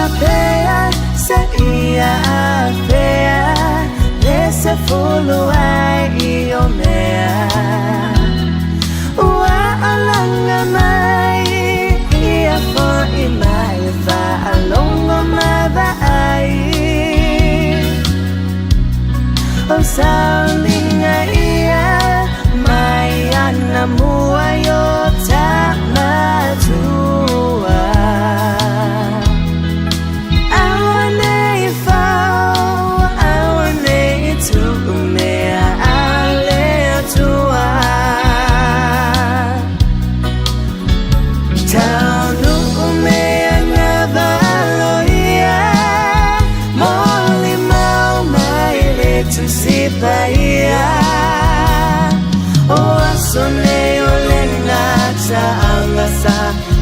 ola pea seia afea le sefulu ai i o mea Ua alaga mai ia fo'i mai faalogo ma vaai O sauniga ia mai ana mua i o tamatua Aua nei fau, aua nei tuu mea a le Atua. Taunuu mea ngavalo ia, molimau mai le Tusi Paia. O aso nei o le gataaga sa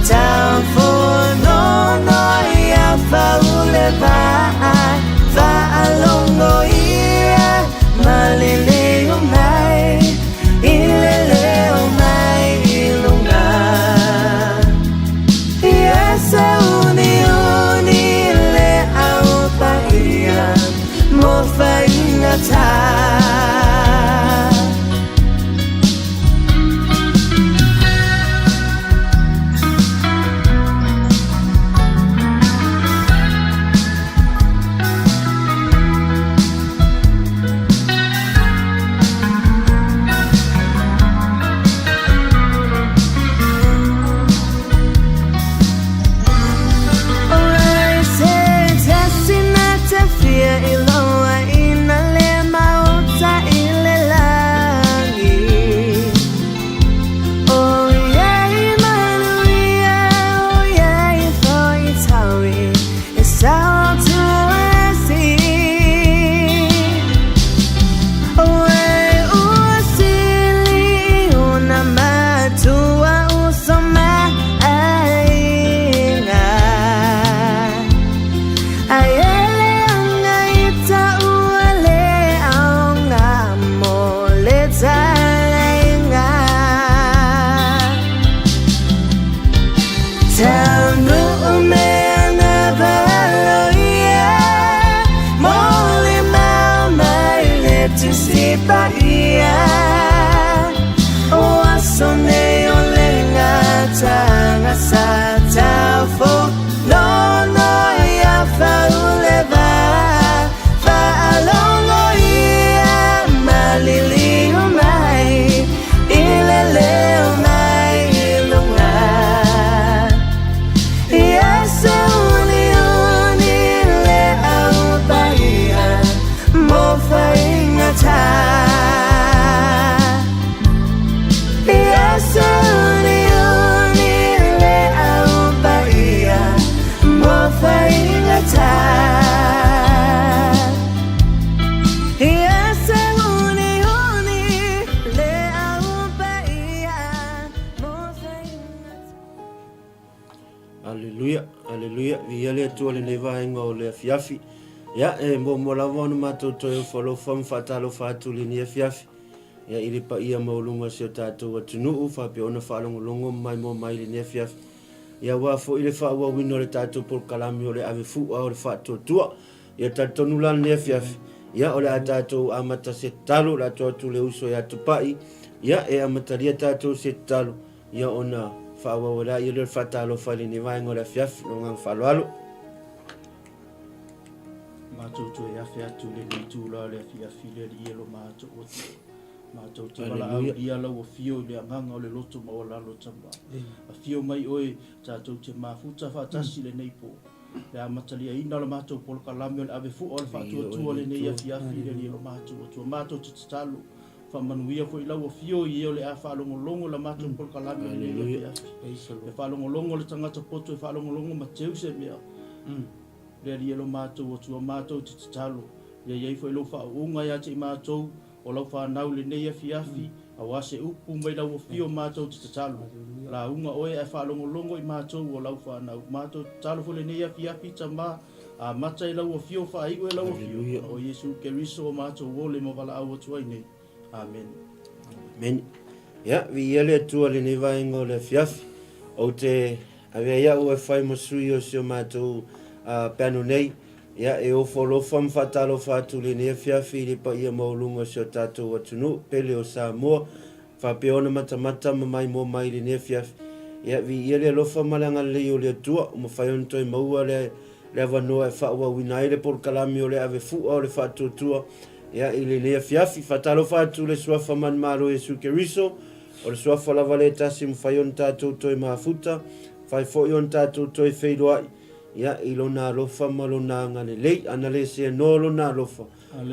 taufonono ia faule vaai, faalogo ia maliliu mai i le leo mai i luga. Ia sauniuni le Au Paia mo faigata. Aleluia, aleluia, viia le Atua lenei vaega o le afiafi. Ia, e muamua lava ona matou toe ofo alofa ma faatalofa atu i lenei afiafi. Ia, i le paia maualuga o si o tatou atunuu, faapea ona faalogologo ma maimoa mai i lenei afiafi. Ia, aua foi le faaauauina o le tatou polokalame o le ave fua o le faatuatua. Ia, talitonu la lenei afiafi, ia, o le a tatou amata se tatalo, o le a tuu atu le uso ia Tupai, ia, e amatalia tatou se tatalo, Ia ona faaauau ai lea lea o le faatalofa i lenei vaega o le afiafi. Lou agaga faaaloalo. Matou toe afe atu i lenei itula o le afiafi i le Alii e lo matou Atua. Matou te valaaulia lau afio i le agaga o le loto maualalo Tama. Afio mai oe tatou te mafuta faatasi i lenei po. Le amataliaina o le matou polokalame o le ave fua o le faatuatua lenei afiafi i le Alii e lo matou Atua. Matou te tatalo Faamanuia foi lau afio i e o le a faalogologo la matou polokalame i lenei afiafi. E faalogologo le tagata poto e faalogologo ma teu se mea. Le Alii e lo matou Atua matou te tatalo, ia i ai foi lou faauuga ia te i matou o lau fanau i lenei afiafi, aua se upu mai lau afio matou te tatalo. Lauga oe ae faalogologo i matou o lau fanau. Matou te tatalo foi lenei afiafi, Tama, Amata i lau afio faaiu e lau afio, o Iesu Keriso o matou ole ma valaau atu ai nei. Amene. Amene. Ia, viia le Atua i lenei vaega o le afiafi. Ou te avea ai au e fai ma sui o si o matou Piano nei, ia, e ofo alofa ma faatalofa atu i lenei afiafi i le paia maualuga o si o tatou atunuu pele o Samoa, faapea ona matamata ma maimoa mai i lenei afiafi. Ia, viia le alofa ma le agalelei o le Atua, ua mafai ona toe maua le, le avanoa e faaauauina ai le polokalame o le ave fua o le faatuatua, ia, i lenei afiafi. Faatalofa atu i le Suafa Manumalo Iesu Keriso, o le Suafa lava lea e tasi e mafai ona tatou toe mafuta, mafai foi ona tatou toe feiloai, Ia, i Lona alofa ma Lona agalelei, ana le seanoa Lona alofa,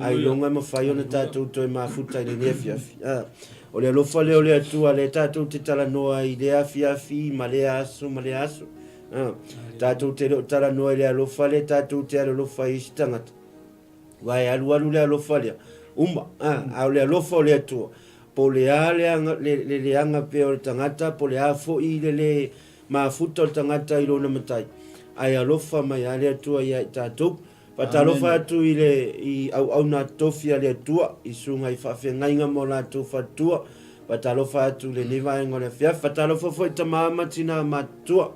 ailoga e mafai ona tatou toe mafuta i lenei afiafi. A, o le alofa lea o le Atua lea tatou te talanoa ai i lea afiafi ma lea aso ma lea aso. A, tatou te le o talanoa i le alofa lea tatou te alolofa ai i isi tagata. Aua e alualu le alofa lea, uma, a, a o le alofa o le Atua, po o le a le, le, le leaga pea o le tagata, po o le a foi le le mafuta o le tagata i lona matai, ae alofa mai lava le Atua ia i tatou. Faatalofa atu i le i auauna tofi a le Atua, i susuga i faafeagaiga ma o latou faletua. Faatalofa atu i lenei vaega o le afiafi. Faatalofa foi i tama ma tina matutua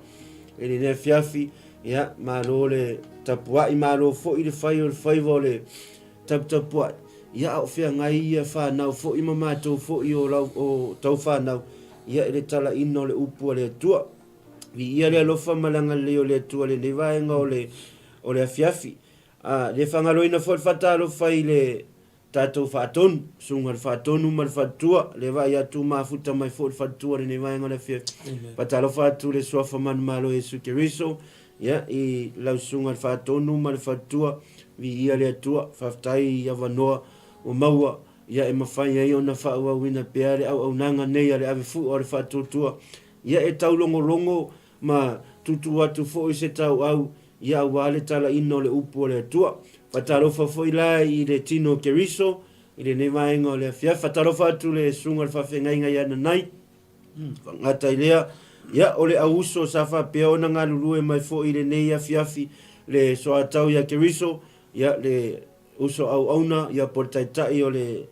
i lenei afiafi. Ia, malo le tapuai, malo foi le fai o le faiva o le taputapuai. Ia, a o feagai ia fanau foi ma matou foi o, lau, o tau fanau, ia i le talaina o le upu a le Atua. Viia le alofa ma le agalelei o le Atua i lenei vaega o le, o le afiafi. A, le faagaloina foi le faatalofa i le tatou faatonu, susuga i le faatonu ma le faletua, le vaai atu mafuta mai foi le faletua i lenei vaega o le afiafi. Faatalofa atu le suafa manumalo Iesu Keriso, ia, i lau susuga i le faatonu ma le faletua, viia le Atua, faafetai i avanoa ua maua, ia e mafai ai ona faaauauina pea le auaunaga nei a le ave fua o le faatuatua, ia e taulogologo ma tuutuu atu foi se tauau ia aua le talaina o le upu a le Atua. Faatalofa foi la i le tino o Keriso i lenei vaega o le afiafi. Faatalofa atu le susuga i le faafeagaiga ia Nanai. Gata i lea, ia o le auuso sa faapea ona galulue mai foi i lenei afiafi le soatau ia Keriso, ia le uso auauna ia po o le taitai o le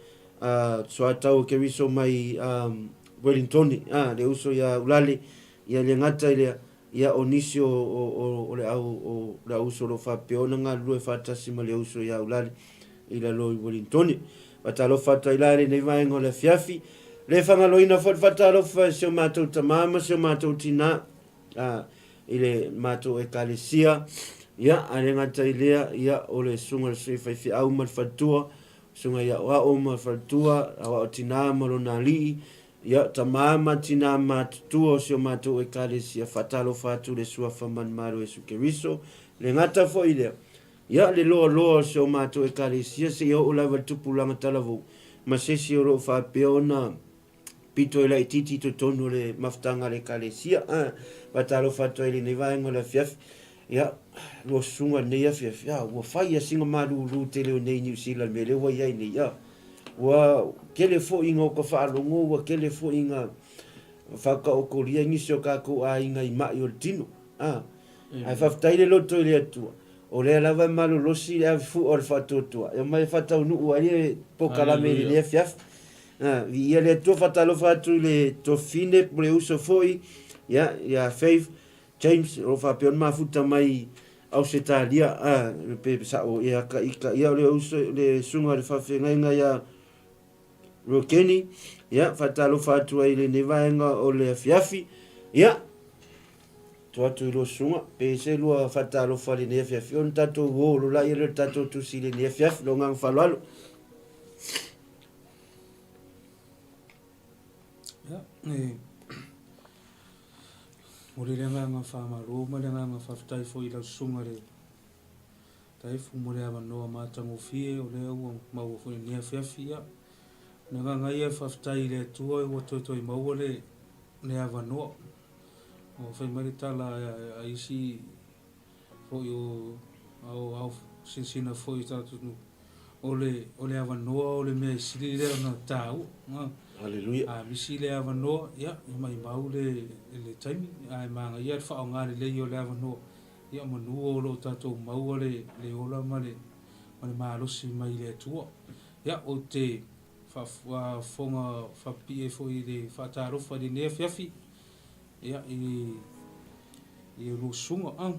soatau o Keriso mai Wellingtone, le uso ia Ulale. Ia le gata i lea, ia o nisi o, o, o, o le au, o le auuso o lo o faapea ona galulue faatasi ma le uso ia Ulale i lalo i Uelintone. Faatalofa atu ai la i lenei vaega o le afiafi. Le fagaloina foi le faatalofa i si o matou tamā ma si o matou tinā, a, i le matou ekalesia. Ia, a le gata i lea, ia, o le susuga i le sui faifeau ma le faletua, susuga i Aoao ma le faletua, Aoao tinā ma lona alii, Ia, tamā ma tinā matutua o si o matou Ekalesia, faatalofa atu i le Suafa Manumalo Iesu Keriso, le gata foi lea, ia, le loaloa o si o matou Ekalesia seia oo lava i le tupulaga talavou, ma se isi o lo o faapea ona pito e laitiiti i totonu o le mafutaga a le Ekalesia. A, faatalofa atu ai i lenei vaega o le afiafi. Ia, lua susuga i lenei afiafi, a, ua fai a sina malūlū tele o nei Niu Sila i le mea lea ua i ai nei, a. Ua tele foi ina ota faalogo, ua tele foi ina faataotolia nisi o tatou aiga i mai o le tino. A, ae faafetai le loto i le Atua, o lea lava e malolosi le ave fua o le faatuatua, e omai e faataunuu ai le polokalame i lenei afiafi. A, viia le Atua, faatalofa atu i le Tofine, po le uso foi, ia, ia Faith, James, o lo o faapea ona mafuta mai Ausetalia, a, pe sao ea ka ika ia o le uso, le susuga i le faafeagaiga ia Rokeni, ia, faatalofa atu ai i lenei vaega o le afiafi, ia, tuu atu i lua susuga, pe se lua faatalofa i lenei afiafi, ona tatou uo lola ia lea o le tatou tusi i lenei afiafi, lou agaga faaaloalo. Ia, e momoli le agaga faamalo ma le agaga faafetai foi i lau susuga i le Taefu mo le avanoa matagofie o lea ua maua foi i lenei afiafi. Ia, o le agaga ia e faafetai i le Atua ua toetoe maua le, le avanoa. Ua fai mai le tala a isi foi o ao sinasina foi o tatou nuu, o le, o le avanoa o le mea e sili lea ona taua. Haleluia. A misi le avanoa, ia, e maimau le, le taimi, ae manaia le faaaoga lelei o le avanoa, ia manu o lo o tatou maua le, le ola ma le, ma le malosi mai le Atua. Ia, ou te faafofoga faapipii ai foi i le faatalofa i lenei afiafi, ia, i, i lou susuga.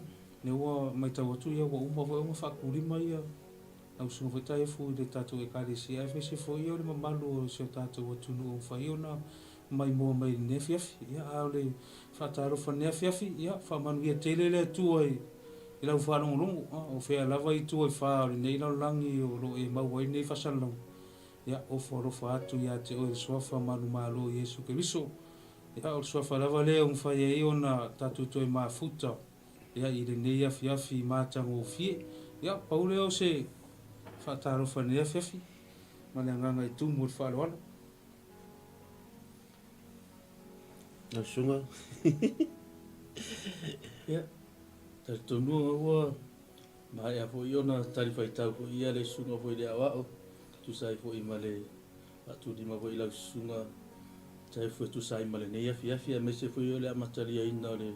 Lea ua matau atu ia ua uma foi ona faakulima ia lau susuga foi Taefu i le tatou Ekalesia aemaise foi o le mamalu o si o tatou atunuu ua mafai ona maimoa mai i lenei afiafi. Ia a o le faatalofa i lenei afiafi, ia faamanuia tele le Atua i lau faalogologo, o fea lava itu e fa o lenei lalolagi o lo o e maua ai lenei faasalalauga. Ia ofo alofa atu ia te oe i le Suafa manumalo o Iesu Keriso. Ia o le Suafa lava lea ua mafai ai ona tatou toe mafuta ia i lenei afiafi matagofie. Ia pau lea o se faatalofa i lenei afiafi ma le agaga e tumu o le faaaloalo. Lau susuga. Ia, talitonuga ua maea foi ona talifuaitau foi ia le susuga foi i le aoao, tusa ai foi ma le faatulima foi i lau susuga Taefu e tusa ai ma lenei afiafi aemaise foi o le amataliaina o le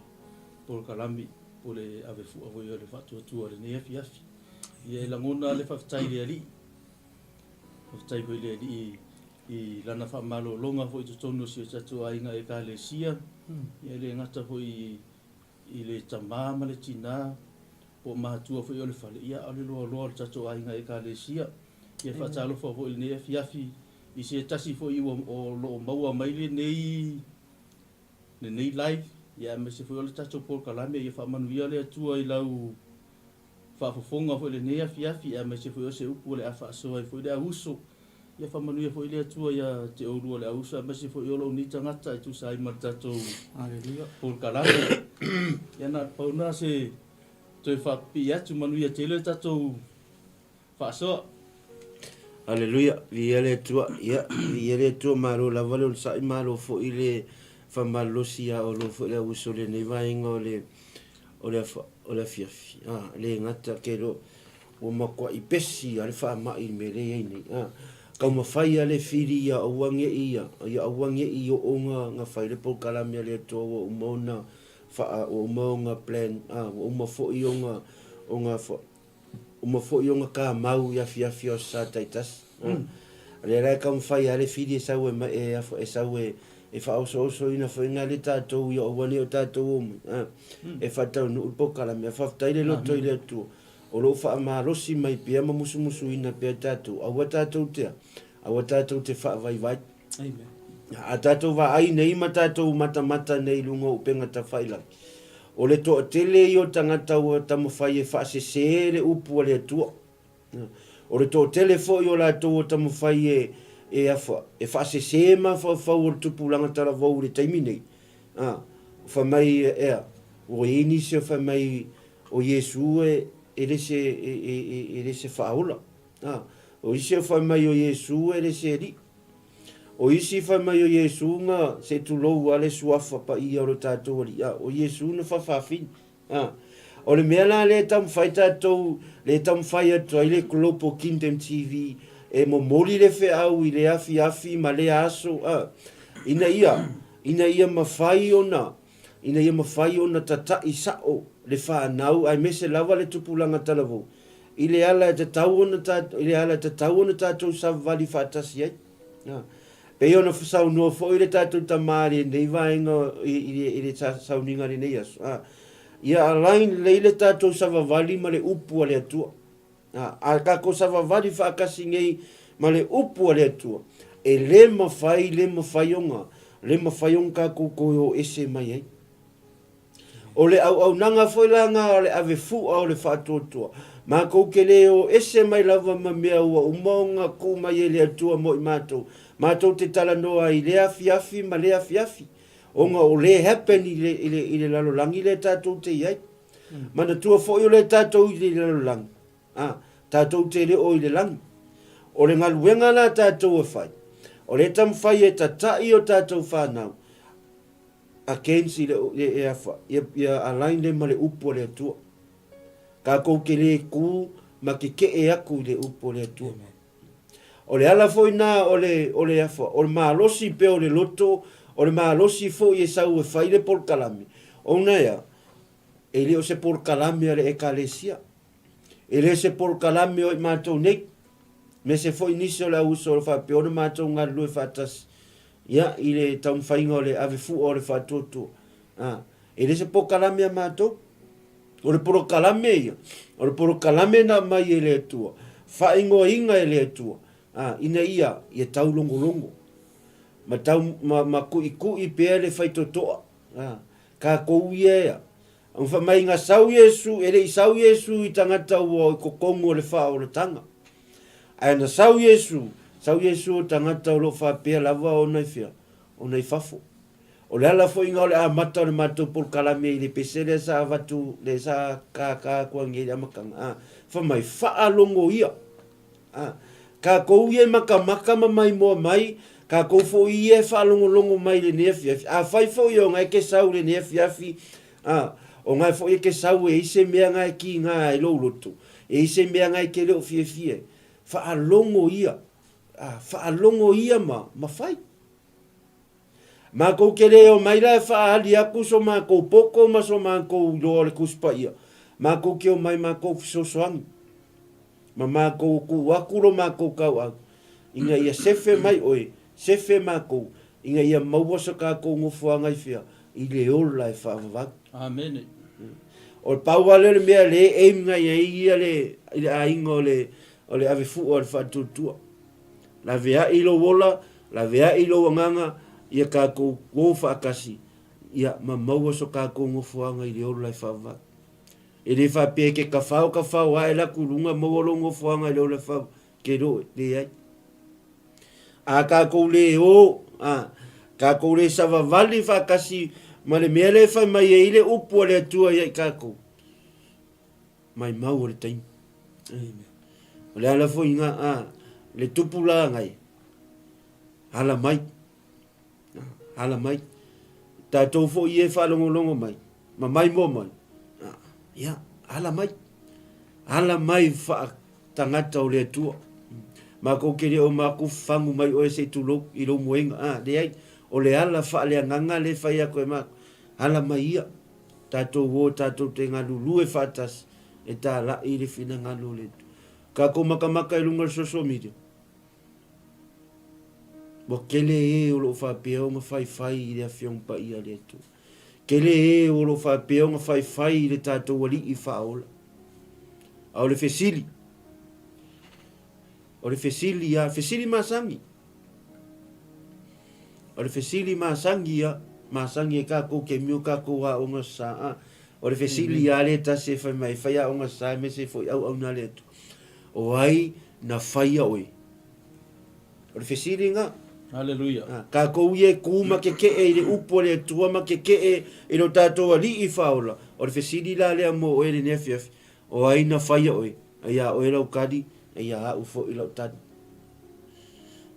polokalami po o le ave fua foi o le faatuatua i lenei afiafi. Ia e lagona lava le faafetai i le Alii, faafetai foi i le Alii i Lana faamalologa foi i totonu o si o tatou aiga Ekalesia, ia e le gata foi i le tama ma le tina po o matua foi o le fale, ia a o le loaloa o le tatou aiga Ekalesia. Ia faatalofa foi i lenei afiafi i se tasi foi ua o lo o maua mai lenei lenei live, ia aemaise foi o le tatou polokalame, ia faamanuia le Atua i lau faafofoga foi i lenei afiafi, aemaise foi o se upu o le a faasoa ai foi le auuso. Ia faamanuia foi le Atua ia te oulua le auuso, aemaise foi o lou nei tagata e tusa ai ma le tatou polokalame. Ia na o le pau lena se toe faapipii atu, manuia tele le tatou faasoa. Aleluia, viia le Atua. Ia, viia le Atua, malo lava le onosai, malo foi le faamalolosi ia oulua foi le auuso i lenei vaega o le o le o le afiafi, a, le gata ke lo ua matuai pesi a le faamai i le mea lea e i ai nei, a, taumafai a le fili ia aua ne i ia, ia aua ne i oo na, na fai le polokalame a le Atua ua uma ona faa, ua uma ona plan, a, ua uma foi ona, ona fa, uma foi ona kamau i afiafi o aso Sa taitasi. Mm. A lea la e taumafai a le fili e sau e, e, e sau e, e faaosoosoina foi na le tatou ia aua ne i o tatou o mai, a, e faataunuu le polokalame. Ae faafetai le loto i le Atua o lo o faamalosi mai pea ma musumusuina pea tatou, aua tatou te, aua tatou te faavaivai. Amen. A tatou vaai nei ma tatou matamata nei i luga o upega tafailagi, o le toatele ia o tagata ua taumafai e faasese le upu a le Atua. O le toatele foi o latou ua taumafai e, e afa, e faasese mafaufau o le tupulaga talavou i le taimi nei. A, fai mai ea, ua i ai nisi o fai mai o Iesu e, e le se, e, e, e, e le se faaola. A, o isi o fai mai o Iesu e le se alii. O isi fai mai o Iesu na se tulou a le suafa paia o lo tatou Alii. A, o Iesu na fafafini. A, o le mea la lea e taumafai tatou, lea e taumafai atu ai le Global Kingdom TV e momoli le feau i lea afiafi ma lea aso, a, ina ia, ina ia mafai ona, ina ia mafai ona tata'i sa'o le fanau aemaise lava le tupulaga talavou i le ala e tatau ona i le ala e tatau ona tatou savavali faatasi ai. A, pei ona saunoa foi le tatou tama i lenei vaega i, i, i le sauniga i lenei aso. A, ia align lelei le tatou savavali ma le upu a le Atua. A, a tatou savavali faatasi nei ma le upu a le Atua, e le mafai, le mafai ona, le mafai ona tatou toe o ese mai ai. O le auaunaga foi la na o le ave fua o le faatuatua, matou te le o ese mai lava ma mea ua uma ona tuu mai e le Atua mo i matou, matou te talanoa ai i lea afiafi ma lea afiafi, ona o lea e happen i le, i le, i le lalolagi lea tatou te i ai. Manatua foi o lea tatou i le lalolagi, a, tatou te le o i le lagi. O le galuega la tatou e fai, o lea e taumafai e tata'i o tatou fanau, against i le, e, afa, ia, ia align le ma le upu a le Atua. Tatou te le ku ma keke'e atu i le upu a le Atua. O le ala foi na o le, o le afa, o le malosi pea o le loto, o le malosi foi e sau e fai le polokalame, ona ea, e le o se polokalame a le Ekalesia. E le se polokalame o i matou nei, me se foi nisi o le auuso o le faapea ona matou galulue faatasi, ia, i le taumafaiga o le ave fua o le faatuatua. A, e le se polokalame a matou. O le polokalame ia, o le polokalame na aumai e le Atua, faaigoaina e le Atua, a, ina ia, ia taulogologo, ma tau, ma, ma kuʻikuʻi pea le faitotoa, a, tatou ia ea. Ua fai mai na sau Iesu, e le i sau Iesu i tagata ua i totonu o le faaolataga. Ae na sau Iesu, sau Iesu o tagata o lo o faapea lava ona i fea? Ona i fafo. O le ala foi na o le amata o le matou polokalame i le pese lea sa avatu, lea sa kaka atu ai nei i le amataga, a, fai mai, faalogo ia. A, tatou ia e matamata ma maimoa mai, tatou foi ia e faalogologo mai i lenei afiafi. Afai foi o na e te sau i lenei afiafi, a, o na foi e te sau e i ai se mea na e kiga ai lou loto, e i ai se mea na e te le o fiafia ai, faalogo ia, a, faalogo ia ma, ma fai. Matou te le omai la e faaali atu so matou poto ma so matou iloa o le Tusi Paia, matou te omai matou fesoasoani, ma matou tuu atu lo matou tauau, ina ia sefe mai oe, sefe matou, ina ia maua so tatou nofoaga i fea? I le ola e faavavau. Amene. O le pau lava lea o le mea lea e aim na i ai ia le, i le aiga o le, o le avefua o le faatuatua. Laveai lou ola, laveai lou agaga, ia tatou o faatasi, ia ma maua so tatou nofoaga i le ola e faavavau. E le faapea e te tafao tafao ae la atu i luga maua lou nofoaga i le ola e faavavau, ke lo e, leai. A tatou le o, a tatou le savavali faatasi ma le mea lea e fai mai ai le upu a le Atua ia i tatou, maimau o le taimi. Amen. O le ala foi nga a le tupu la ngai ala mai. Ala mai. Tatou foi e faalogologo mai ma mai mo mai. Ia, ala mai. Ala mai wha tagata o le Atua. Makou ke le o makou fagu mai oe se i tulou i lou moega. A, leai, o le ala faaleagaga le fai atu e makou. Ala mai ia. Tatou o tatou te galulue faatasi e tālaʻi i le finagalo o le Atua. Tatou makamaka i luga o le social media, ua tele ē o lo o faapea ona faifai i le Afioga Paia a le Atua. Tele ē o lo o faapea ona faifai i le tatou Alii Faaola. A o le fesili, o le fesili ia, fesili masani. O le fesili masani ia, masani e kākou ke mio kākou aoga sa a. O le fesili ia le tasi e fai mai, e fai aoga sa e mese foi auauna a le Atua. O ai na faia oe? O le fesili nga. Haleluia. A, kākou ia e kū ma kekeʻe i le upu a le Atua ma kekeʻe i lo tātou Alii Faaola. O le fesili la lea mo oe lenei afiafi. O ai na faia oe? A iā oe lau tali, a iā aʻu foi lau tali.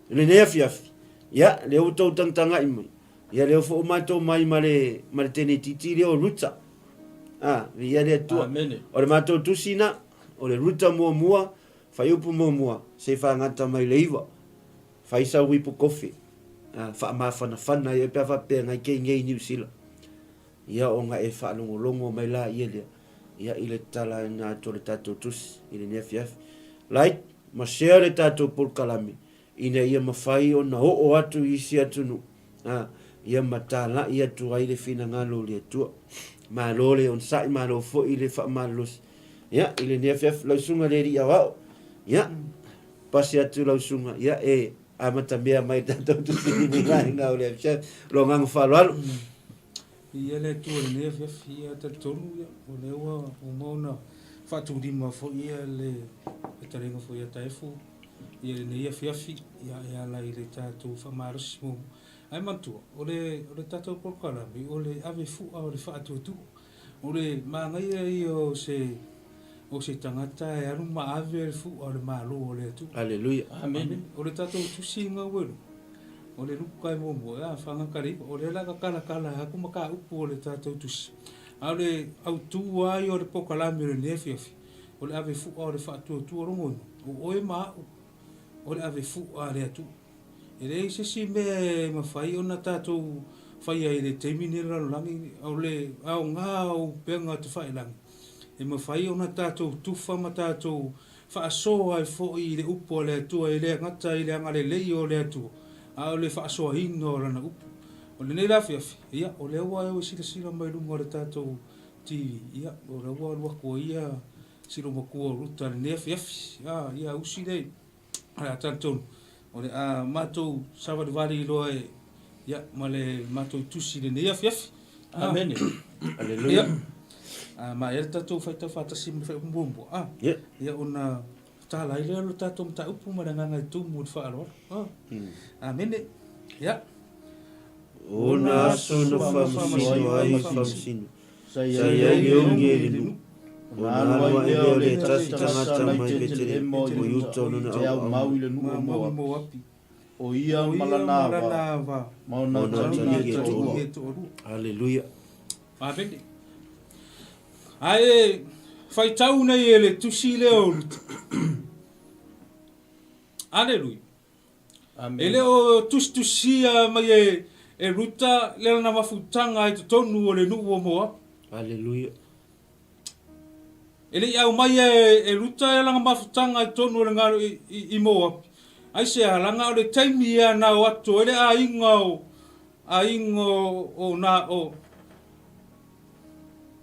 I lenei afiafi, ia, lea ua tou tagatagai mai, ia lea foi ua matou mai ma le, ma le tenetiti lea o Ruta. A, viia le Atua. Amene. O le matou tusi na, o le Ruta muamua, fuaiupu muamua, se i faagata mai le 9. Fai sau ipu kofi, a, faamafanafana ai oe pe a faapea ngai kei nei i Niu Sila. Ia ona e faalogologo mai laia lea, ia i le tatalaina atu o le tatou tusi i lenei afiafi. Like ma share le tatou polokalame ina ia mafai ona oo atu i isi atunuu, a, ia ma talai atu ai le finagalo o le Atua. Malo le onosai, malo foi le faamalolosi. Ia, i lenei afiafi, lau susuga i le Alii Aoao, ia, pasi atu lau susuga, ia, e amatamea mai le tatou tusi i lenei vaega o le afiafi. Lou agaga faaaloalo. Viia le Atua i lenei afiafi, ia talitonu ia, o lea ua uma ona faatulima foi ia le fetalaiga foi ia Taefu ia lenei afiafi ia e ala i le tatou faamalosi muamua. Ae manatua, o le, o le tatou polokalame, o le ave fua o le faatuatua. O le manaia ia o se, o se tagata e alu ma ave le fua o le Malo o le Atua. Aleluia. Amene. O le tatou tusi ga ua iloa, o le Luka e muamua, a fagata le 9, o lea la ka talatala atu mataupu o le tatou tusi. A o le autu lava ia o le polokalame o lenei afiafi, o le ave fua o le faatuatua logoina, o oe ma a'u, o le ave fua a le Atua. E leai se isi mea e mafai ona tatou faia i le taimi lenei o le lalolagi, o le aoga o upega tafailagi, e mafai ona tatou tufa ma tatou faasoa ai foi i le upu a le Atua, e le gata i le agalelei o le Atua, a o le faasoaina o Lana upu. O lenei la afiafi, ia, o lea ua e silasila mai i luga o le tatou. TV, ia, o la ua alu atu ai ia si loomatua o Ruta i lenei afiafi. A, ia usi le, o le a talitonu, o le a matou savalivali loa e, ia, ma le matou tusi i lenei afiafi. A, Amene. Aleluia. Ia, a maea le tatou faitau faatasi ma le faaiupu muamua, a, Ia. ia ona tala ai lea o le tatou mataupu ma le agaga e tumu i le faaaloalo. A, amene. Ia. Ona aso na faamasino ai faamasino, sa i ai le oge i le nuu, ona alu ae lea o le tasi tagata mai Petelehema o Iuta o lona auauna. I le nuu o Moapi, o ia ma lana ava, ma ona taligi e toalua. Aleluia. Amene. Ae faitau nei e le tusi lea o Ruta. Aleluia. E le o tusitusia mai e, e Ruta le lana mafutaga i totonu o le nuu o Moapi. Aleluia. E le i aumaia e, e Ruta e lana mafutaga i totonu o le galo i, i, i Moapi. Aisea, laga o le taimi ia na o atu ai le aiga o aiga o, o na o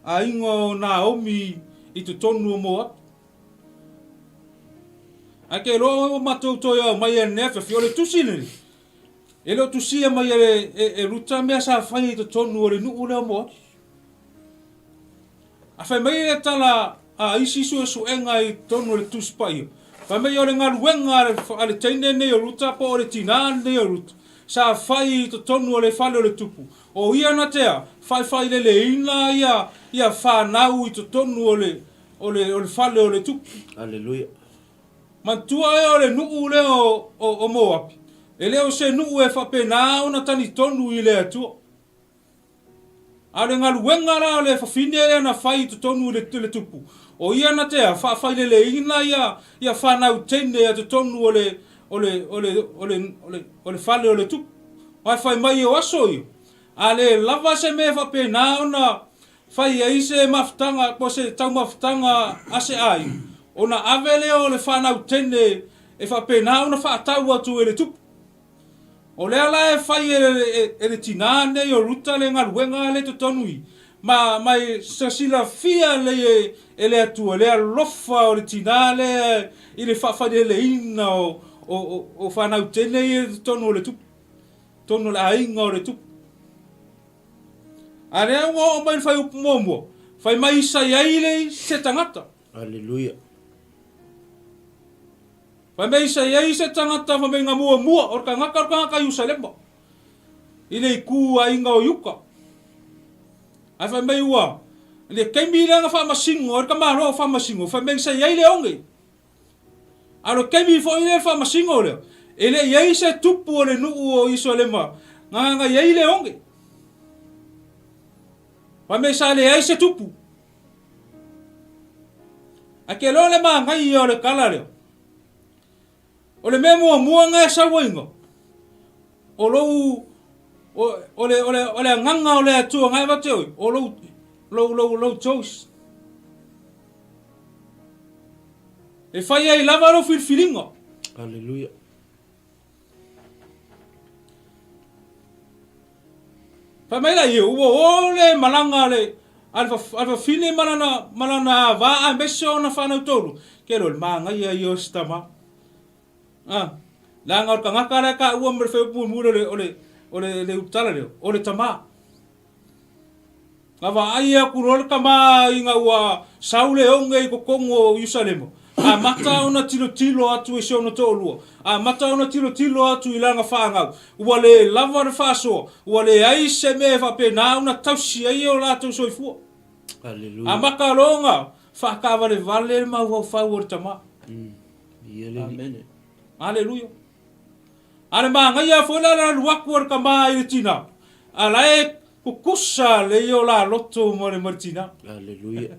aiga o Naomi i totonu o Moapi. Ae ke loa ua matou toe au mai e lenei afiafi, o le tusi lenei, e le o tusia mai e, e, e Ruta mea sa fai i totonu o le nuu lea o Moapi. A fai mai le tala a isi suesuega i totonu o le Tusi Paia, fai mai o le galuega a le, a le teine nei o Ruta po o le tinā lenei o Ruta, sa fai i totonu o le fale o le tupu. O ia na tea, faefaeleleina ia, ia whanau i totonu o le, o le, o le fale o le tupu. Aleluia. Manatua ea o le nuu lea o, o, o Moapi, e le o se nuu e faapena ona talitonu i le Atua. A o le galuega la o le fafine lea na fai i totonu i le, le tupu, o ia na tea faafaileleina ia, ia fanau teine a totonu o le, o le, o le, o le, o le, o le fale o le tupu. Ae fai mai o aso ia, a le lava se mea faapena ona fai ai se mafutaga po o se taumafataga a se aiga, ona ave lea o le fanau teine e faapena ona faatau atu e le tupu. O lea la e fai e, e, e le tinā nei o Ruta le galuega lea i totonu i, ma, ma e silafia lelei e, e le Atua le alofa o le tinā lea i le faafaileleina o, o, o, o fanau teine ia i totonu o le tupu, totonu o le aiga o le tupu. A lea ua oo mai le fuaiupu muamua, fai mai sa i ai le se tagata. Aleluia. Fai mai sa i ai se tagata fai mai nga muamua o le tagata o le tagata Ierusalema i le itu aiga o Iuta. Ae fai mai ua le taimi lea na faamasino ai le tamaloa o faamasino, fai mai sa i ai le oge. A o le taimi foi lea faamasino lea, e le i ai se tupu o le nuu o Ierusalema na na i ai le oge. Fai mai sa leai se tupu. Ae ke loa le manaia o le tala lea. O le mea muamua na e sau aiga, o lou, o, o le, o le, o le agaga o le Atua na e avatu e oe, o lou, lou, lou, lou choice. E fai ai lava lou filifiliga. Hallelujah. Fai mai la ia, ua o le malaga a le, a le, a le fafine ma lana, ma lana ava aemaise ona fanau toalua. Ke loa le manaia ia o se tama. Ah, leaga o le tagata la e taua ma le fuaiupu mulimuli o le, o le, o le, le utala lea, o le tama. Na vaai aku loa le tama ina ua sau le oge i totonu o Ierusalema, amata ona tilotilo atu i si ona toalua, amata ona tilotilo atu i lana fanau, ua le lava le faasoa, ua leai se mea e faapena ona tausi ai o latou soifua. Aleluia. Amata loa ona faataavalevale le mafaufau o le tama. Amene. Aleluia. A le manaia foi la le alu atu a le tama i le tina, a la e kukusa le ia o la loto ma le ma le tina. Aleluia.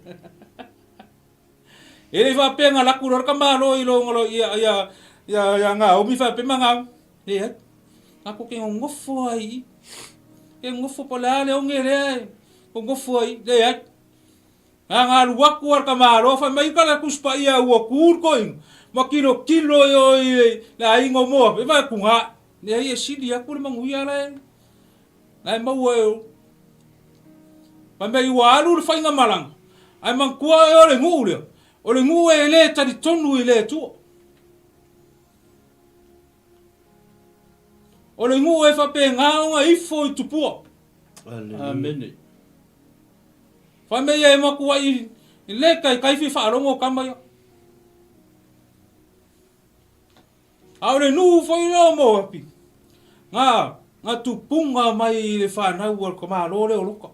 E le faapea na laku loa le tamaloa i lo ngalo ia ia ia ia Naomi faapea ma Naomi. Leai. Ako ke nonofo ai i. Ke nonofo po o le a le oge lea e nonofo ai. Leai. Na nga alu atu a le tamaloa fai mai ka le Tusi Paia ua ku le toeaina ma tilotilo i o i le aiga o Moapi, e vaai atu na, leai e sili atu le manuia la e, la e maua e o. Fai mai ua alu le faigamalaga, ae manatua oe o le nuu lea, o le nuu e le talitonu i le Atua. O le nuu e faapena ona ifo i tupua. Amene. Fai mai e matuai le taitai fia faalogo tama ia. A o le nuu foi lea o Moapi, na, na tupuga mai i le fanau a le tamaloa lea o Lota.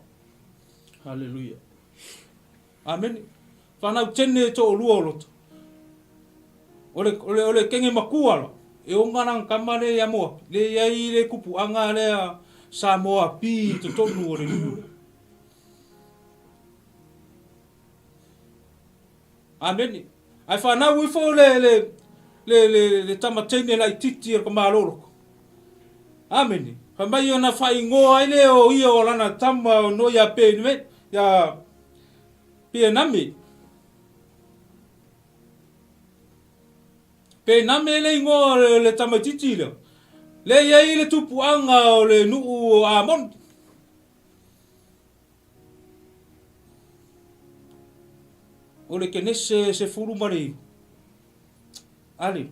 Haleluia. Amene. Fanau tene e toalua o Lota. O le, o le, o le kene matua la, e ona lana tama lea ia Moapi, lea e i ai le tupuaga lea sa Moapi i totonu o le nuu lea. Amene. Ae fanau ifo le, le, le, le, le tama teine laititi o le tamalolo. Amene. Fai mai ona faaigoa ai lea o ia o lana tama o no ia Penme, ia Pename. Pename le igoa o le, le tamaititi lea. Lea i ai le tupuaga o le nuu o Amoni. O le Kenese 19, Ale,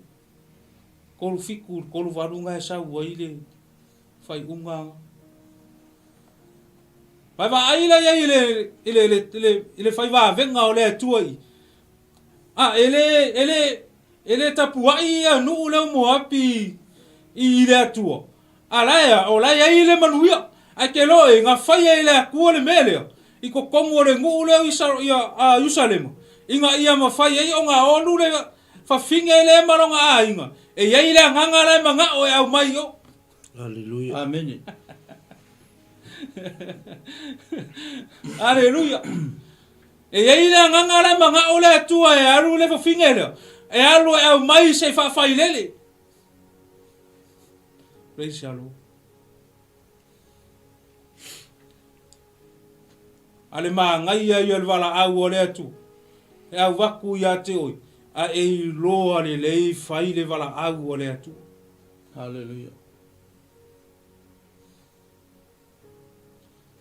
37 i le 38 na e sau ai le faaiuga. Vai vaai la i ai i le, i le, i le, i le faivavega o le Atua i. A, e le, e le, e le tapuai ia nuu lea o Moapi i, i le Atua. A la e a, o la e i ai le manuia. Ae ke loa e gafaia e le Atua le mea lea, i totonu o le nuu lea o Isa, ia, a Ierusalema, ina ia mafai ai ona olu le fafine lea ma lona aiga, e i ai le agaga la e manao e aumai i o. Aleluia. Amene. Aleluia. E i ai le agaga la e manao le Atua e alu le fafine lea, e alu e aumai se i faafailele. Praise the Lord. A le magaia ia o le valaau o le Atua, e avatu ia te oe, a e iloa lelei fai le valaau a le Atua. Hallelujah.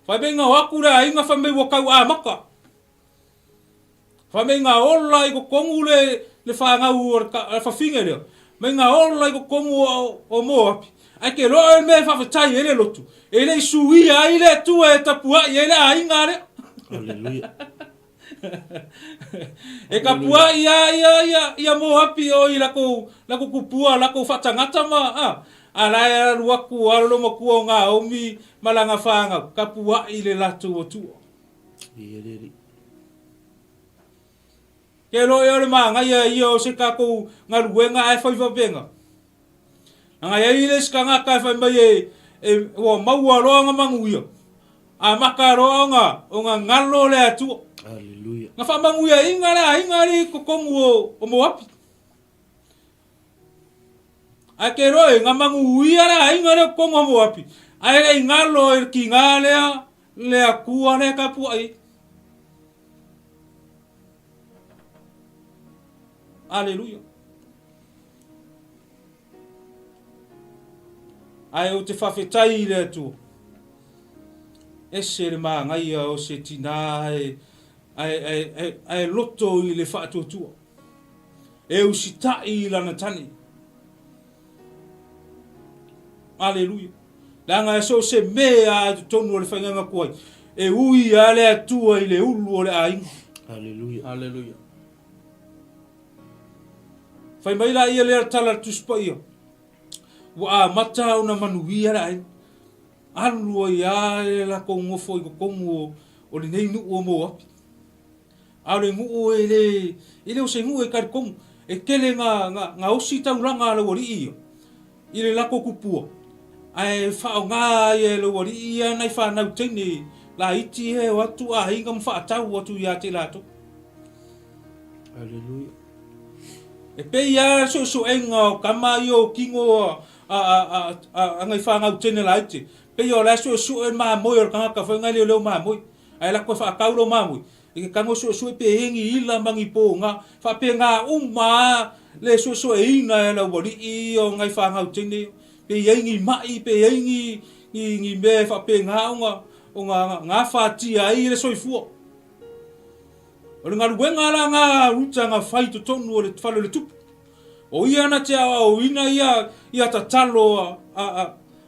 Fai mai na o atu le aiga fai mai ua tau amata. Fai mai na ola i totonu le, le fanau o le fafine lea. Mai na ola i totonu o, o Moapi. Ae ke loa le mea e faafetai ai le lotu. E le i suia ai le Atua e tapuai ai le aiga lea. Hallelujah. E kapuaʻi a ia ia ia Moapi o i lakou lakou kupua lakou faatagata ma a a la e alu aku a lo matua o Naomi ma lana fanau kapuaʻi le latou Atua. Ia le alii. Ke loa ia o le magaia ia o se tatou galuega ae fai faapena. Ana i ai le isi tagata e fai mai e, e, ua maua loa ona manuia, amata loa ona, ona galo le Atua. Aleluia. Na faamanuiaina le aiga ali i totonu o, o Moapi. Ae ke loa e, na manuia le aiga lea o totonu o Moapi, ae le i galo e le tiga lea le Atua lea e tapuai ai. Aleluia. Ae ou te faafetai i le Atua. Ese le manaia o se tinā ae, ae, ae, ae, ae loto i le faatuatua. E usitai i lana tane. Aleluia. Leaga e so o se mea a i totonu o le faigaga tuai, e ui lava le Atua i le ulu o le aiga. Aleluia. Aleluia. Fai mai laia lea tala a le Tusi Paia, ua amata ona manuia le aiga. Alu ai lava le latou nofo i totonu o, o lenei nuu o Moapi. A o le nuu e le, e le o se nuu e talitonu. E tele na, na, na osi taulaga a laualii ia i le latou kupua, ae faaaoga ai e laualii ia nai fanau teine laiti ia e o atu aiga ma faatau atu ia te i latou. Aleluia. E pei lava le suesuega o tama ia o tino a, a, a, a, a, a nai fanau teine laiti, pei o la e suesue le mamoe o le tagata foi na leoleo mamoe. Ae lako e faatau lou mamoe, e te tago suesue pe i ni ila ma ni poga, faapena uma lava le suesueina e le aualii ia o nai fanau teine ia, pe i ai ni mai, pe i ai ni, ni, ni mea e faapena ona. o nga gafatia ai le soifua. O le galuega la nga a Ruta nga fai i totonu o le fale o le tupu. O ia na te aoaoina ia ia tatalo a a a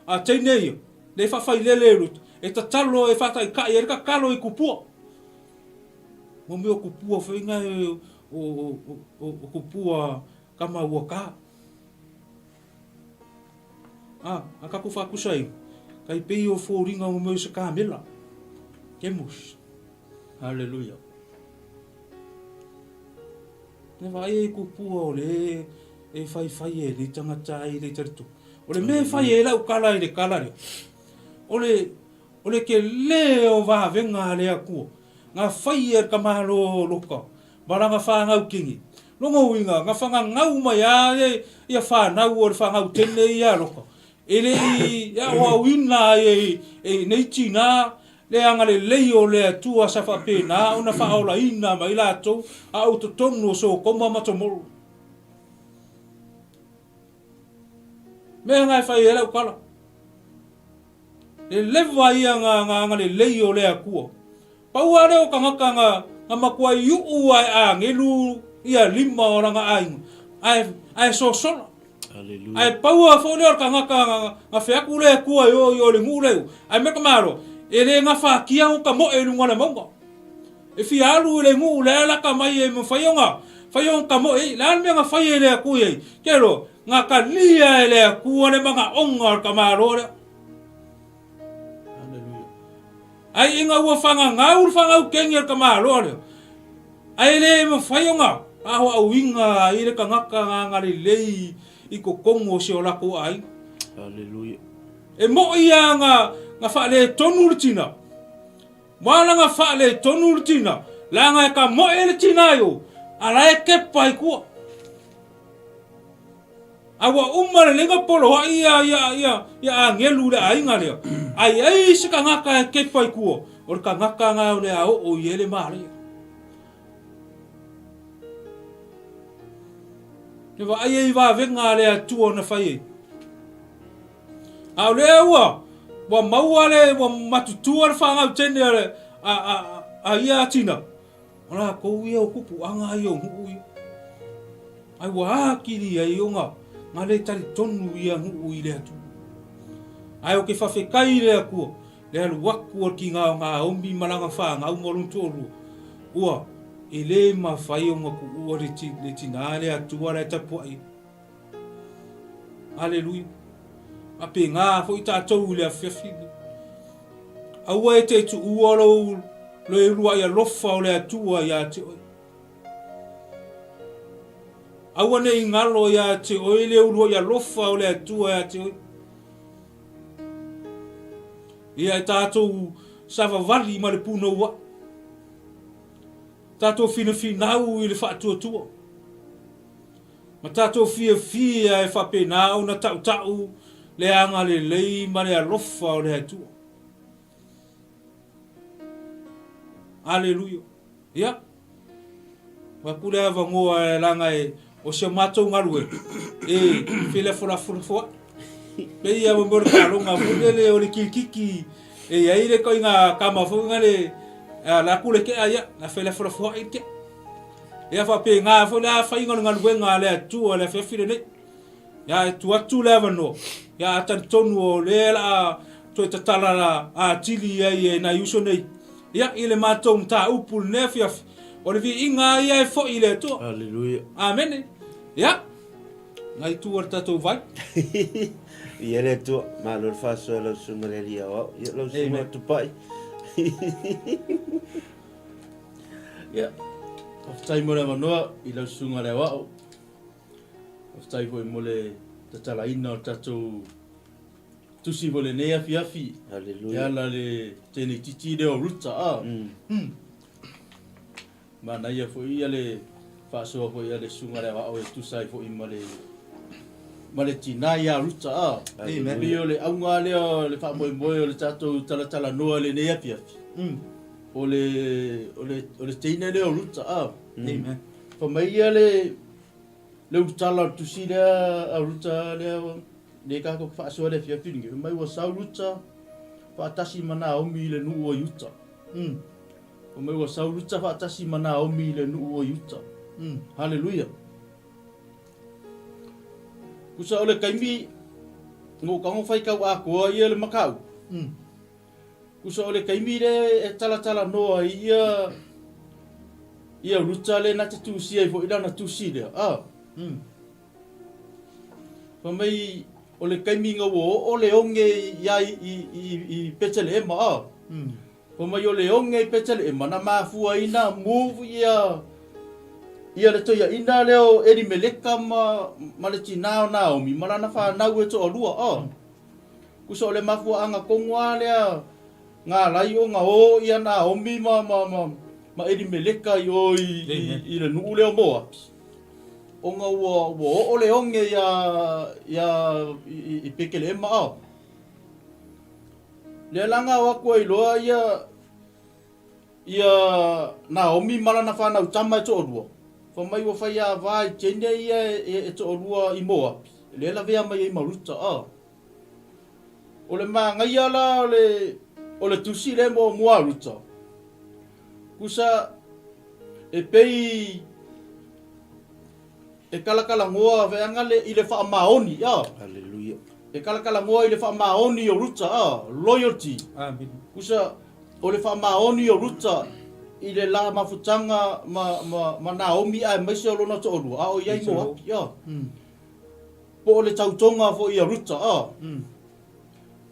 a teine ia, le faafailele e Ruta, e tatalo e faataitai ai le tatalo i kupua. Mo mea o kupua foi nga e o o o o kupua kama ua ka. A, a kakou faakusa ai, kai pei o foliga mo mea o se kamela. Kemos. Haleluia. Ne vaai ai kupua o le e faifai e le tagata ai le talitonu. O le mea e fai ai lau kala i le kala lea, o le, o le tele o vavega a le Atua, nga fai e le tamaloa o Loka ma lana fanau kini. Lona uiga, na fagagau mai lava ia fanau o le fanau teine ia a Loka, e le i aoaoina ai e nei tina le agalelei o le Atua sa faapena ona faaolaina mai latou a o totonu o Sotoma ma Tomoro. Mea na e fai ai lau tala. Le leva ia nga nga agalelei o le Atua. Pau lava lea o tagata nga nga matuai iu'u a e agelu ia lima o lana aiga, ae ae sosola. Ae pau lava foi lea o le tagata nga nga feaku le Atua e o i o le nuu lea i o. Ae mea ka malo, e le gafatia ona tamoe i luga o le mauga. E fia alu i le nuu lea e lata mai e mafai ona fai ona tamoe ai. O le a le mea na fai e le Atua i ai? Ke loa, na talia e le Atua le manaoga o le tamaloa lea. Ai ina ua fagagau le fagaukeni a le tamaloa lea, ae le mafai ona aoaoina ai le tagata na agalelei i totonu o si o latou aiga. Aleluia. E moʻi lava na, na faaletonu le tina. Ua ala na faaletonu le tina, leaga e tamoe le tina i o, a la e kepa i tua. A ua uma lelei na poloai ia, ia, ia, ia agelu i le aiga lea, a i ai se tagata e kepa i tua, o le tagata na o le a oo i ai le mālie. E vaai ai i vavega a le Atua na fai ai. A o lea ua, ua maua le, ua matutua le fanau teine a, a, a, a ia tina, O lakou ia o pupuaga ia o nuu ia. Ae ua atili ai ona na le talitonu ia nuu i le Atua. Ae o ke fafetai i le Atua, le alu atu o le kina o Naomi ma lana fanau ma lona toalua, ua e le mafai ona tuua le tina le Atua la e tapuai ai. Aleluia. Faapena foi tatou i le afiafi lenei. Aua e te tuua lou le uluai alofa o le Atua ia te oe. Aua ne i galo ia te oe le uluai alofa o le Atua ia te oe. Ia e tatou savavali ma le punouai. Tatou finafinau i le faatuatua. Ma tatou fiafia e faapena ona tautau le agalelei ma le alofa o le Atua. Aleluia. Ia, avatu le avanoa e leaga e o si a matou galuega e felafolafoai. Pei lava mo le taaloga foi lele o le kirikiki e i ai le ituaiga tama foi lea la atu le tea, ia, na felafolafoai le tea. Ia faapena foi le afaina o le galuega a le Atua i le afiafi lenei. Ia e tuu atu le avanoa, ia a talitonu o lea la a toe tatala la atili ai e nai uso nei. Ia i le matou mataupu i lenei afiafi, o le viiga ia e foi i le Atua. Aleluia. Amene. Ia, ngai tua le tatou vai. Ia le Atua, malo le faasoa lau susuga le Alii Aoao. Ia lau susuga Tupai. Ia, faafetai mo le avanoa i lau susuga le aoao. Faafetai foi mo le tatalaina o le tatou tusi foi lenei afiafi. Hallelujah. E ala le tēnei titi lea o Ruta. Ah. Manaia foi ia le faasoa foi a le susuga le aoao e tusa ai foi ma le ma le tinā ia Ruta. Ah. Amen. Pei o le auga lea o le faamoemoe o le tatou talatalanoa i lenei afiafi. O le o le o le teine lea o Ruta. Ah. Amen. Fa mai ia le le ulutala o le tusi lea a Ruta lea le kākou faasoa le afiafi lenei. Fai mai ua sau Ruta. faatasi ma Naomi i le nuu o Iuta. Mm. Fai mai ua sau Ruta faatasi ma Naomi i le nuu o Iuta. Mm. Haleluia. Kusa o le kaimi ngo kango fai kau akoa ia le makau. Mm. Kusa o le kaimi le e talatala noa ai ia ia Ruta le na te tusi ai foi lana tusi lea. Ah. Mm. Fai mai o le kaimi nga ua oo le oge ia i i i, i Petelehema ah. Mm. Fai mai o le oge i Petelehema na mafua ai na move ia ia le toiaina lea o Elimeleka ma ma le tinā o Naomi ma lana whanau e toalua ah. Mm. Kusa o le mafuaaga tonu lava lea na ala ai ona o ia Naomi ma, ma, ma, ma Elimeleka i o i, i, i le nuu lea o Moapi, ona ua, ua oo le oge iā, iā, i, i Petelehema a. Lea la na o atu ai loa ia, ia Naomi ma lana fanau tama e toalua, fai mai ua fai ava i teine ia e, e toalua i Moapi, lea lavea mai ai ma Ruta a. O le manaia la o le, o le tusi lea muamua a Ruta, kusa e pei e kalakalanoa veaga le i le faamaoni a. Hallelujah. E kalakalanoa i le faamaoni o Ruta a, loyalty. Amen. Kusa o le faamaoni o Ruta i le la mafutaga ma, ma, ma Naomi aemaise o lona toalua, a o i ai Moapi a. Po o le tautoga foi a Ruta, a.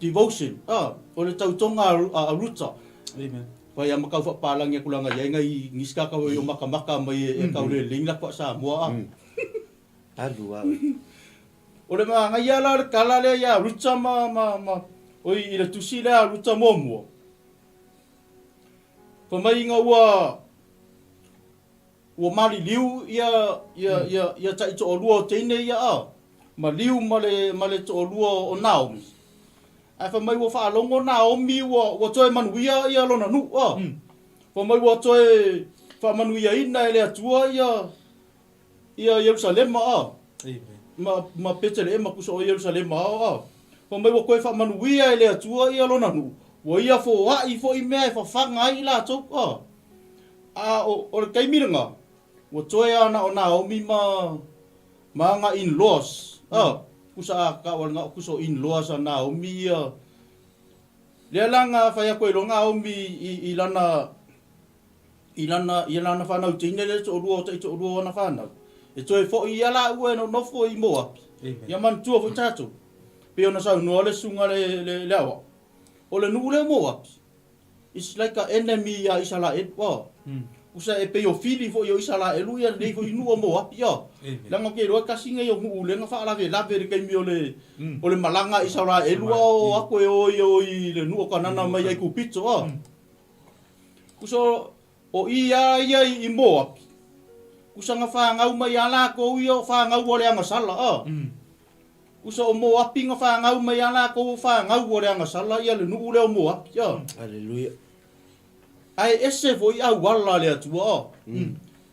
Devotion, a. O le tautoga a Ruta. Amen. Whai a makau whapalangi aku langa iai ngai ngiska kau i o makamaka mai e kau le ling la kwa Samoa a. Alu a. O le maangai ia la o le kala lea ia Ruta ma, ma, ma, oi i le tusi lea a Ruta muamua. Fa mai inga ua, Ua maliliu ia ia ia ia taʻi toʻalua o teine ia a, maliu ma le ma le toʻalua o Naomi. Ae fai mai ua faalogo Naomi ua ua toe manuia ia lona nuu a. Fai mai ua toe faamanuiaina e le Atua ia ia Ierusalema a. Ma ma Peteleema kusa o Ierusalema a a. Fai mai ua toe faamanuia e le Atua ia lona nuu, ua ia foai foi mea e fafaga ai i latou a. A o, o le taimi lena, ua toe a na o Naomi ma, ma ana in-laws. A, kusa a ka o na kusa o in-laws a Naomi ia. Lea la na fai atu ai loa Naomi i, i lana, i lana, i lana whanau teine le toʻolua o taʻi toʻolua o ana whanau. E toe foʻi ia laua e nonofo i Moapi. Ia manatua foi tatou. Pei ona saunoa le susuga le, le, le aoao. O le nuu lea o Moapi, It's like a enemy ia Isaraelu a. Usa e pei o fili foi o Isaraelu ia lenei foi nuu o Moapi a. Leaga ou te iloa e tasi nei o nuu lea na faalavelave i le taimi o le o le malaga a Isaraelu a o atu e o ia o i le nuu o Kanana mai Aikupito a. Usa o i a ia i Moapi, usa na fanau mai a lakou ia o fanau a le agasala a. Usa o Moapi na fanau mai a lakou o fanau o le agasala ia le nuu lea o Moapi a. Haleluia. Ae ese foi auala a le Atua a.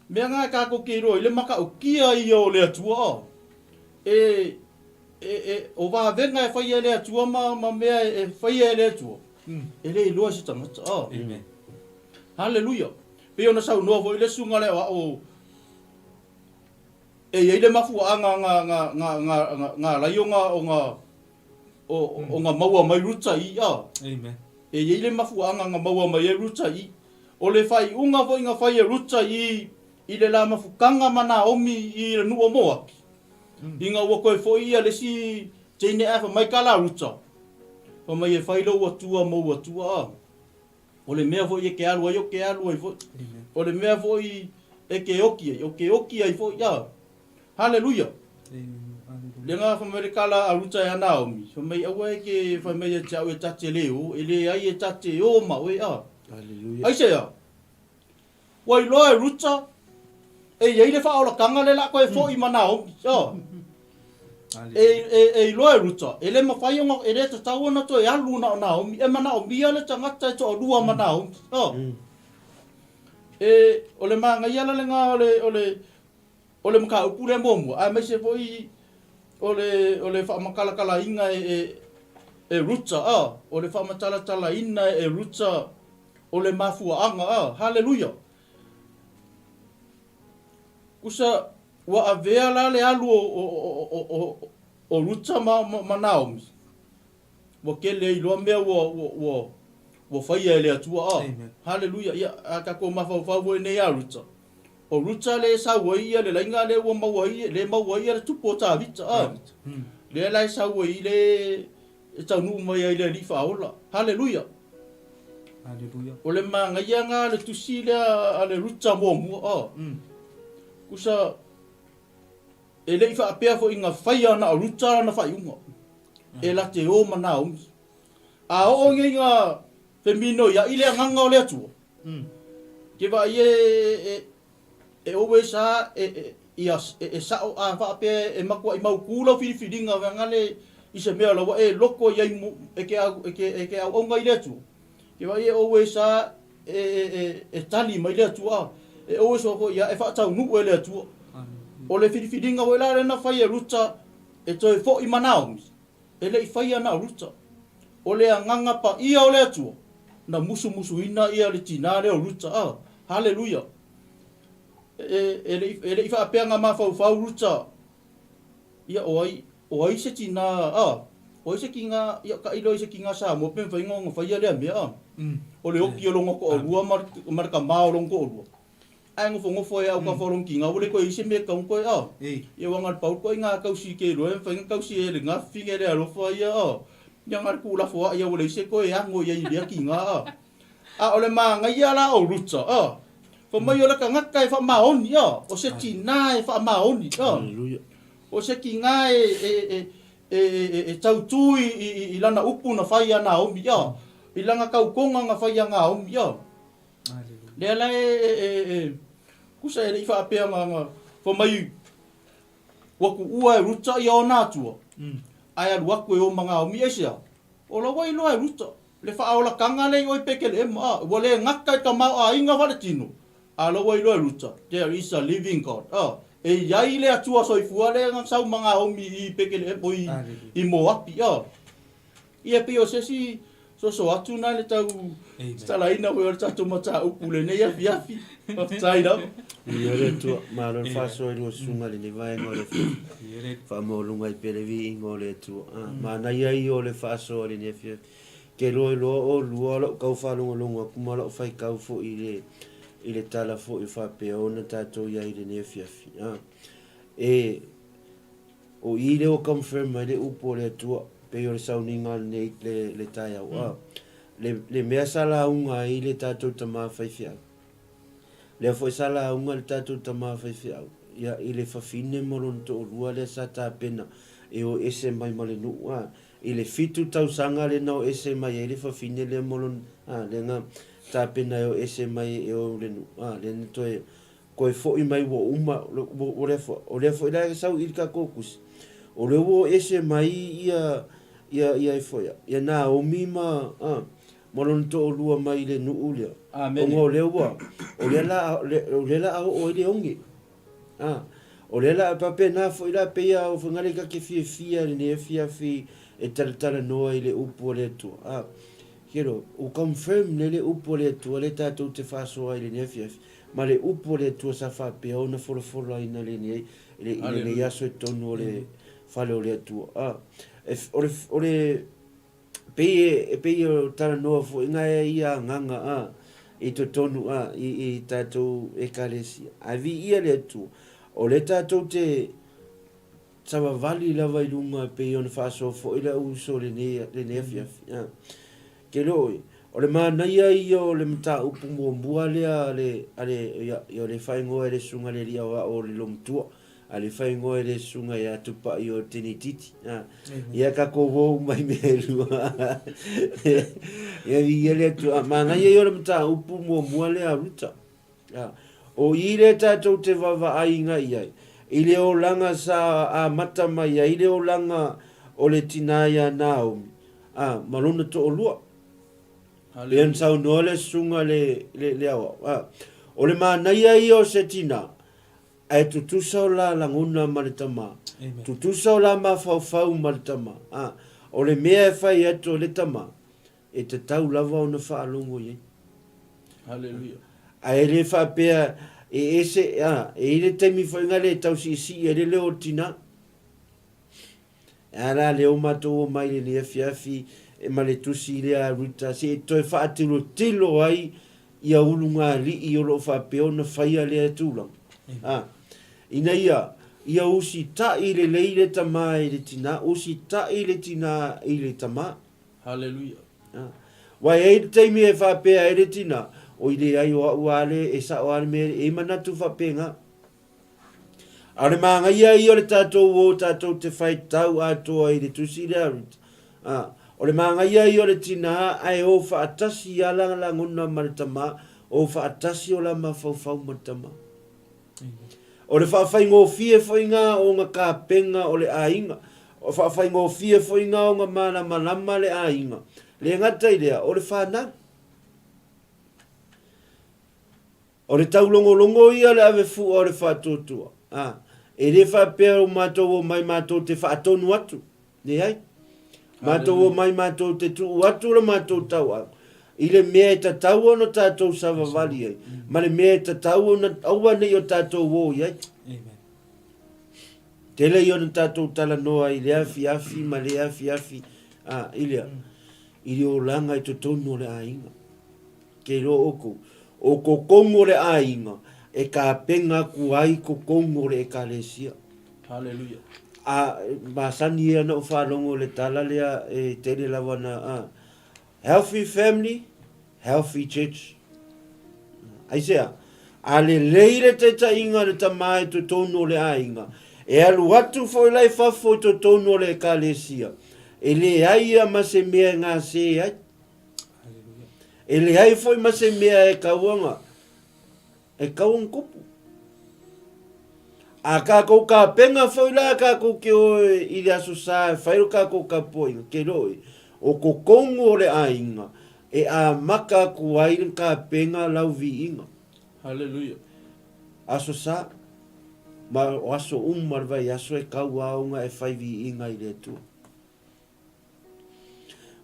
Mea na tatou te iloa i le matautia ia o le Atua a. E, e, e, o vavega e faia e le Atua ma, ma mea e faia e le Atua, e le iloa e se tagata a. Amen. Haleluia. Pei ona saunoa foi le susuga lea o ao, E i ai le mafuaaga na ala ai ona maua mai Ruta i a. E i ai le mafuaaga na maua mai ai Ruta i. O le faaiuga foi na fai e Ruta i i le la mafutaga ma Naomi i le nuu o Moapi, ina ua toe foi ia le isi teine ae fai mai ka la Ruta, fai mai e fai lou Atua mou Atua a. O le mea foi e ke alu ai, o ke alu ai foi. O le mea foi e ke oki ai, o ke oki ai foi. A. Haleluia. Le nga fai mai le kala a Ruta ia Naomi, fai mai aua e ke fai mai ia te au e ta te le o, e le ai e ta te o ma oe a. Haleluia. Aisea? Ua iloa e Ruta, e i ai le faaolataga lea o le a toe foi ma Naomi. A. E, e, e iloa e Ruta, e le mafai ona, e le tatau ona toe alu na o Naomi. E manaomia le tagata e toalua ma Naomi. A. E, o le manaia la lena o le, o le, o le mataupu lea muamua, aemaise foi o le, o le faamatalatalaina e, e, e Ruta, a, o le faamatalatalaina e Ruta o le mafuaaga, a. Haleluia! Kusa, ua avea la le alu o, o, o, o, o Ruta ma, ma, ma Naomi. Ua tele ai loa mea ua, ua, ua, ua faia e le Atua. A, Haleluia! Ia, a tatou mafaufau foi nei ia Ruta. O Ruta lea e sau ai ia le laiga lea ua maua ai, lea e maua ai ia le tupu o Tavita. A, lea la e sau ai le, e taunuu mai ai le Alii Faaola. Haleluia! Haleluia. O le manaia lena le tusi lea a le Ruta muamua. A, kusa, E le i faapea foi na faia na o Ruta lana faaiuga, e la te o ma Naomi. A oo nei na feminoiaʻi le agaga o le Atua, ke vaai e, e, e always a e, e, ia, e, e sao a faapea e matuaʻi mautū lau filifiliga vaega le i se mea o la ua e loto i ai mo, e ke au, e ke, e ke auauna i le Atua. Ke vaai e always a e, e, e, e tali mai le Atua, e always foi a e faataunuu e le Atua. O le filifiliga foi la lea na fai e Ruta e toe foi ma Naomi, e le i faia na o Ruta. O le agaga paia o le Atua, na musumusuina ia le tinā lea o Ruta. Ah, haleluia! E, e, le, e le i faapea na mafaufau Ruta, ia o ai, o ai se tinā, ah, o ai se tinā, ia tailo ai se tinā Samoa pe mafai ona faia lea mea, ah. O le oki o lona toalua ma, ma le tamā o lona toalua. Ae nofonofo ai au kafa o lona tinā, ua le toe i ai se mea e tatau ona toe, ah. Ia aua na o le pau koe ina tausi ke iloa e mafai ona tausi e le gafine le alofa ia, ah. Ia na o le tuulafoaʻi ia ua leai se toe ano i ai i lea tinā, ah. A o le manaia la o Ruta, ah, fai mai o le tagata e faamaoni, ah, o se tinā e faamaoni, ah. O se tinā e, e, e, e, e, e tautū i, i, i lana upu na fai iā Naomi, ah, i lana tautoga na fai iā Naomi, ah. Lea la e, e, e, e, kusa e le i faapea na, na, fai mai, ua tuua e Ruta ia ona atua, ae alu atu e o ma Naomi, aisea? O la ua iloa e Ruta, le faaolataga lea i oe Petelehema, a, ua le gata i tamaoaiga faaletino, a la ua iloa e Ruta, there is a living God, a, e i ai le Atua soifua lea na sau ma Naomi i Petelehema, i, i Moapi, a. Ia pei o se isi soso atu na le tau tatalaina foi o le tatou mataupu i lenei afiafi. Faafetai lava. Viia le Atua, malo le faasoa i lua susuga i lenei vaega o le afiafi. Faamaualuga ai pea le viiga o le Atua. Ah, manaia ia o le faasoa i lenei afiafi. Ke loa iloa oulua o lau tau faalogologo atu ma lau faitau foi i le i le tala foi o faapea ona tatou i ai i lenei afiafi. Ah, e O i lea ua confirm ai le upu a le Atua, pei o le sauniga lenei le, le taeao. Mm. Le, le mea sa lauga ai le tatou tama faifeau. Lea foi sa lauga le tatou tama faifeau, ia, i le fafine ma lona toalua lea sa tapena e o ese mai ma le nuu, a, i le fitu tausaga lea na o ese mai ai le fafine lea ma lona, a, lea na tapena e o ese mai e o le nuu, a, lea na toe Koe foʻi mai ua uma, o lea foi, o lea foi la e sau i le tatou tusi, o lea ua o ese mai ia, ia, ia e foi, ia Naomi ma, a, ma lona toalua mai i le nuu lea. Amene. Ona o lea ua, o lea la, o lea la a oo ai le oge. A, o lea la, faapena foi la, pei a o fagale ta te fiafia i lenei afiafi e talatalanoa i le upu a le Atua. A, kero, ua confirm lea le upu a le Atua lea tatou te faasoa ai i lenei afiafi. Ma le upu a le Atua sa faapea ona folafolaina lenei, i lenei aso i totonu o le fale o le Atua. A, e, o le, o le, pei e, e pei e talanoa foi nga e ia agaga, a, i totonu, a, i, i tatou Ekalesia. Ae viia le Atua, o lea tatou te savavali lava i luga e pei ona faasoa foi le au uso lenei, lenei afiafi. A. Ke loi, o le manaia ia o le mataupu muamua lea a le, a le, ia, ia le faaigoa e le Susuga i le Alii Aoao o le Lomatua, a le faaigoa e le Susuga ia Tupai o Tenititi. A, ia tatou o uma i mea e lua. Ia viia le Atua. Manaia ia o le mataupu muamua lea a Ruta. A, o i lea tatou te vaavaai i ai, i le olaga sa amata mai ai le olaga o le tinā iā Naomi, a, ma lona toalua. Pei ona saunoa le susuga le, le, le aoao, a, o le manaia ia o se tinā, ae tutusa o la lagona ma le tamā, tutusa o la mafaufau ma le tamā, a. O le mea e fai atu a le tama, e tatau lava ona faalogo i ai. Haleluia. Ae le faapea e ese, a, e i ai le taimi foi na le tau siisii ai le leo o le tina. E a la lea ua matou omai i lenei afiafi e ma le tusi lea a Ruta se i toe faatilotilo ai ia ulugalii o lo o faapea ona faia lea tulaga. A, ina ia, ia usitai lelei le tama i le tina, usitai le tina i le tama. Haleluia. Aua e i ai le taimi e faapea ai le tina, oi leai o au lava le, e sao lava le mea, e i ai manatu faapena. A o le manaia ia o le tatou o tatou te faitau atoa i le tusi lea, Rita. A, o le manaia ia o le tina ae o faatasi lava la lagona ma le tama, o faatasi o la mafaufau ma le tama. O le faafaigofie foi na o ona kapena o le aiga, o faafaigofie foi na o ona malamalama le aiga. Le gata i lea, o le fanau. O le taulogologo ia o le ave fua o le faatuatua. A, e le faapea o matou omai matou te faatonu atu. Leai. Matou omai matou te tuu atu le matou tauau i le mea e tatau ona tatou savavali ai, ma le mea e tatau ona aua ne i o tatou o i ai. Tele ia ona tatou talanoa i lea afiafi ma lea afiafi, a, i lea, i le olaga i totonu o le aiga. Ke iloa oukou, o totonu o le aiga e tapena atu ai totonu o le Ekalesia. Haleluia. A, masani ia na ou faalogo i le tala lea e tele lava na, a, healthy family, healthy church. Aisea? A lelei le taitaiga a le tama i totonu o le aiga, e alu atu foi la i fafo i totonu o le Ekalesia, e leai ia ma se mea e gase ai. E leai foi ma se mea e tau e tau ona tupu. A kākou kapena foi la kākou ke o i le Aso Sa e fai lo kākou kapuaiga, ke loe, o totonu o le aiga e amata atu ai le kapena lau viiga. Haleluia. Aso Sa, ma o aso uma le vaiaso e tau a ona e fai viiga i le Atua.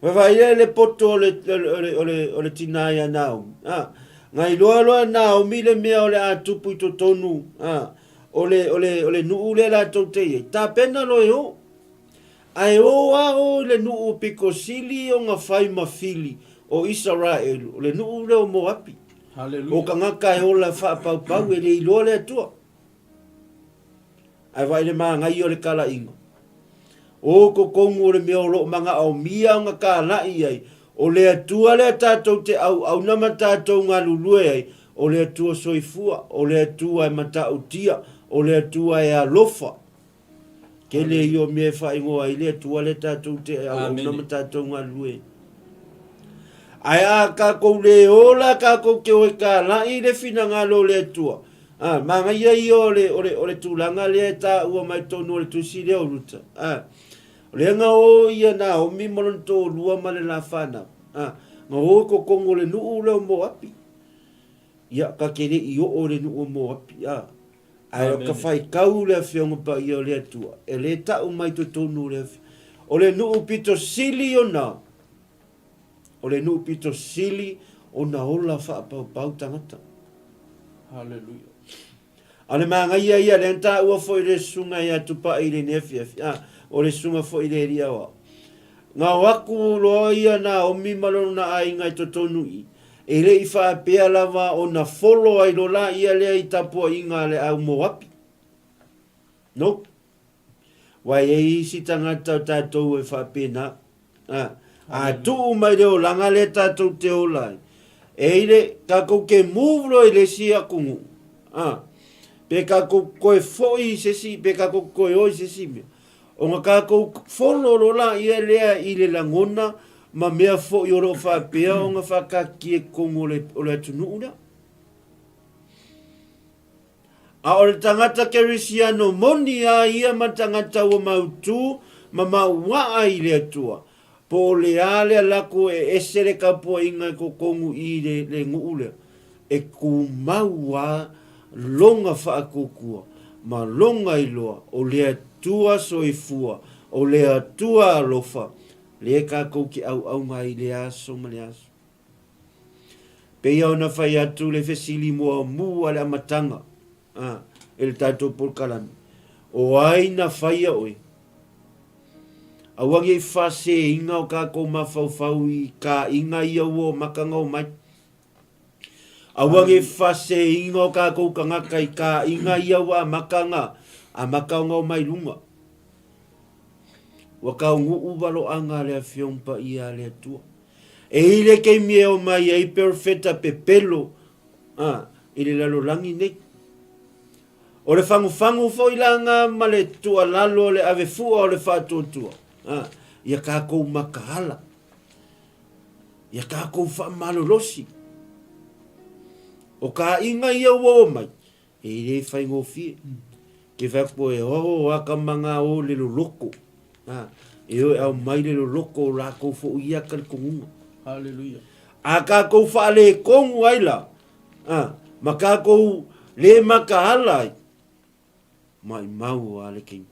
Vaavaai le poto o le, o le, o le, o le tinā ia Naomi. A, na iloa loa e Naomi le mea o le a tupu i totonu a, o le, o le, o le nuu lea latou te i ai. Tapena loa e o. Ae o a o i le nuu pito sili ona fai ma fili o Isaraelu, o le nuu lea o Moapi. Haleluia. O tagata e ola faapaupau e le iloa le Atua. Ae vaai le manaia o le talaiga. O totonu o le mea o lo o manaomia ona talai i ai, o le Atua lea tatou te auauna ma tatou galulue ai, o le Atua soifua, o le Atua e matautia, o le Atua e alofa. Tele ia o mea e faaigoa ai le Atua lea tatou te auauna ma tatou galulue ai. Ae a tatou le ola tatou te o e talai le finagalo o le Atua, a, manaia ia o le, o le, o le tulaga lea e taua mai totonu o le tusi lea o Ruta. A, o lea na o ia Naomi ma lona toalua ma le la fanau. A, na o i totonu o le nuu lea o Moapi. Ia, ta te le i oo i le nuu o Moapi, a. Ae o ka faitau le Afioga Paia o le Atua, e le tau mai totonu o le O le nuu pito sili ona, o le nuu pito sili ona ola faapaupau tagata. Haleluia. A o le manaia ia, lea na taua foi le susuga ia Tupai i lenei afiafi, a, o le susuga foi i le alii aoao. Na o atu loa ia Naomi ma lona aiga i totonu i i, E le i faapea lava ona folo ai lola ia lea i tapuaiga a le au Moapi. Nope. Wai e ai isi tagata o tatou e faapena. A, a tuu mai le olaga lea tatou te ola ai, e i le, tatou te move loa i le isi atunuu, a, pe tatou toe foi i se isi, pe tatou toe o i se isi mea, Ona tatou folo loa laia lea i le lagona ma mea foi o lo o faapea ona faataatitia i totonu o le atunuu lea. A o le tagata kerisiano moni a ia ma le tagata ua mautu ma mauaa i le Atua, po o le a le lako e ese le tapuaiga i totonu i le, le nuu lea, e tumau a lona faatuatua ma lona iloa o le Atua soifua, o le Atua alofa. Lea kākou ke ʻauʻau ai i le aso ma le aso. Pei ona fai atu le fesili muamua a le amataga, a, e le tatou polokalame, O ai na faia oe? Aua nei faasēina o kākou mafaufau i kāʻiga ia ua o makaga o mai. Aua nei faasēina o kākou kangaka i kāʻiga ia ua amakaga, amakaga o mai lunga. Ua kaunuʻu waloʻaga a le Afioga Paia a le Atua. E i le keimi e o mai ai perofeta pepelo a, i le lalolagi nei. O le fagufagu foi la nga ma le tuualalo o le ave fua o le faatuatua, a, ia kākou makaala, ia kākou faamalolosi. O ka aiga ia ua o mai, E le faigofie. Ke whai atu e o aka ma ngā o le loloko. Ha, e o e au mai le loloko o lākou fo ia ka le kongunga. Hallelujah. A kākou whaale e kongu ai la, ha, ma kākou le makahala ai, maʻimau a le keimi.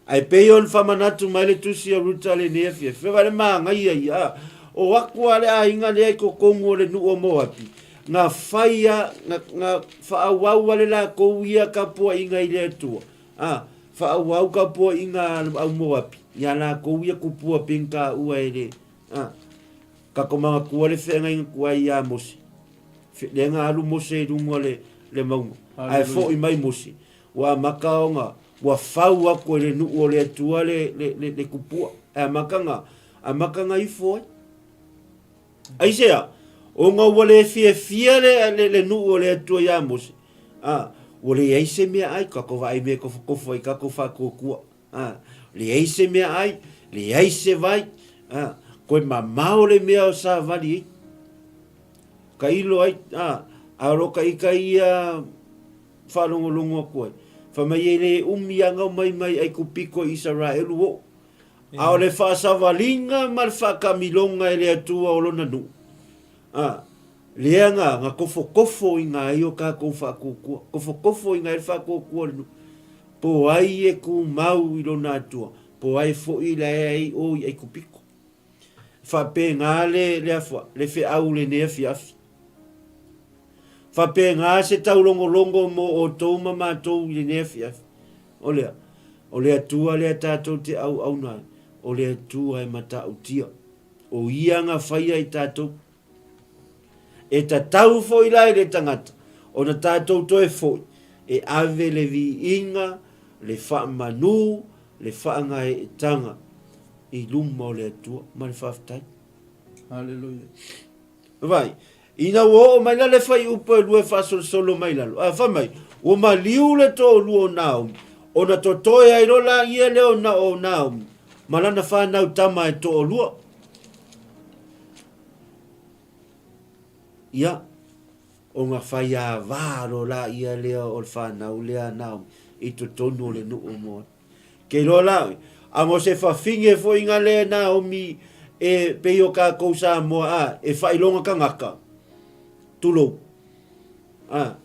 Ae pei ona faamanatu mai le tusi a Ruta lenei afiafi, fai le māgaia ia, a, o aku a le aiga lea i totonu o le nuu o Moapi, nga fai a, nga, nga faaauau a le lakou ia kapuaiga i le Atua, a, faaauau kapuaiga a le au Moapi, ia lakou ia kupua pingkaua e le, a, kakomagatua le feagaiga tuai ia Mose. Lea nga alu Mose i luga o le, le mauga, ae foʻi mai Mose, Ua amata ona, ua fau aku e le nuu o le Atua le, le, le, le kupua. E amata na, amata na ifo ai. Aisea, ona ua le fiafia le, le, le nuu o le Atua iā Mose. A, ua leai se mea ai, katou vaai mea kofokofo ai katou faatuatua. A, leai se mea ai, leai se vai. A, koe mamao le mea o savali ai. Ka ilo ai, a, a o lo ka ika ia faalogologo atu ai. Fai mai e le umi a gau mai mai Aikupito i Isaraelu oo. A o le faasavaliga ma le faakamiloga e le Atua o lona nuu, a, lea na, na kofokofo i ngā ai o kākou faatuatua, kofokofo i ngā ai le faatuatua o le nuu. Po ai e tumau i lona Atua, po ai foʻi la e ai o i Aikupito. Faapena le, le afua, le feau lenei afiafi. Faapena se taulogologo mo outou ma matou i lenei afiafi. O lea, o le Atua lea tatou te auauna ai, o le Atua e matautia. O ia na faia i tatou. E tatau foi la i le tagata ona tatou toe foi e ave le viiga, le faamanu, le faagaeetaga i luma o le Atua ma le faafetai. Haleluia. Vai, ina ua oo mai la le fuaiupu e lua e faasolosolo mai lalo, a fai mai, ua maliu le toalua o Naomi, ona totoe ai loa laia lea o na o Naomi ma lana fanau tama e toalua. Ia, ona faiāvā loa laia lea o le fanau lea a Naomi i totonu o le nuu o Moapi. Ke iloa la oe, a mo se fafine foi nga lea Naomi e pei o kākou Samoa a, e faailoga tagata, tulou, a,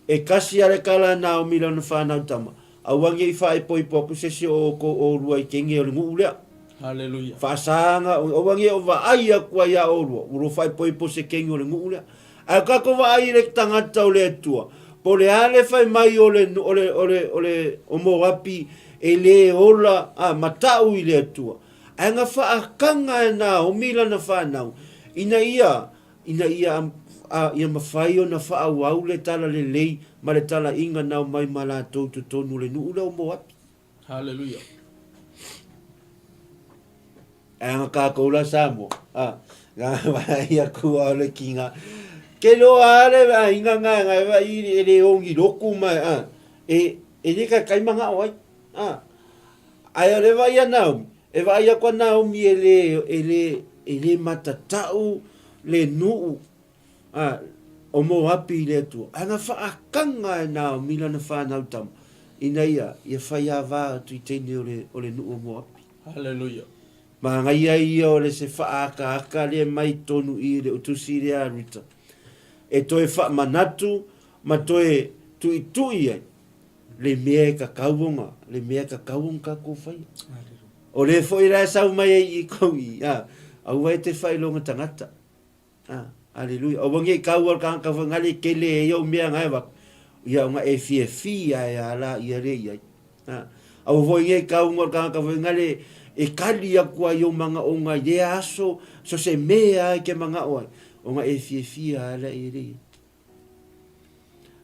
e kasi a le kala a Naomi lana fanau tama, aua ne i faaipoipo atu se isi o outou olua i kene o le nuu lea. Haleluia. Faasanga, aua ne o vaai atu ai iā olua, ua lo faaipoipo se kene o le nuu lea. Ae o tatou vaai i le tagata o le Atua, po o le a le fai mai o le, o le, o le, o le, o Moapi e le ola, a, mataʻu i le Atua. Ae na faakaga e Naomi lana fanau, ina ia, ina ia, a, ia mafai ona faaauau le talalelei ma le talaiga na omai ma latou i totonu o le nuu lea o Moapi. Haleluia. Ae aga kākou la Samoa. A, nga vai aku a le kinga. Ke loa a le a inga nga nga vai e le ongi loku mai a. E e le ka kai manga o ai. A. Ai o le vai a Naomi. E vai aku a Naomi e le e le e le matatau le nuu Ā, o Moapi i le Atua. Ana whaakanga e Naomi lana whanau tama, ina ia, ia whai ā-wā atu i teine o le, o le nuu o Moapi. Haleluia. Māngai ai ia o le se whaakaaka lea mai tonu i le utusi lea a Ruta, e toe whaamanatu ma toe tuitui ai le mea e kakau ona, le mea e kakau ona kakou whaia. Haleluia. O le foi la e sau mai ai i kou i, a, aua e te faailoga tagata. A, aleluia. Aua nei kau al kanga kau ngale kele e iau mea ngai wak. Ia o nga e fie fi a e ala ia le iai. A, aua foi nei kau ngol kanga kau ngale e kali aku ai o manga o nga ye aso so se mea ai ke manga o ai. O nga e fie fi a ala ia le iai.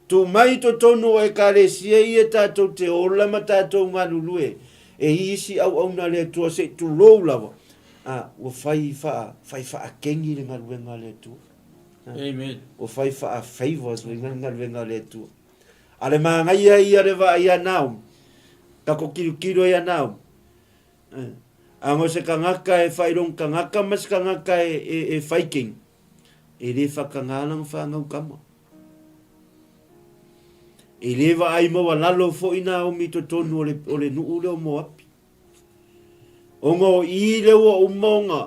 Tū mai i totonu o Ekalesia ia tātou te ola ma tātou galulue e i isi auauna a le Atua se i tulou lava, ā, ua whai wha, whai whaakengi le galuega a le Atua. Amen. Ua whai wha favors le galuega a le Atua. A le māngaia ia le vaai ia Naomi, ka ko kirukiro ia Naomi. A ngo se kangaka e whairong kangaka ma se kangaka e, e, e whaikengi. E le whakangā whāngau kama. E le vaai maualalo foi Naomi i totonu o le, o le nuu lea o Moapi. Ona o i le ua uma ona,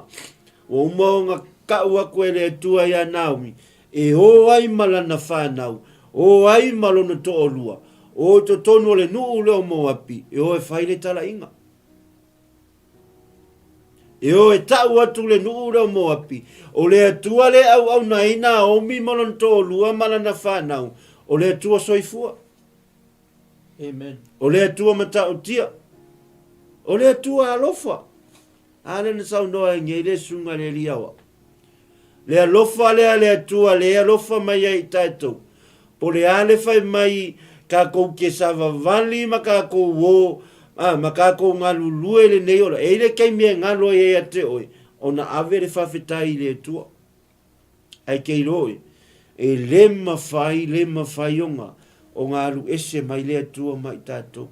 ua uma ona kau aku e le Atua iā Naomi, e o ai ma lana whānau, o ai ma lona to'olua, o i totonu o le nuu lea o Moapi, e o e fai le talaiga. E o e ta'u atu le nuu lea o Moapi, o le Atua le auauna ai Naomi ma lona toalua ma lana fanau, o le Atua soifua. Amen. O le Atua matautia. O le Atua alofa. A lea na saunoa ai nei le susuga i le alii aoao. Le alofa lea a le Atua le alofa mai ai i tatou. Po le a le fai mai kakou ke savavali ma kakou o, a, ma kakou galulue i lenei ola. E i le taimi e galo ai ia te oe, ona ave le faafetai i le Atua. Ae ke iloa oe, e le mafai, le mafai ona, ona alu ese mai le Atua ma i tatou.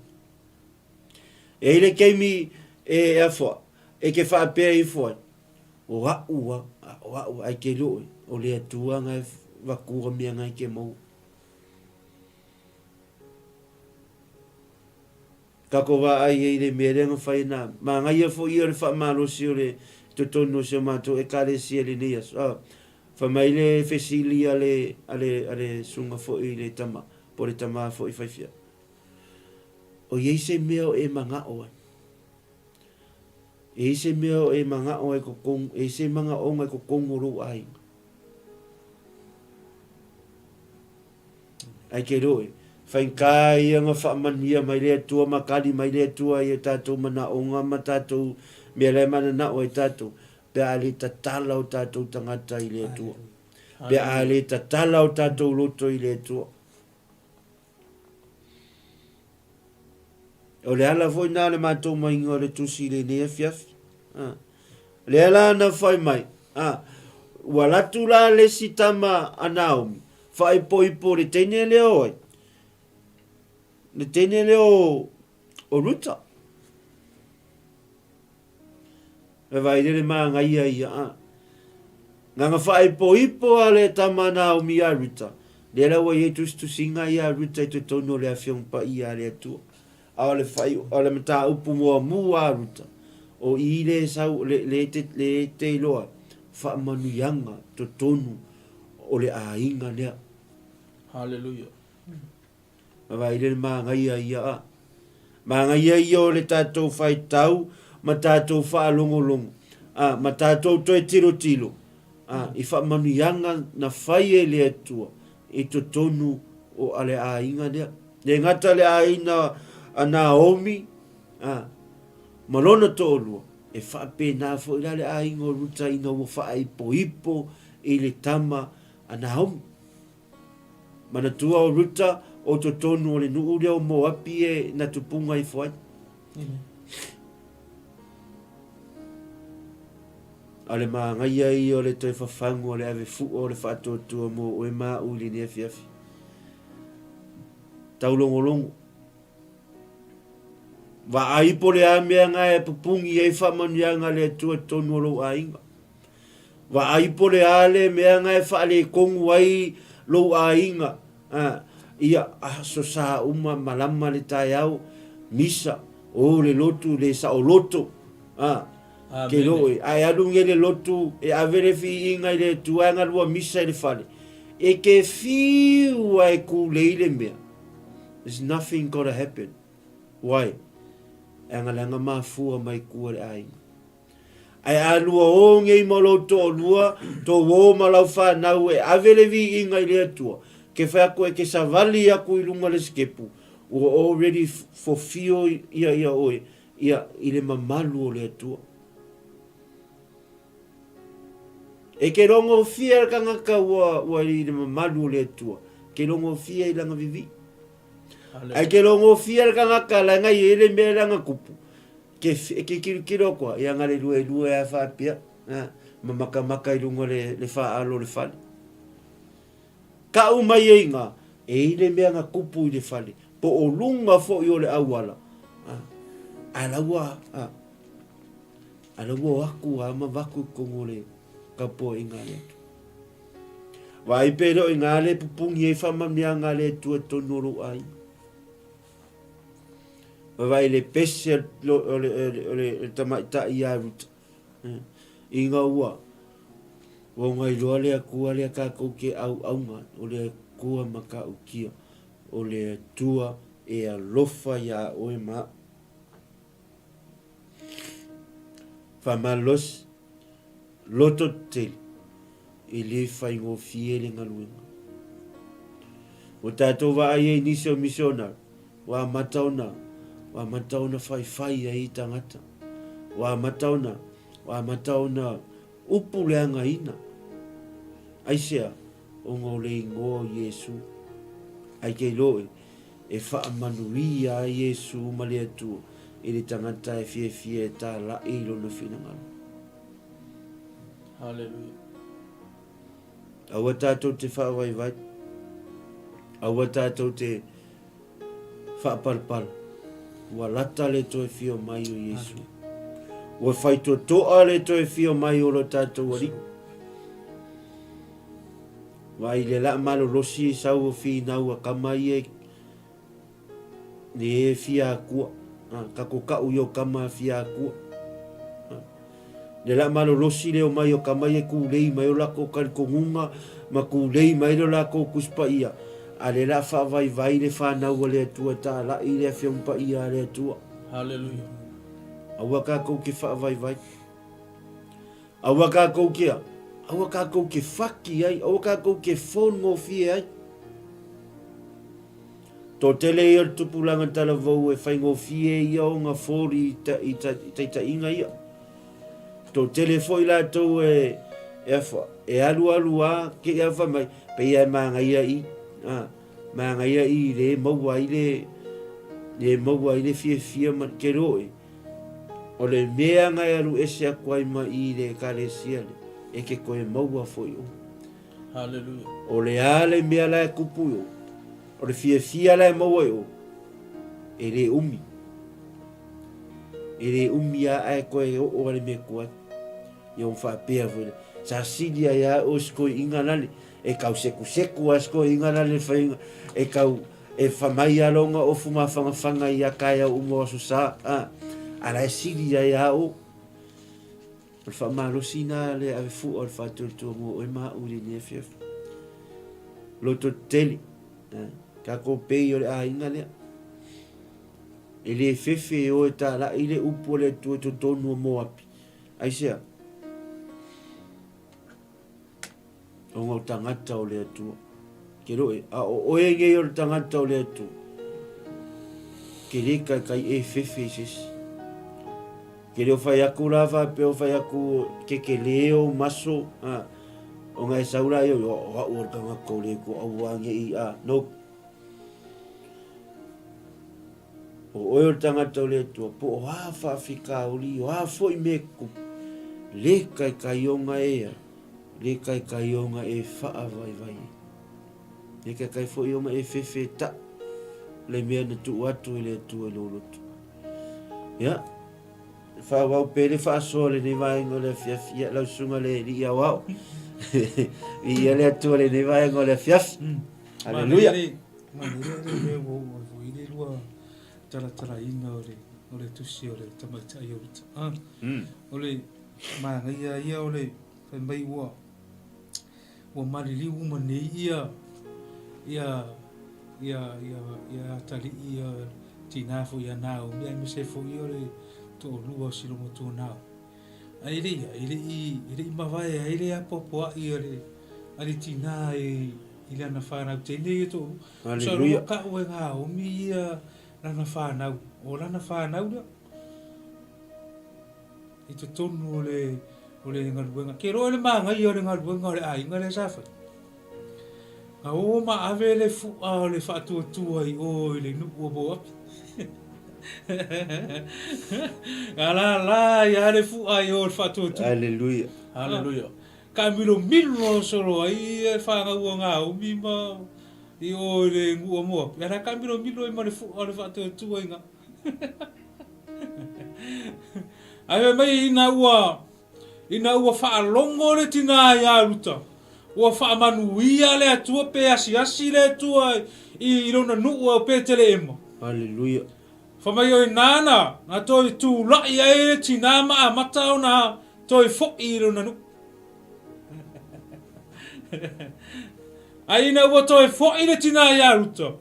E i le taimi e, e afoa, e ke faapea ifo ai, O a'u a, o a'u a, ai ke loe, o le Atua nga e vakuga mea nga e ke maua. Kako vaai ai le mea lea na fai e na, manaia foi ia o le faamalosi o le totonu o si o matou Ekalesia i lenei aso. Ah, fai mai le fesili a le, a le, a le susuga foi i le tama, po o le tama foi faifeau. O i ai se mea o e mana'o ai? E i se mea o e manaʻo ai totonu, e i se manaʻoga i totonu o lou aiga. Ai ke loe, faigata ia na faamanuia mai le Atua ma kali mai le Atua i o tatou manaʻoga ma tatou mea la e mananao ai tatou, pe a le tatala o tatou tagata i le Atua. Pe a le tatala o tatou loto i le Atua. O le ala foi na le matou maiga o le tusi i lenei afiafi. A. Lea la na fai mai, a, ua alu atu la le isi tama a Naomi, faaipoipo le teine lea o ai? Le teine lea o, o Ruta. E vaai lea le manaia ia, a. Nana faaipoipo a le tama a Naomi iā Ruta, lea la ua i ai tusitusiga iā Ruta i totonu o le Afioga Paia a le Atua. A o le whai, o le mataupu muamua a Ruta, o i le sau, le, le te, le te iloa, faamanuiaga totonu o le aiga lea. Hallelujah. Vaai le manaia ia a. Manaia ia o le tatou faitau ma tatou faalogologo a, ma tatou toe tilotilo a, i faamanuiaga na fai e le Atua i totonu o a le aiga lea. Le gata le aiga a Naomi a, ma lona toalua, e faapena foi la le aiga o Ruta ina ua faaipoipo i le tama a Naomi. Manatua o Ruta o totonu o le nuu lea o Moapi e na tupunga ifo ai. A le māngaia ia o le toe fafagu o le ave fua o le faatuatua mo oe ma au i lenei afiafi. Taulogologo. Vaai po le a mea nga e pupungi ai faamanuiaga a le Atua i totonu o lou aiga. Vaai po le a le mea nga e faaletonu ai lou aiga, a, ia, aso sa uma malama le taeao, misa, o le lotu le saoloto, a, ke loe, a e alu nei le lotu e ave le fiiga i le Atua e galua misa i le fale, e ke fiu a e kulei le mea, there's nothing gonna happen. Why? E agaleaga mafua mai kua le aiga. Ae a lua o nei ma lou toalua, tou o ma lau fanau e ave le viiga i le Atua, ke fai aku e ke savali aku i luga le sikepu, ua already fofio ia ia oe ia i le mamalu o le Atua. E ke logofia le tagata ua ua i le mamalu o le Atua, ke logofia i lana vivii. Ae ke logofia le tagata laga i ai le mea lana kupu, Ke, ke kilokilo koa, ia nga le lue lue a faapea, a, ma makamaka i luga le, le faalo o le fale. Ka'u mai ai nga, e i le mea na kupu i le fale, po o luga fo'i o le auala, a, a la ua, a, a la ua o aku a ma vaku i totonu o le tapuaiga a le Atua. Vaai pe le o i nga le pupuni ai faamanuiaga a le Atua i totonu o lou aiga. Vaai le pese o le tamaitai ia Ruta. Ina ua ua iloa le Atua lea tatou te auauna, o le Atua matautia, o le Atua e alofa iā oe ma au. Faamalosi, loto tetele, e le faigofie le galuega. Ua tatou vaai ai i nisi o misionari, ua amata ona, ua amata ona faifai ai i tagata. Ua amata ona, ua amata ona upu leagaina. Aisea? Ona o le igoa o Iesu. Ai kei loe, e faamanuia ai Iesu ma le Atua i le tagata e fiafia e tāla'i i lona finagalo. Haleluia. Aua tātou te whaavaivai. Aua tātou te whaapalapala. Ua lata le toe whio mai o Iesu. Ua whaitotoa le toe whio mai o lo tātou Alii. Vai le la malolosi sau o finau a kama ia Ne e fia akua. Ka ko ka'u i o kama fia akua. Le la malolosi le o mai o kama ia kūlei mai o lako kalikogunga ma kūlei mai le o lako kuspaia. A le la whaavaivai le whanau a le Atua tāla'i le awhiong paia a le Atua. Hallelujah. Aua kākou ke whaavaivai. Aua kākou ke a. Aua kākou ke whaki ai. Aua kākou ke whongofie ai. Tō tele ia o le tupulaga talavou e faigofie ia o nga fori i ta, i ta, i taitaiga ia. Tō tele foi latou e, e afa, e alualu a, ke i afa mai, pe ia e māngaia i, a, māngaia i le maua ai le, le maua ai le fiafia ma ke roe. O le mea nga e alu ese aku ai ma i le ekalesia le, e ke koe maua foi o. Hallelujah. O le a le mea la e kupu i o, o le fiafia la e maua i o, e le umi. E le umi a ae koe oo a le mea kuai. Ia o whaapea foi le. Sa sili ai a o siko i inga lale, e kau seku seku a siko i inga lale whainga, e kau e whamai a longa o fuma whanga whanga i a kai au umo aso sa, a, ala e sili ai a o. O le faamalosi na le ave fua o le faatuatua mo oe ma au i lenei afiafi. Loto tetele, tatou pei o le aiga lea. E le fefe e o e tāla'i le upu a le Atua i totonu o Moapi. Aisea? Ona o tagata o le Atua. Ke loe, a o oe nei o le tagata o le Atua, ke le kaikai e fefe i se isi. Ke leo whai aku la whapea o whai aku ke ke leo maso, a, o ngai sau la io, o au o le tagata o le Atua, au a nge i a, no. O oe o le tagata o le Atua, po o a faafikauli, o a foi me kupu, le kaikaioga e ai, le kaikaioga e faavaivai ai. Le kaikai foi oga e fefe ta, le mea na tuu atu e le Atua i lou loto. Ia, whaawau pe le whaasoa le nei vaenga o le afiafi, ia lau susuga le alii aoao. Ia le Atua le nei vaenga o le afiafi. Haleluia. Manaia le mea ua oo ai foi i le lua talatalaina o le, o le tusi o le tamaitai o Ruta. Ah, o le manaia ia o le fai mai ua, ua maliliu uma nei ia, ia, ia, ia, ia atalii ia tinā foi ia Naomi aemaise ai foi o le toalua o Silomatua Naomi. Ae le ia, e le i, e le i mavae ai le apoapoai a le, a le tinā i, i lana fanau teine ia toalua. Aleluia. Sa kau e Naomi ia lana fanau, o lana fanau lea. I totonu o le, o le galuega. Ke loa le māngaia o le galuega o le aiga lea sa fai. Na o ma ave le fu'a o le faatuatua i o i le nu'u o Moapi. Na lala ai lava le fu'a i o i le faatuatua. Aleluia. Aleluia. Taamilomilo solo ai le fanau a Naomi ma i o i le nu'u o Moapi. A la taamilomilo ai ma le fu'a o le faatuatua i ina. Ae fai mai ina ua Ina ua faalogo le tinā iā Ruta, ua faamanuia le Atua pe asiasi le Atua i lona nuu o Peteleema. Aleluia. Fai mai o ina na, na toe tula'i ai le tinā ma amata ona toe fo'i i lona nuu. Ae ina ua toe fo'i le tinā iā Ruta,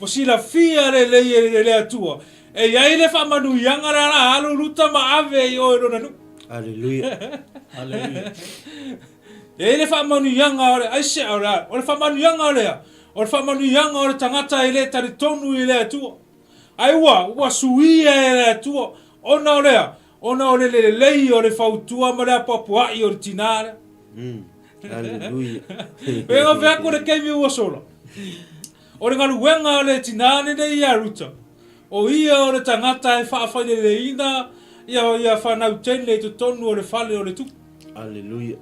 Ua silafia lelei e le Atua, e i ai le faamanuiaga le ala alu Ruta ma ave i o i lona nuu. Aleluia. Aleluia. E i ai le faamanuiaga o le aisea o le a? O le faamanuiaga o le a? O le faamanuiaga o le tagata e le talitonu i le Atua. Ae ua, ua suia e le Atua, ona o le a? Ona o le lelei o le fautua ma le apoapoai o le tinā lea. Mm. Aleluia. Pe o fea aku le keimi ua sola. O le galuega a le tinā lenei ia Ruta, o ia o le tagata e faafaileleina ia ia fanau tele i totonu o le fale o le tupu. Aleluia.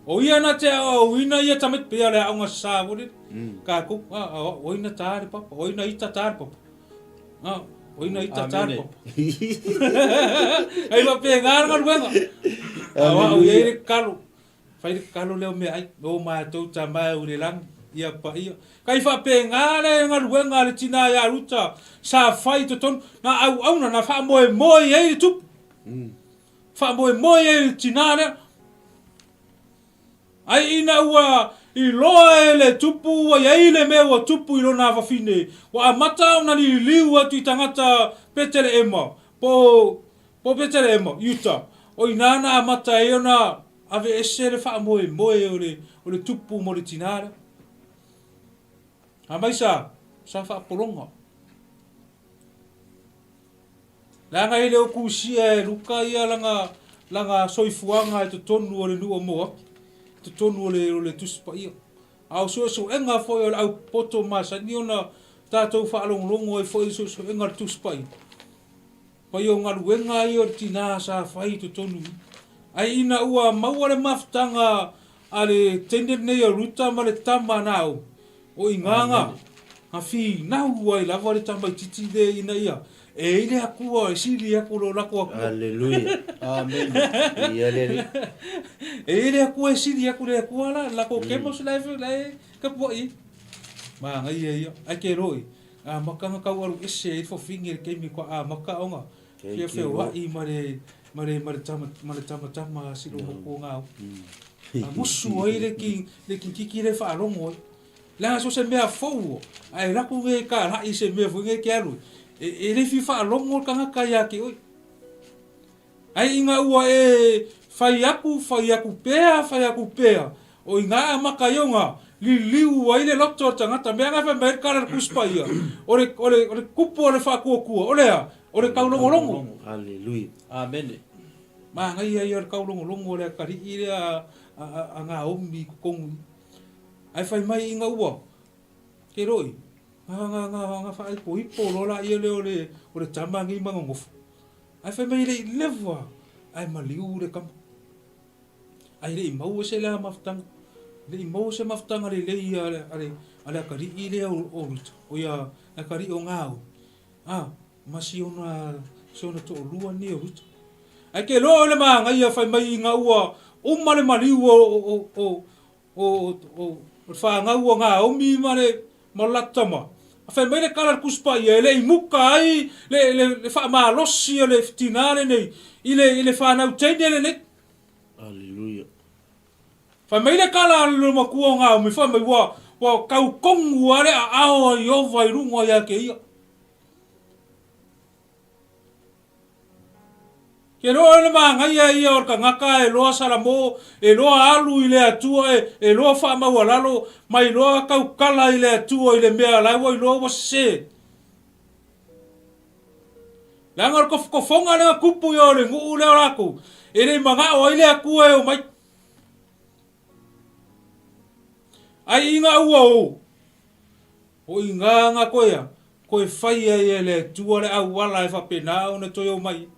O ia na te aoaoina ia tamaiti pei o le aoga sa foi lele. Kākou, a, a, o ai na tā le papa, o ai na ita tā le papa. A, o ai na ita tā le papa. Ai faapena le galuega. Aoao i ai le kalo. Fai le kalo lea o meaai, o matou tama e o le lagi, ia paia. Kai faapena le galuega a le tina ia Ruta, sa fai i totonu, na auauna, na faamoemoe i ai le tupu. Faamoemoe i ai le tina lea. Ai ina ua iloa e le tupu ua i ai le mea ua tupu i lona afafine, ua amata ona lililiu atu i tagata Peteleema, po o Po Peteleema, Iuta, o inā na amata ai ona aveese le faamoemoe o le, o le tupu mo le tinā lea. A mai sa, sa faapologa. Leaga e le o kusia e Luka ia lana, lana soifuaga i totonu o le nuu o Moapi, i totonu o le, o le Tusi Paia. A o suesuega foi o le au poto masani ona tatou faalogologo ai foi i suesuega o le Tusi Paia. Pai o galuega ia o le tinā sa fai i totonu i. Ae ina ua maua le mafutaga a le teine lenei o Ruta ma le tama a Naomi, o Igaga, na finau ai lava le tamaititi le ina ia e i le Akua e sili aku lo lako Akua. Aleluia. Amen. Ia le Alii. E i le Akua e sili aku le Akua la, lako kemos la e, la e kapua'i ai. Manaia ia. Ae ke loi, Amata na tau alu ese ai le fofine i le taimi kua amata ona fia feoai ma le ma le ma le tama ma le tamatama a Silomoku o Gau. A musu ai le ki le kinkiki le faalogo ai. Leaga so se mea fou ae laku nei ka la'i se mea foi nei ke alu. E, e le fia faalogo le tagata ia te oe. Ai ina ua e fai aku, fai aku pea, fai aku pea, o ina amata ai ona liliu ai le loto o le tagata. Mea na fai mai ai le tala a le Tusi Paia, o le, o le, o le kupu o le faatuatua, o le a? O le taulogologo. Aleluia. Amene. Manaia ia o le taulogologo o le atalii lea a, a, a, a Naomi i totonu i. Ae fai mai ina ua, ke loi, na, na, na, na faaipoipo loa laia lea o le, o le tama nei ma nonofo. Ae fai mai e le i leva ae maliu le tama. Ae le i maua se lea mafutaga. Le i maua se mafutaga lelei a le, a le, a le atalii lea o, o Ruta, o ia le atalii o Gao, a, ma si ona, si ona toalua nei o Ruta. Ae ke loa o le manaia fai mai ina ua uma le maliu o, o, o, O, o, o le fanau o Naomi ma le, ma le latou tama. A fai mai le tala a le Tusi Paia, e le i muka ai le, le, le faamalosi o le tinā lenei i le, i le fanau teine lenei. Aleluia. Fai mai le tala a le matua o Naomi, fai mai, ua, ua tau tonu lava le aao a Ieova i luga ia te ia. Ke loa le magaia ia o le tagata e loa salamo, e loa alu i le Atua, e, e loa faamaualalo, mai loa taukala i le Atua i le mea la ua iloa ua sese. Leaga o le tofotofoga lea na tupu ia o le nuu lea o latou, e le i manao ai le Atua e omai. Ai ina ua o, o ina na toe a, toe fai ai e le Atua le auala e faapena ona toe omai.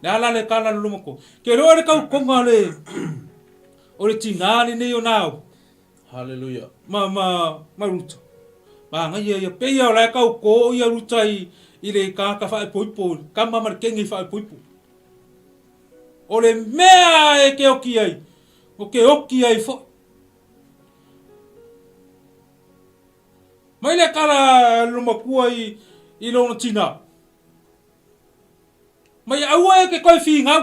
Le a la le tala a le lomatua? Ke loa le tautoga le, o le tinā lenei o Naomi. Haleluia. Ma, ma, ma Ruta. Manaia ia, pei o la e tauto ia Ruta i, i le tagata faaipoipo, tama ma le kenge faaipoipo. O le mea e ke oki ai, o ke oki ai foi. Mai le kala lo makua i, i lona tina. Mai aua e ke koe fingau.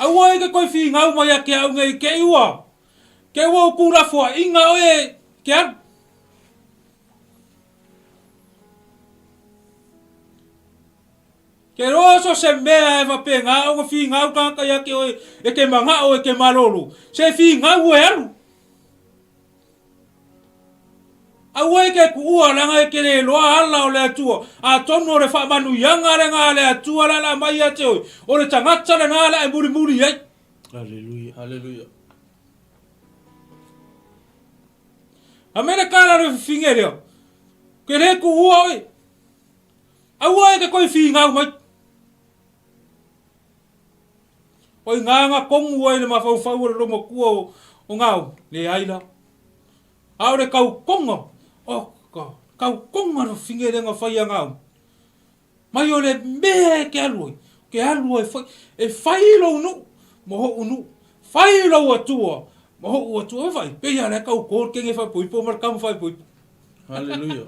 Aua e ke koe fingau mai a ke au nei ke ua. Ke ua uku lafoaʻiga oe ke alu. Ke loa so se mea e faapena ona figau tagata ia te oe e te manao e te malolo, se figau e alu. Aua e te kuua leaga e te le iloa ala o le Atua, atonu o le faamanuiaga lena a le Atua le a aumai ia te oe, o le tagata lena le a e mulimuli ai. Haleluia. Haleluia. A me le kala le fifine lea, ke le kuua oe. Aua e te toe fīngau mai. O i ngā ngā kongu ai le mafaufau o le lomatua o, o ngā o, leai la. A o le kaukonga, o ka, kaukonga le fingelenga fai a ngā o. Mai o le mea e ke alu ai, ke alu ai fai, e fai lou nuu, mo hoʻu nuu, fai lou Atua, mo hoʻu Atua. E fai, pei a le kau kō le kenge whaipoipo ma le kama whaipoipo. Haleluia.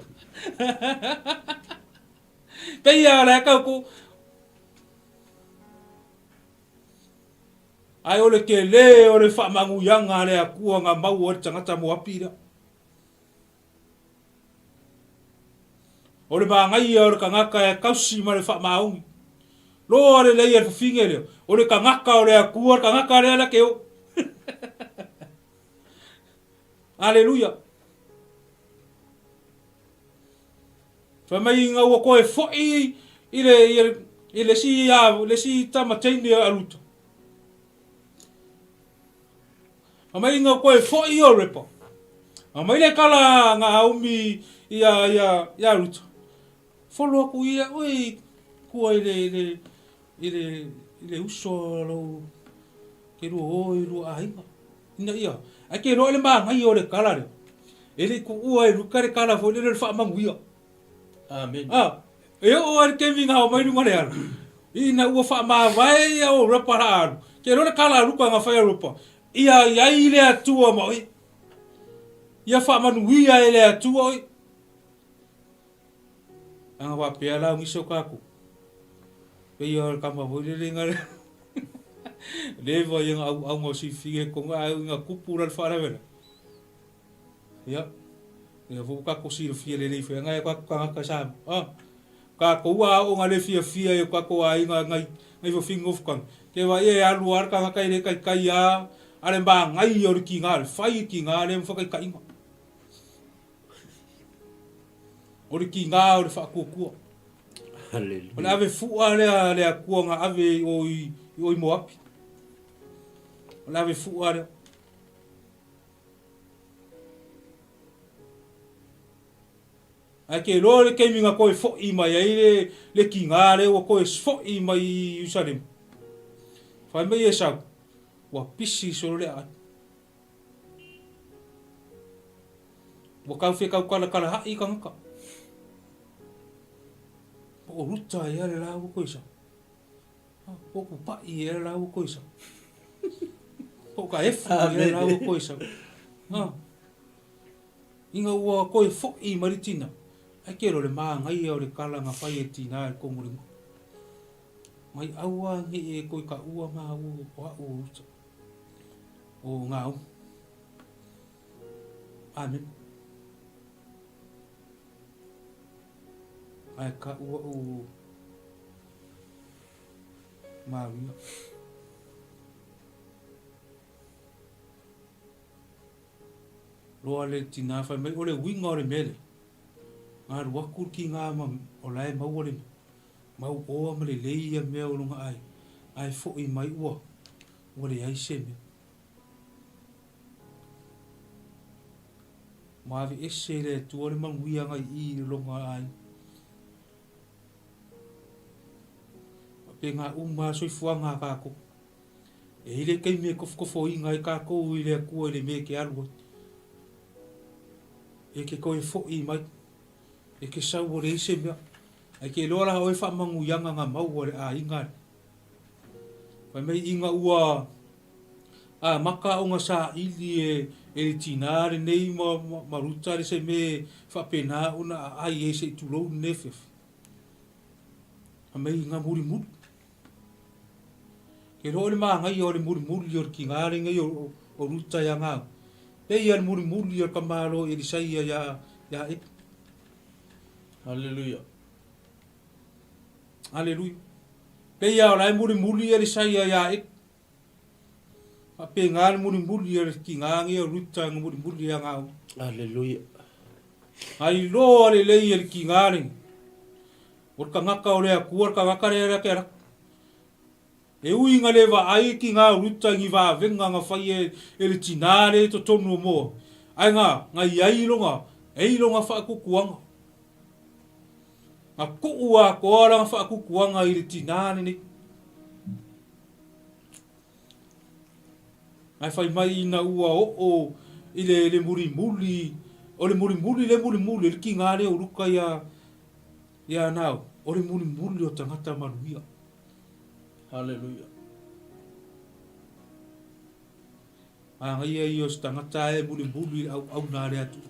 Pei a le kau ko. Ae o le tele o le faamanuiaga a le Atua na maua ai le tagata Moapi lea. O le manaia o le tagata e tausi ma le faamaoni. Loa lelei e le fafine lea, o le tagata o le Atua, le tagata lea la ke o. Aleluia. Fai mai ina ua toe foi i le, i le, i le isi, a, le isi tama teine a Ruta. Fai mai ina ua toe foi o Repa. Fai mai le kala nga aumi ia, ia, ia Ruta. Folo aku ia oi kua i le, i le, i le, i le uso lou ke lua o i lua aiga. Ina ia, ae ke iloa le manaia o le kala lea, e le i tuua e Luka le kala foi lele o le faamanuia. Amen. A, e oo lava i le taimi na omai luga le ala, ina ua faamavae ia o Rapa la alu, ke iloa le kala a Luka na fai a Rapa, ia i ai le Atua ma oe. Ia faamanuia e le Atua oe. Ana faapea la o nisi o tatou, pei o le tama foi lele na leva ia na auauga o sifigi e tonga ae ina tupu la le faalavelave. Ia, ia foi ua tatou silafia lelei foi nai o tatou tagata sa, ah, tatou a oo na le fiafia i o tatou aiga nai nai fafine nofotagi, ke vaai e alu lava le tagata e le taitai lava a le manaia o le tiga, le fai le tiga lea ma faataitaiga. O le tiga o le faatuatua. Haleluia. O le ave fua lea a le Atua na ave i o i, i o i Moapi. O le ave fua lea. Ae ke iloa le taimi na toe foi mai ai le, le tiga lea ua toe foi mai i Ierusalema. Fai mai Esau, ua pisi solo le aai. Ua tau fia taukalakalahai tagata. Po o Ruta ea le lāua koe sa. Po o Kupaʻi ea le lāua koe sa. Po o Kaefu ea le lāua koe sa. Ina ua toe foʻi mai le tina, ae ke loa le manaia o le kala na fai e tina i tonu o le nuu. Mai aua nei e toe taua māua o a'u o Ruta. O Naomi. Amene. Ae taʻu a'u. Maria. Loa le tinā fai mai, o le uiga o le mea lea, galu aku le kigā ma o la e maua le mau oa ma lelei ia mea o lona aiga, ae foi mai ua ua leai se mea. Ua aveese e le Atua le manuia agai i i lona aiga. Faapena uma lava soifuaga a tatou. E i ai le taimi e tofotofoina ai tatou i le Atua i le mea e te alu ai. E te toe foi mai, e te sau ua leai se mea. Ae te iloa la oe faamanuiaga na maua e le aiga lea. Fai mai ina ua amata ona saili e le tinā lenei ma Ruta le se mea e faapena ona aai ai se i tulou lenei afiafi. Fai mai na mulimuli. Ke iloa le manaia o le mulimuli o le tinā lenei o Ruta ia Naomi. Pei lava le mulimuli o le tamaloa Elisaia ia Eli. Haleluia. Aleluia. Pei lava o la e mulimuli Elisaia ia Eli. Faapena le mulimuli a le tiga nei o Ruta na mulimuli ia Naomi. Aleluia. Na iloa lelei e le tiga lenei, o le tagata o le Atua le tagata lea lea te alata. E ui ina le vaai le tiga o Ruta i ni vavega na faia e le tina lea i totonu o Moa, ae na, na i ai lona, e i lona faatuatuaga. Na tuu atoa lana faatuatuaga i le tina lenei. Ae fai mai ina ua oo i le, le mulimuli, o le mulimuli le mulimuli, le tiga lea o Luka ia, ia Nao, o le mulimuli o tagata manuia. Haleluia. Manaia ia o se tagata e mulimuli i le auauna a le Atua.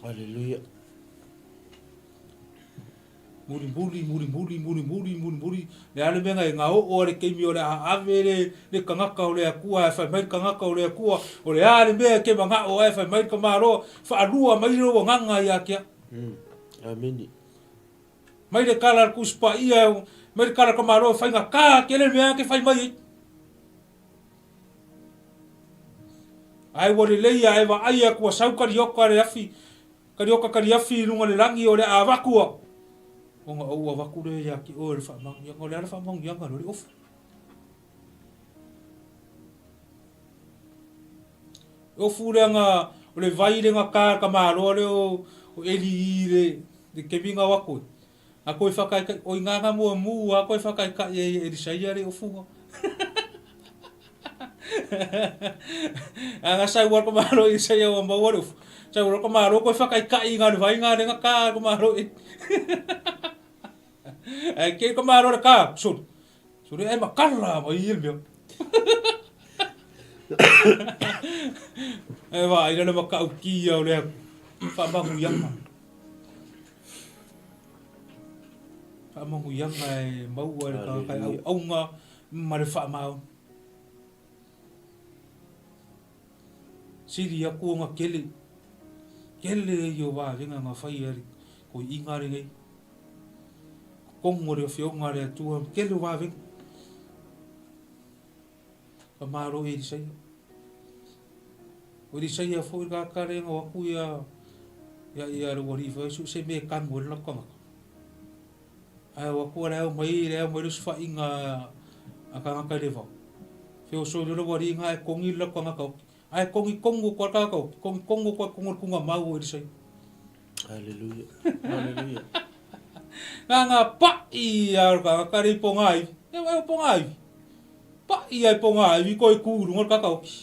Haleluia. Mulimuli, mulimuli, mulimuli, mulimuli, le a le mea e na oo a le taimi o le a ave le, le tagata o le Atua ae fai mai le tagata o le Atua, o le a le mea e te manao ai, fai mai le tamaloa, faalua mai lou agaga ia te au. Mm. Ameni. Mai le tala a le Tusi Paia, mai le tala a le tamaloa, e faigata tele le mea e te fai mai ai. Ae ua lelei a e vaai atu ua sau kalioka le afi, kalioka kaliafi i luga le lagi o le a avatu a. Ona ou avatu lea ia te oe le faamanuiaga. O le a le faamanuiaga lea? O le ofu. E ofu lea na, o le vai lea na ta ka maloa lea o, o Eli i le, le kemi na o atu e. A koe whakaikai, o i ngā mua mū, a koe whakaikai e Elisaia le ofunga. A nga sau ko malo i sa ia maua le ofu. Sau ko malo koe whakaikai i ngā le vai ngā lenga ka ko malo i. Ai ke ko malo le ka, suri. Suri ai makala ma i le mea. E wa i le makau ki o le whaamanuiaga. Whaamanuiaga e maua e le tagata e auaunga ma le faamaoni. Sili aku ona kele, kele ia o vaega na fai e le koiiga lenei. Kongo le afioga a le Atua, kele o vaega. Ka malo e Elisaia. O Elisaia foi ka kare nga aku ia ia ia le wali foi su se me kanu le tagata. Ae o aku le au mai le au mai le osofaiga a tagata i le vao. Feoso i le ualiiga ae kogi le tagata oki. Ae kogi kogu koa le tagata oki, kogi kogu koa kogu le kuga mau o Elisai. Haleluia. Haleluia. Nā ngā paʻi a o le tagata le i pogā ivi. E o pogā ivi. Paʻi ai pogā ivi koe kū i luga o le tagata oki.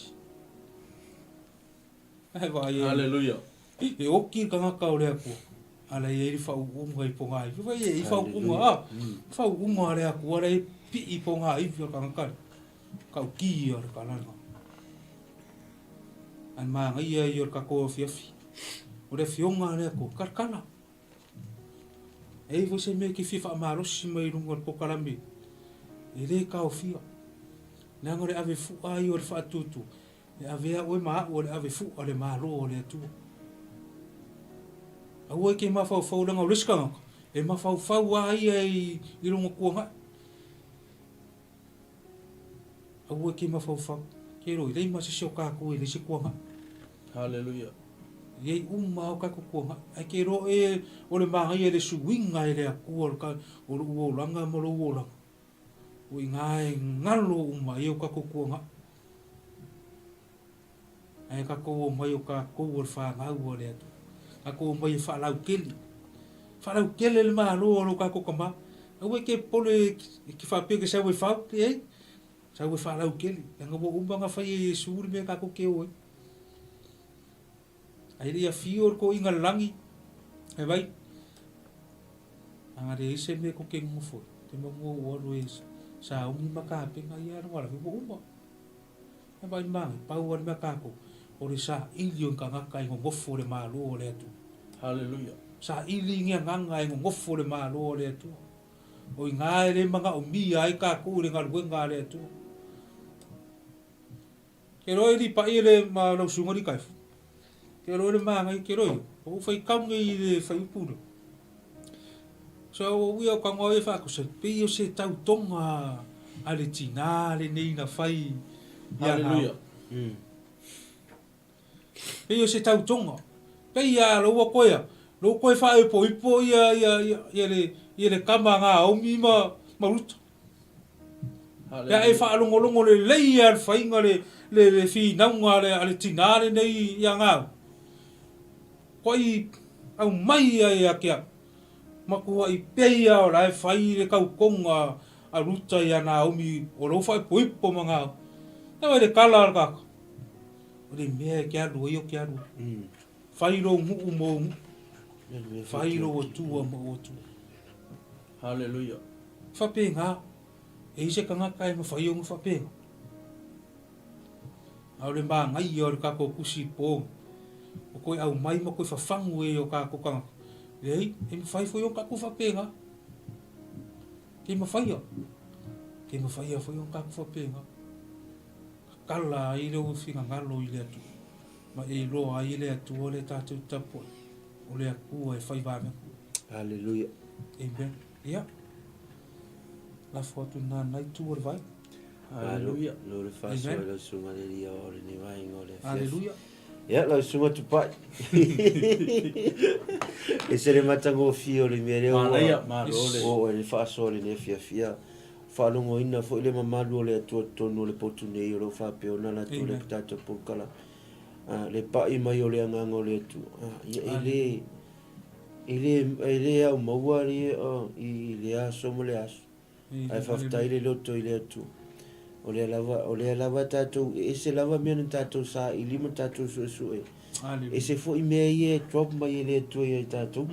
Ae vaai e. Haleluia. E oki le tagata o le Atua, a la e i ai le faauuga i pogāivi. Vai e i faauuga, a, faauuga a le Atua la e pii i pogāivi o le tagata lea. Kauki ia o le kalana. Ae manaia ia o le tatou afiafi. O le afioga a le Atua, kalakala. E i ai foi se mea e te fia faamalosi mai i luga o le polokalame, e le taofia. Leaga o le ave fua ia o le faatuatua, E avea oe ma au o le ave fua le Malo o le Atua. Aua e te mafaufau leaga o le isi tagata, e mafaufau lava ia i lona tuanai. Aua e ke mafaufau, ke roi lei ma se o kākou e leai se kuagaʻu. Haleluia. E iai uma lava o kākou kuagaʻu. Ae ke iloa ʻoe o le māgaia le suiga e le Akua o ka o loʻu olaga ma lou olaga. O iga e galo uma ai o kākou kuagaʻu. Ae kākou omai o kākou o le fanau a le Atua. Kākou omai e faalaukele. Faalaukele le Malo o lo kākou kamā. Aua e ke popole e ke faapea ke sau e fau, leai. Sau e faalaukele. Leaga ua uma ona fai e Iesu le mea kākou ke o ai. Ae le i afio le toeaina i le lagi, e vai, a leai se mea tou te nonofo ai, te manu ou alu e sauni ma tapena ia alu ala ua uma. E vai mai, pau lava le mea tatou, o le saili o ni tagata e nonofo i le Malo o le Atua. Haleluia. Saili ni agaga e nonofo i le Malo o le Atua. O i ina e le manaomia ai tatou i le galuega a le Atua. Ke iloa e lipai le ma lau susuga Likaefu. Ke iloa le manaia, ke iloa ia, ua ou faitau nei i le fuaiupu lea. So o ia o tago ai e faatusa, pei o se tautoga a le tinā lenei na fai ia Haleluia. Pei o se tautoga. Pei a loua koe a, lou koe faaoipoipo ia ia ia le ia le kama a Naomi ma ma Ruta. Pe a e faalogologo lelei a le faiga le le le finauga a le a le tinā lenei ia Naomi. Koai aumai ia ia te au. Matuai pei a o la e fai le tautoga a Ruta ia Naomi o lou faaoipoipo ma Naomi. Nau e le kala a le tagata. O le mea e te alu ai o te alu ai. Fai lou nuu ma ou nuu. Fai lou Atua ma ou Atua. Haleluia. Faapena, e i ai se tagata e mafai ona faapena. A o le manaia o le tatou tusi po, o toe aumai ma toe fafagu e o tatou tagata, leai, e mafai foi ona tatou faapena. Ke mafaia, ke mafaia foi ona tatou faapena. Tatala ai lou finagalo i le Atua, ma e iloa ai e le Atua le tatou tapuai, o le Atua e fai vavega. Haleluia. Amen. Ia, lafo atu i nā itu o le vai. Haleluia. Lo le faasoa i lau susuga le Alii o lenei vaega o le afiafi. Haleluia. Ia, lau susuga Tupai. E se le matagofie o le mea lea ua Manaia, malo le. oo ai le faasoa i lenei afiafi. Ia, faalogoina foi le mamalu o le Atua totonu o le potu nei o lo o faapea ona latou le tatou polokalame. Le pai mai o le agaga o le Atua, ia e le, e le, e le au maua le, i lea aso ma lea aso. Ae faafetai le loto i le Atua. O lea lava, o lea lava tatou, e ese lava mea na tatou saili ma tatou suesue. Ese foi mea ia e drop mai e le Atua ia i tatou.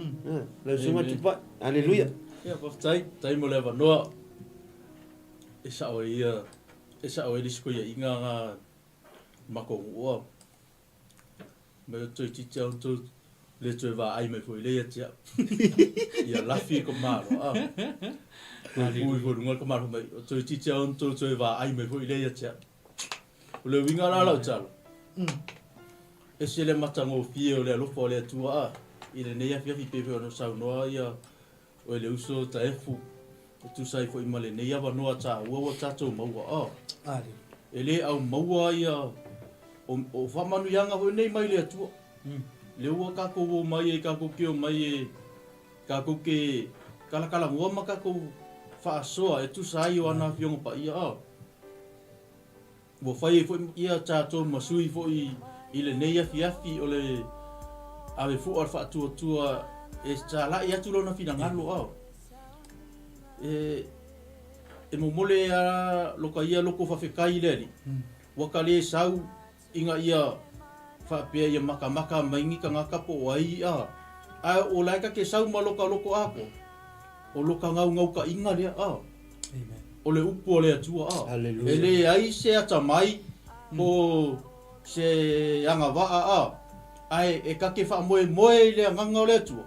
Lau Susuga Tupai. Aleluia. Ia, faafetai, faafetai mo le avanoa. E sao ai ia, e sao ai le isi koiaiga nga makou nuu a. Mai o toeitiiti a outou le toe vaai mai foi lea ia te au. Ia lafi i ka malo a. Pupui foi luga ka malo mai o toeitiiti a outou toe vaai mai foi lea ia te au. O le uiga la lau tala, ese le matagofie o le alofa o le Atua a i lenei afiafi pei foi ona saunoa ia oe le uso Taefu e tusa ai foi ma lenei avanoa taua ua tatou maua a. E le aumaua ia o, o faamanuiaga foi nei mai le Atua. Lea ua tatou omai ai tatou te omai e tatou te kalakalagoa ma tatou faasoa e tusa ai o ana Afioga Paia a. Ua fai ai foi ia tatou ma sui foi i lenei afiafi o le ave fua o le faatuatua e talai atu lona finagalo a e e momole a loka ia loko fafetai i le Alii ua ka le sau ina ia faapea ia makamaka mai ni tagata po o ai a ae o la e ta te sau ma loka loko atoa O loka gaugaukaʻiga lea, a. O le upu a le Atua, a. E leai se atamai po se agavaa, a. Ae e ta te faamoemoe i le agaga o le Atua.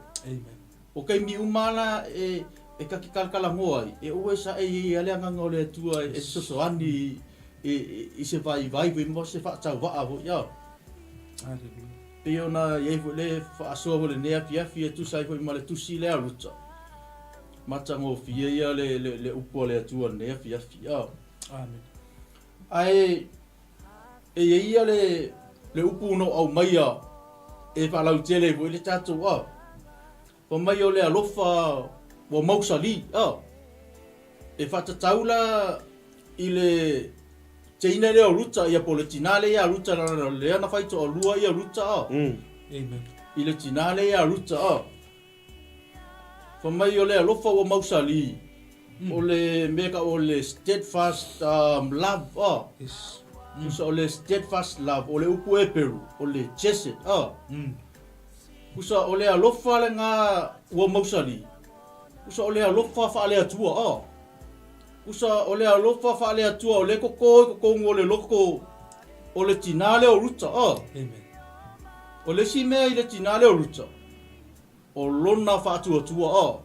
O taimi uma la e e ta te kalakalanoa ai, e aua e saʻe i ai le agaga o le Atua e fesoasoani i se vaivai foi ma se faatauvaa foi, a. Pei ona i ai foi le faasoa foi lenei afiafi e tusa ai foi ma le tusi lea a Ruta. Matagofie ia le, le, le upu a le Atua lenei afiafi. A. Amen. Ae e i ai ia le, le upu na ou aumaia e faalautele ai foi le tatou a. Fai mai o le alofa ua mausali a. E faatatau la i le teine lea o Ruta ia po o le tinā lea ia Ruta lea na fai toalua ia Ruta a. Amen. I le tinā lea ia Ruta a. Fai mai o le alofa ua mausali, o le mea ka o le steadfast love a. Yes. Tusa o le steadfast love, o le upu Heperu, o le chesed a. Tusa o le alofa lena ua mausali, tusa o le alofa faale-Atua a. Tusa o le alofa faale-Atua o lea e koko i totonu o le loto o le tinā lea o Ruta a. Amen. O le isi mea i le tinā lea o Ruta, o lona faatuatua a.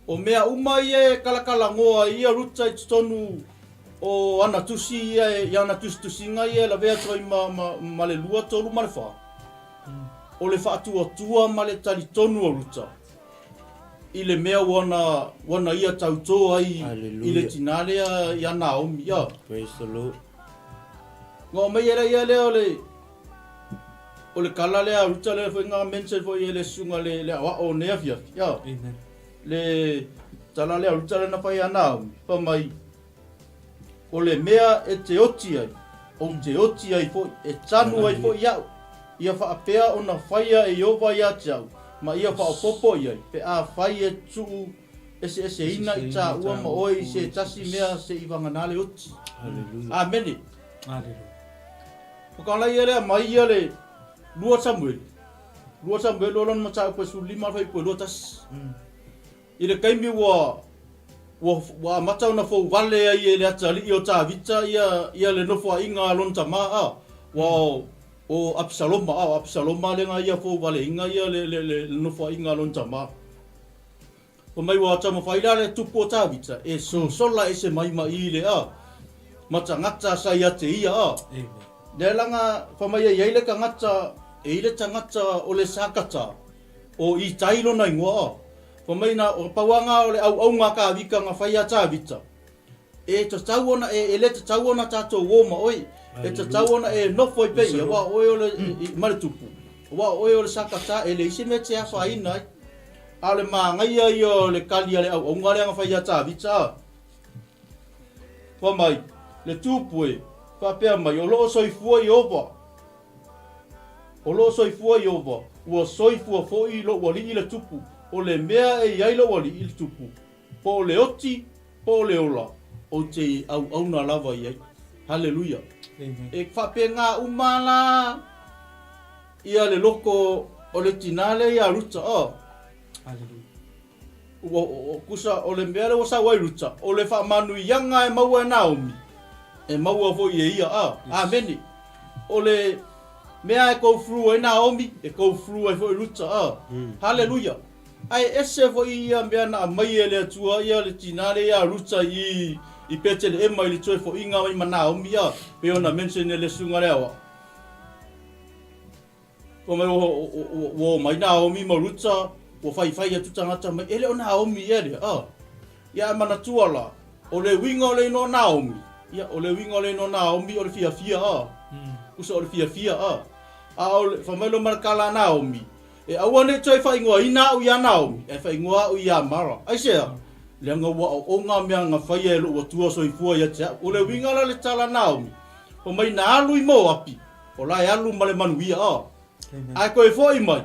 O mea uma ia e kalakalanoa ai ia Ruta i totonu o ana tusi ia i ana tusitusiga ia e lavea atu ai ma, ma, ma le 2, 3 ma le 4. O le faatuatua ma le talitonu o Ruta i le mea ua na, ua na ia tautō ai i le tinā lea ia Naomi. A. Praise the Lord. Nga o mai era ia lea o le O le tala lea a Ruta lea foi na mention foi e le susuga le le aoao o nei afiafi. Ia. Amen. Le tala lea a Ruta lea na fai ia Naomi, fai mai, O le mea e te oti ai, ou te oti ai foi, e tanu ai foi iaʻu, ia faapea ona faia e Ieova ia te au, ma ia faaopoopo i ai, pe afai e tuu eseeseina i tāua ma oe i se tasi mea seʻi vagana le oti. Amene. Aleluia. O ka laia lea mai ia le 2 Samuele, 2 Samuele o lona mataupu e 15 fuaiupu e 21. I le taimi ua ua ua amata ona fouvale ai e le atalii o Tavita ia ia le nofoaiga a lona tama a, ua o o Apisaloma a, o Apisaloma lea na ia fouvaleina ia le le le nofoaiga a lona tama. Fai mai ua taumafai la le tupu o Tavita e sosola ese mai ma i le a, ma tagata sa ia te ia a. Lea laga fai mai e i ai le tagata, e i le tagata o le Sakata, o Itai lona igoa a. Fai mai na, o pau a nga o le auaunga a Tavita na fai ia Tavita, e tatau ona e, e le tatau ona tatou o ma oe, e tatau ona e nofo ai pea ia, aua o oe o le, ma le tupu, aua o oe o le Sakata, e leai se mea e te afaina ai. A o le mānaia ia o le kali a le auaunga lea na fai ia Tavita, fai mai, le tupu e, faapea mai, o lo o soifua Ieova, o lo o soifua Ieova, ua soifua foi lou alii le tupu, o le mea e i ai lou alii le tupu, po o le oti, po o le ola, ou te auauna lava i ai. Haleluia. E faapena uma la ia le loko o le tinā lea ia Ruta. Oh. Haleluia. Ua, o, kusa, o le mea lea ua sau ai Ruta, o le faamanuiaga e maua e Naomi, e maua foi e ia. Ah, yes. Amene. O le mea e go through ai Naomi, e go through ai foi Ruta. Ah. Haleluia. Ae ese foi ia mea na aumai e le Atua ia le tinā lea ia Ruta i i Peteleema i le toe foiga mai ma Naomi a, pei ona mention e le susuga lea oa. Fai mai ua ua omai Naomi ma Ruta, ua faifai atu tagata mai, e le o Naomi ea lea, a. Ia ae manatua la, o le uiga o le inoa Naomi, ia o le uiga o le inoa Naomi o le fiafia a. Usa o le fiafia a. A o le, fai mai loa ma le tala a Naomi, E aua ne i toe faaigoaina au iā Naomi, ae faaigoa au iā Mara. Aisea? Leaga ua aooga mea na faia e lou Atua soifua ia te au. O le uiga la le tala a Naomi, fai mai na alu i Moapi, o la e alu ma le manuia, a. Ae toe foi mai,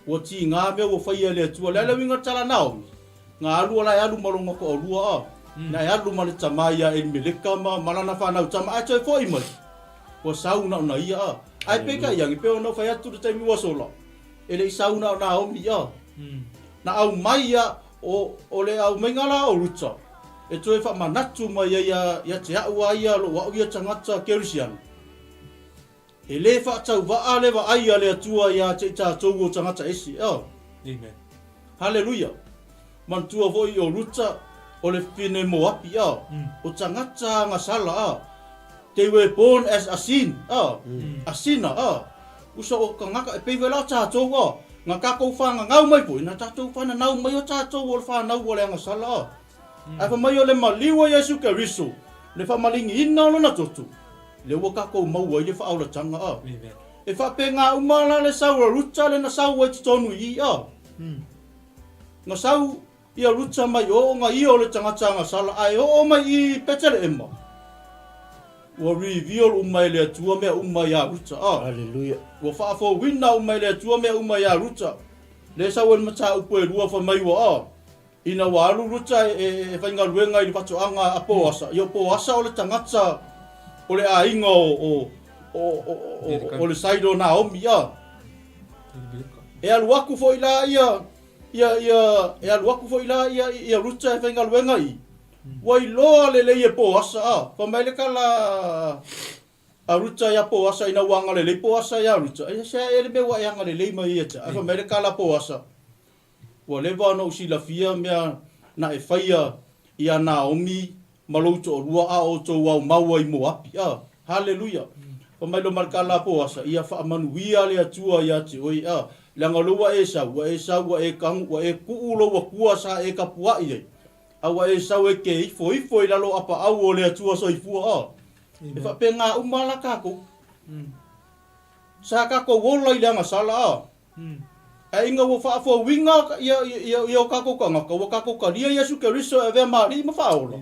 ua tiga mea ua faia e le Atua. O le a le uiga o le tala a Naomi? Na alu o la e alu ma lona toalua, a. Na e alu ma le tama ia Elimeleka ma, ma lana fanau tama, ae toe foi mai, ua sau na ona ia, a. Ae peitai ane, pei ona ou fai atu i le taimi ua sola, e le i sau na o Naomi, a. Na aumai ia, o, o le aumaiga la o Ruta, e toe faamanatu mai ai ia, ia te au a ia lou au ia tagata Kerisiano. E le faatauvaa le vaai a le Atua ia te i tatou o tagata ese. Oh. Amen. Haleluia. Manatua foi o Ruta, o le fine Moapi, oh. O tagata agasala, oh. They were born as a sin, oh. A sinner, oh. Usa o tagata, e pei foi la o tatou, oh. Na tatou whanganau mai foi, na tatou whananau mai o tatou o le whanau o le agasala, oh. Ae fai mai o le maliu o Iesu Keriso. Le faamaligiina o lona toto, lea ua tatou maua ai le faaolataga a. E faapena uma la le sau a Ruta le na sau ai totonu i i a. Na sau ia Ruta mai o ona ia o le tagata agasala ae oo mai i Peteleema, ua reveal uma e le Atua mea uma ia Ruta a. Hallelujah. Ua faafouina uma e le Atua mea uma ia Ruta. Le sau ai le mataupu e lua fai mai ua a. Ina ua alu Ruta e faigaluega i le fatoaga a Poasa, ia o Poasa o le tagata o le aiga o le side o Naomi, a. E alu aku foi la ia, ia, ia, e alu aku foi la ia, ia Ruta e faigaluega i, ua iloa lelei e Poasa, a. Fai mai le tala a Ruta ia Poasa ina ua agalelei Poasa ia Ruta, e se a ea le mea ua e agalelei mai ai ia te au? Ae fai mai le tala a Poasa, Ua leva ona ou silafia mea na e faia iā Naomi ma lou toalua a o outou aumau ai Moapi. A! Haleluia! Fai mai lo Malekala a Poasa, Ia faamanuia le Atua iā te oe, a, leaga o lea ua e sau, ua e sau, ua e kagu, ua e kuu lou akua sa e kapuaʻi ai, a ua e sau e ke ifo ifo i lalo o apaau o le Atua soifua. A! E faapena uma la kakou. Sa kakou ola i le agasala, a. Ae ina ua faafouina ia o kakou tagata, ua kakou talia Iesu Keriso e avea ma Alii ma Faaola.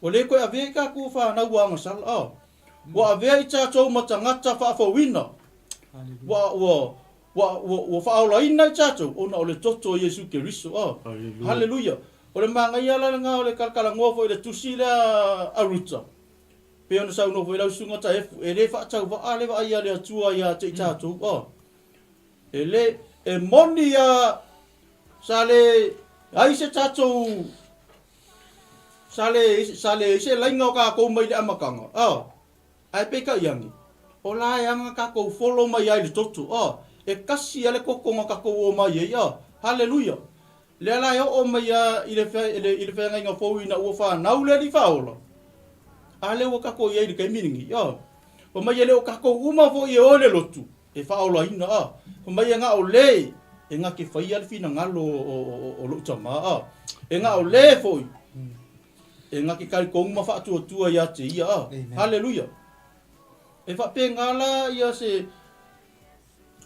Ua le toe avea i tatou fanau ua agasala, a. Ua avea i tatou ma tagata faafouina. Ua, ua, ua, ua, ua faaolaina i tatou ona o le toto o Iesu Keriso, a. Haleluia. O le manaia la lena o le talatalanoa foi i le tusi lea a Ruta. Pei ona saunoa foi lau Susuga Taefu, e le faatauvaa le vaai a le Atua ia te i tatou, a. E le, e moni a, sa le ai se tatou, sa le, sa le ai se laina o tatou mai le amataga, a. Ae peitai ane, o la e aga tatou folo mai ai le toto, a. E kasi a le toto na tatou o mai ai, a. Haleluia! Lea la e oo mai a i le, i le feagaiga fou ina ua fanau le Alii Faaola, a lea ua tatou i ai i le taimi lenei, a. Fai mai e le o tatou uma foi e o i le lotu e faaolaina, a. Fai mai e na o le e na te faia le finagalo o lou Tama, a. E na o le foi e na te talitonu ma faatuatua ia te ia, a. Haleluia! E faapena la ia se,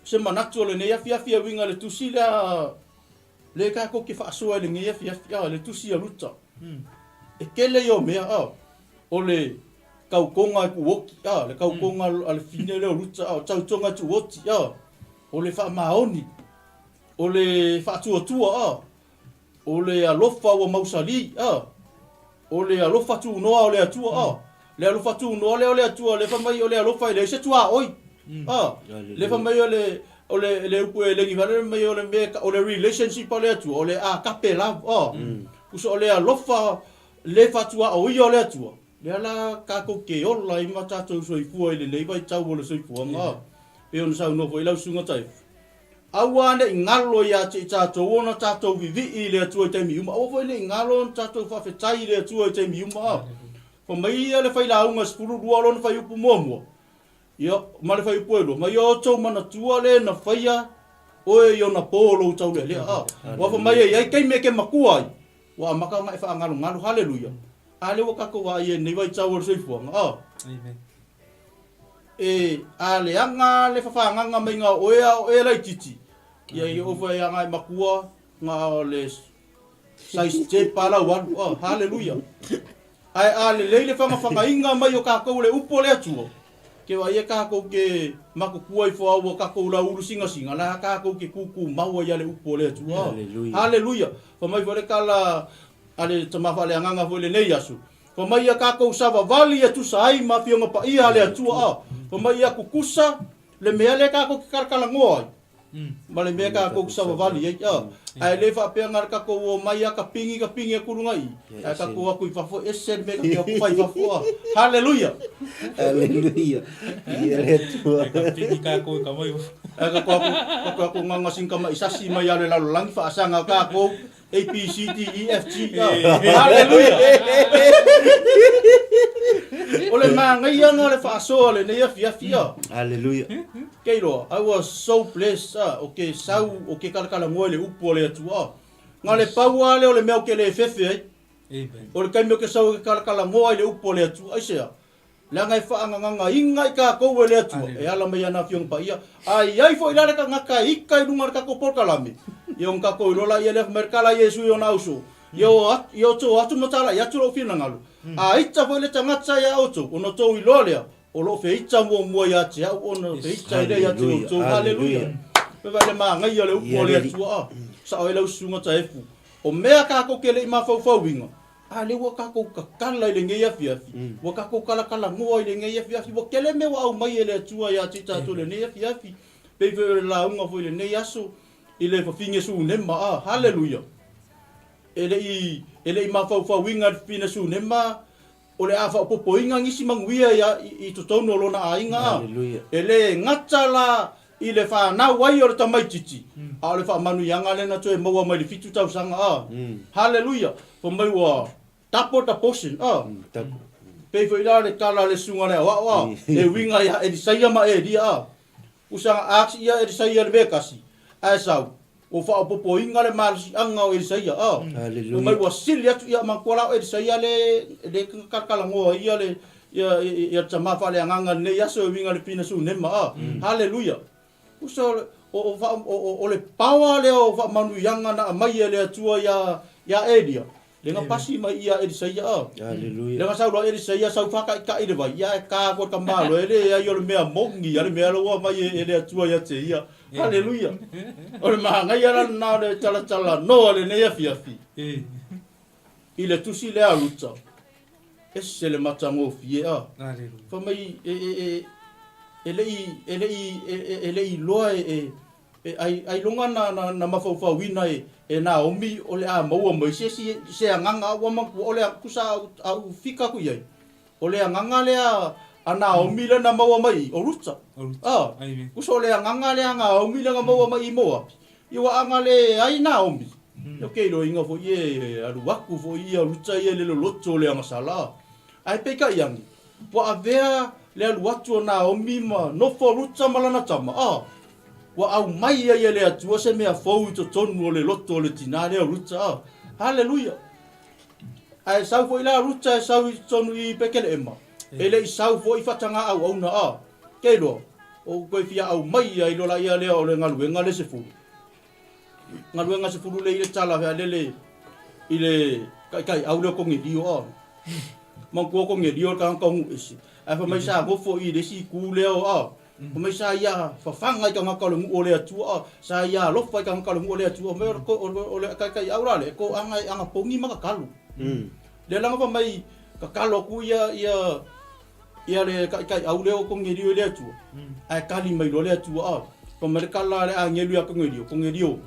se manatu o lenei afiafi e uiga i le tusi lea Le tatou te faasoa i lenei afiafi, a, le tusi a Ruta. E tele ia o mea, a, o le tautoga e tuuoti, a, le tautoga a le fine lea o Ruta, a, o tautoga e tuuoti, a, o le faamaoni, o le faatuatua, a, o le alofa ua mausali, a, o le alofa tunoa o le Atua, a, le alofa tunoa lea o le Atua, lea fai mai o le alofa e leai se tuaoi, a, lea fai mai o le, o le, le upu e legi fale mai o le mea, o le relationship a le Atua, o le agape love, a, uso o le alofa le faatuaoia o le Atua, lea la tatou te ola ai ma tatou soifua i lenei vaitau o le soifuaga, a, pei ona saunoa foi lau Susuga Taefu, Aua ne i galo ia te i tatou ona tatou vivii i le Atua i taimi uma, aua foi ne i galo ona tatou faafetai i le Atua i taimi uma. A Fai mai ia le failauga 12 lona fuaiupu muamua, ia, ma le fuaiupu e lua, ma ia outou manatua le na faia oe i ona po o lou taulealea. A Ua fai mai e i ai taimi e te matua ai, ua amata ona e faagalogalo. Haleluia! A lea ua tatou vaai ai i lenei vaitau o le soifuaga. A E a leaga le fafagaga mai ga o oe a o oe laititi, ia i o fai aga e makua ga o le size tape a lau alu. Oh, haleluia. Ae a lelei le fagafagaina mai o kakou le upu o le Atua, ke vaai e kakou ke makutua ifo a ua kakou lau ulu singasinga, la kakou ke kuku mau ai a le upu o le Atua. Haleluia. Haleluia. Fa mai foi le tala a le tama faaleagaga foi lenei aso, Fai mai ia tatou savavali e tusa ai ma Afioga Paia a le Atua a. Fai mai ia kukusa le mea lea tatou te talatalanoa ai ma le mea tatou te savavali ai a. Ae le faapea na o le tatou omai a kapigi kapigi atu luga i i ae tatou o atu i fafo e ese le mea tatou te o atu fai i fafo a. Haleluia! Haleluia! Viia le Atua. E kapigi tatou i ka mai fafo. Ae tatou atu tatou atu gaga sina tama'i sasi mai a le lalolagi faasaga o tatou A B C D E F G A. Haleluia! O le manaia na o le faasoa o lenei afiafi a. Haleluia. Ke iloa, I was so blessed a, o ke sau, o ke kalakalanoa i le upu a le Atua a. Na le pau lava lea o le mea ou te le fefe ai. O le taimi ou te sau e kalakalanoa i le upu a le Atua, aisea? Leaga e faangagagaina i tatou e le Atua, e ala mai ana Afioga Paia. A i ai foi la le tagata e ita i luga o le tatou polokalame, ia ona tatou iloa laia lea, fai mai le tala a Iesu i ona ausoo, Ia ia outou o atu ma talai atu lou finagalo. A ita foi le tagata iā outou, ona outou iloa lea, o loo feita muamua ia te au ona feita ai lea ia te outou. Haleluia! Fai le manaia le upu a le Atua a. Sao ai lau susuga Taefu. O mea tatou te le i mafaufauina, a lea ua tatou tatala i lenei afiafi, ua tatou talatalanoa i lenei afiafi, ua tele mea ua aumai e le Atua ia te tatou i lenei afiafi. Pei foi o le lauga foi i lenei aso i le fafine Sunema a. Haleluia! E le i e le i mafaufauina e le fafine Sunema O le a faaopoopoina nisi manuia ia i totonu o lona aiga a. E le gata la i le fanau ai o le tamaititi, a o le faamanuiaga lea na toe maua mai le fitu tausaga a. Haleluia! Fai mai ua double the portion a. Pei foi la le tala a le susuga le aoao a, e uiga ia Elisaia ma Elia a. Usaga ask ia Elisaia le mea e tasi, ae sau, ua faaopoopoina le malosiaga o Elisaia, a. Fai mai ua sili atu ia manatua la o Elisaia le le talatalanoa ia le ia ia le tama faaleagaga i lenei aso e uiga i le pina Sunema, a. Haleluia! Usa o le o o o o le power lea o faamanuiaga na aumai e le Atua ia ia Elia, Le na pasi mai ia Elisaia a. Aleluia. Le na sau loa Elisaia sau whakaitai le vai, ia e ka koe ka malo, e le ai o le mea mongi, a le mea loa mai e le Atua ia te ia. Haleluia. O le mahangaia la lena o le talatala noa lenei afiafi. I le tusi lea a Ruta, ese le matagofie a. Fai mai e, e, e, e le i, e le i, e, e, e le i loa e, e, E ai, ailoga na, na, na mafaufauina e, e Naomi o le a maua mai se isi, se agaga a ua manatua, o le tusa a ou, a ou fika aku i ai, o le agaga lea a Naomi lea na maua mai i, o Ruta. O Ruta. A, Amen. tusa o le agaga lea a Naomi lea na maua mai i Moapi, ia ua aga le ai Naomi. Ia ke iloiga foi e, e alu aku foi ia Ruta ia i le loloto o le agasala. Ae peitai ane, ua avea le alu atu o Naomi ma nofo Ruta ma lana tama, a, Ua aumai ai e le Atua se mea fou i totonu o le loto o le tinā lea o Ruta. A, Haleluia! Ae sau foi la Ruta e sau i totonu i Peteleema, e le i sau foi faatagā auauna, a, ke iloa, o ou toe fia aumai ai loa laia lea o le galuega le sefulu. Galuega sefulu le i le tala fealele i le taitaiau lea o Konelio, a. Manatua Konelio le tagata o Nuuese. Ae fai mai sa nofo i le isi itu lea o, a, Fai mai sa ia fafaga i tagata o le nuu o le Atua, sa ia alofa i tagata o le nuu o le Atua. Fai mai o le taitaiau la lea, e toaga e anapogi ma tatalo. Lea la na fai mai tatalo atu ia ia ia le taitaiau lea o Konelio i le Atua, ae tali mai loa le Atua, a. Fai mai le tala a le agelu ia Konelio, Konelio,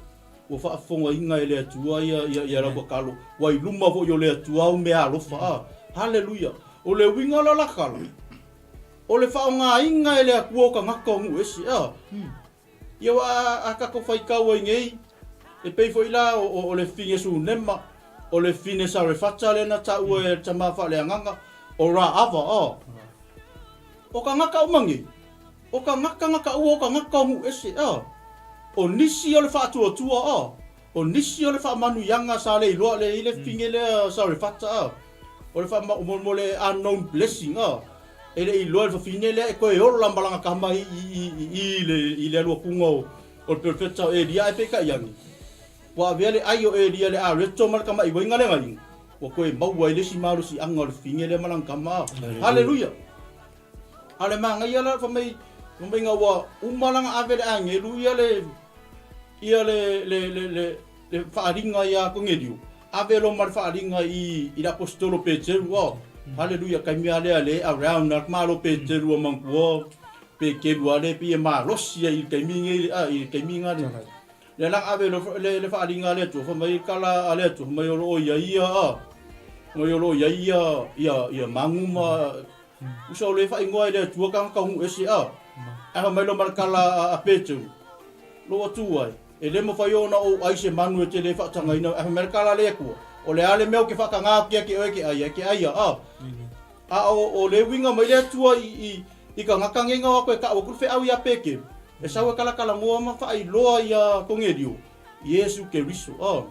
ua faafofogaina e le Atua ia ia ia lau tatalo, ua i luma foi o le Atua au mea alofa, a. Haleluia! O le uiga la o la tala, O le faaaogaina e le Atua o tagata o nuu ese, a. Ia ua a tatou faitau ai nei, e pei foi la o le fine Sunema, o le fine Sarefata lea na taua e le tama faaleagaga, o Raava, a. O tagata uma nei, o tagata na taua o tagata o nuu ese, a. O nisi o le faatuatua, a. O nisi o le faamanuiaga sa le iloa le i le fine lea Sarefata, a. O le faama, mo le unknown blessing, a. E le i iloa e le fafine lea e toe ola ma lana tama i, i, i, i le, i le alu atuga o, o le perofeta o Elia, ae peitai ane, ua avea le ai o Elia le areto ma le tamaiuaiga le gaiga, ua toe maua ai le isi malosiaga o le fafine lea ma lana tama. Haleluia! A o le manaia la, fai mai, fai mai ina ua uma lana ave le agelu ia le, ia le, le, le, le, le faaaliga ia Konelio, ave loa ma le faaaliga i, i le aposetolo Peteru, oh, haleluia, taimi lava lea le around a le malo Peteru a manatua Peteru lava lea pei e malosi ai i le taimi nei, a, i le taimi na le, lea la ave loa le, le faaaliga a le Atua, fai mai le tala a le Atua, fai mai o lo o i ai ia, a, fai mai o lo o i ai ia, ia, ia magu ma, Usa o le faaigoa e le Atua tagata o nuu ese a. Ae fai mai loa ma le tala a Peteru, Lou Atua e, e le mafai ona ou ai se manu e te le faatagaina. Ae fai mai le tala a le Atua, O le a le mea ou te faataga atu ia te oe e te ai, e te ai ia, a. A o le uiga mai le Atua i, i tagata nei na o atu e tau atu le feau ia Peteru, e sau e talatalanoa ma faailoa ia Konelio, Iesu Keriso, a.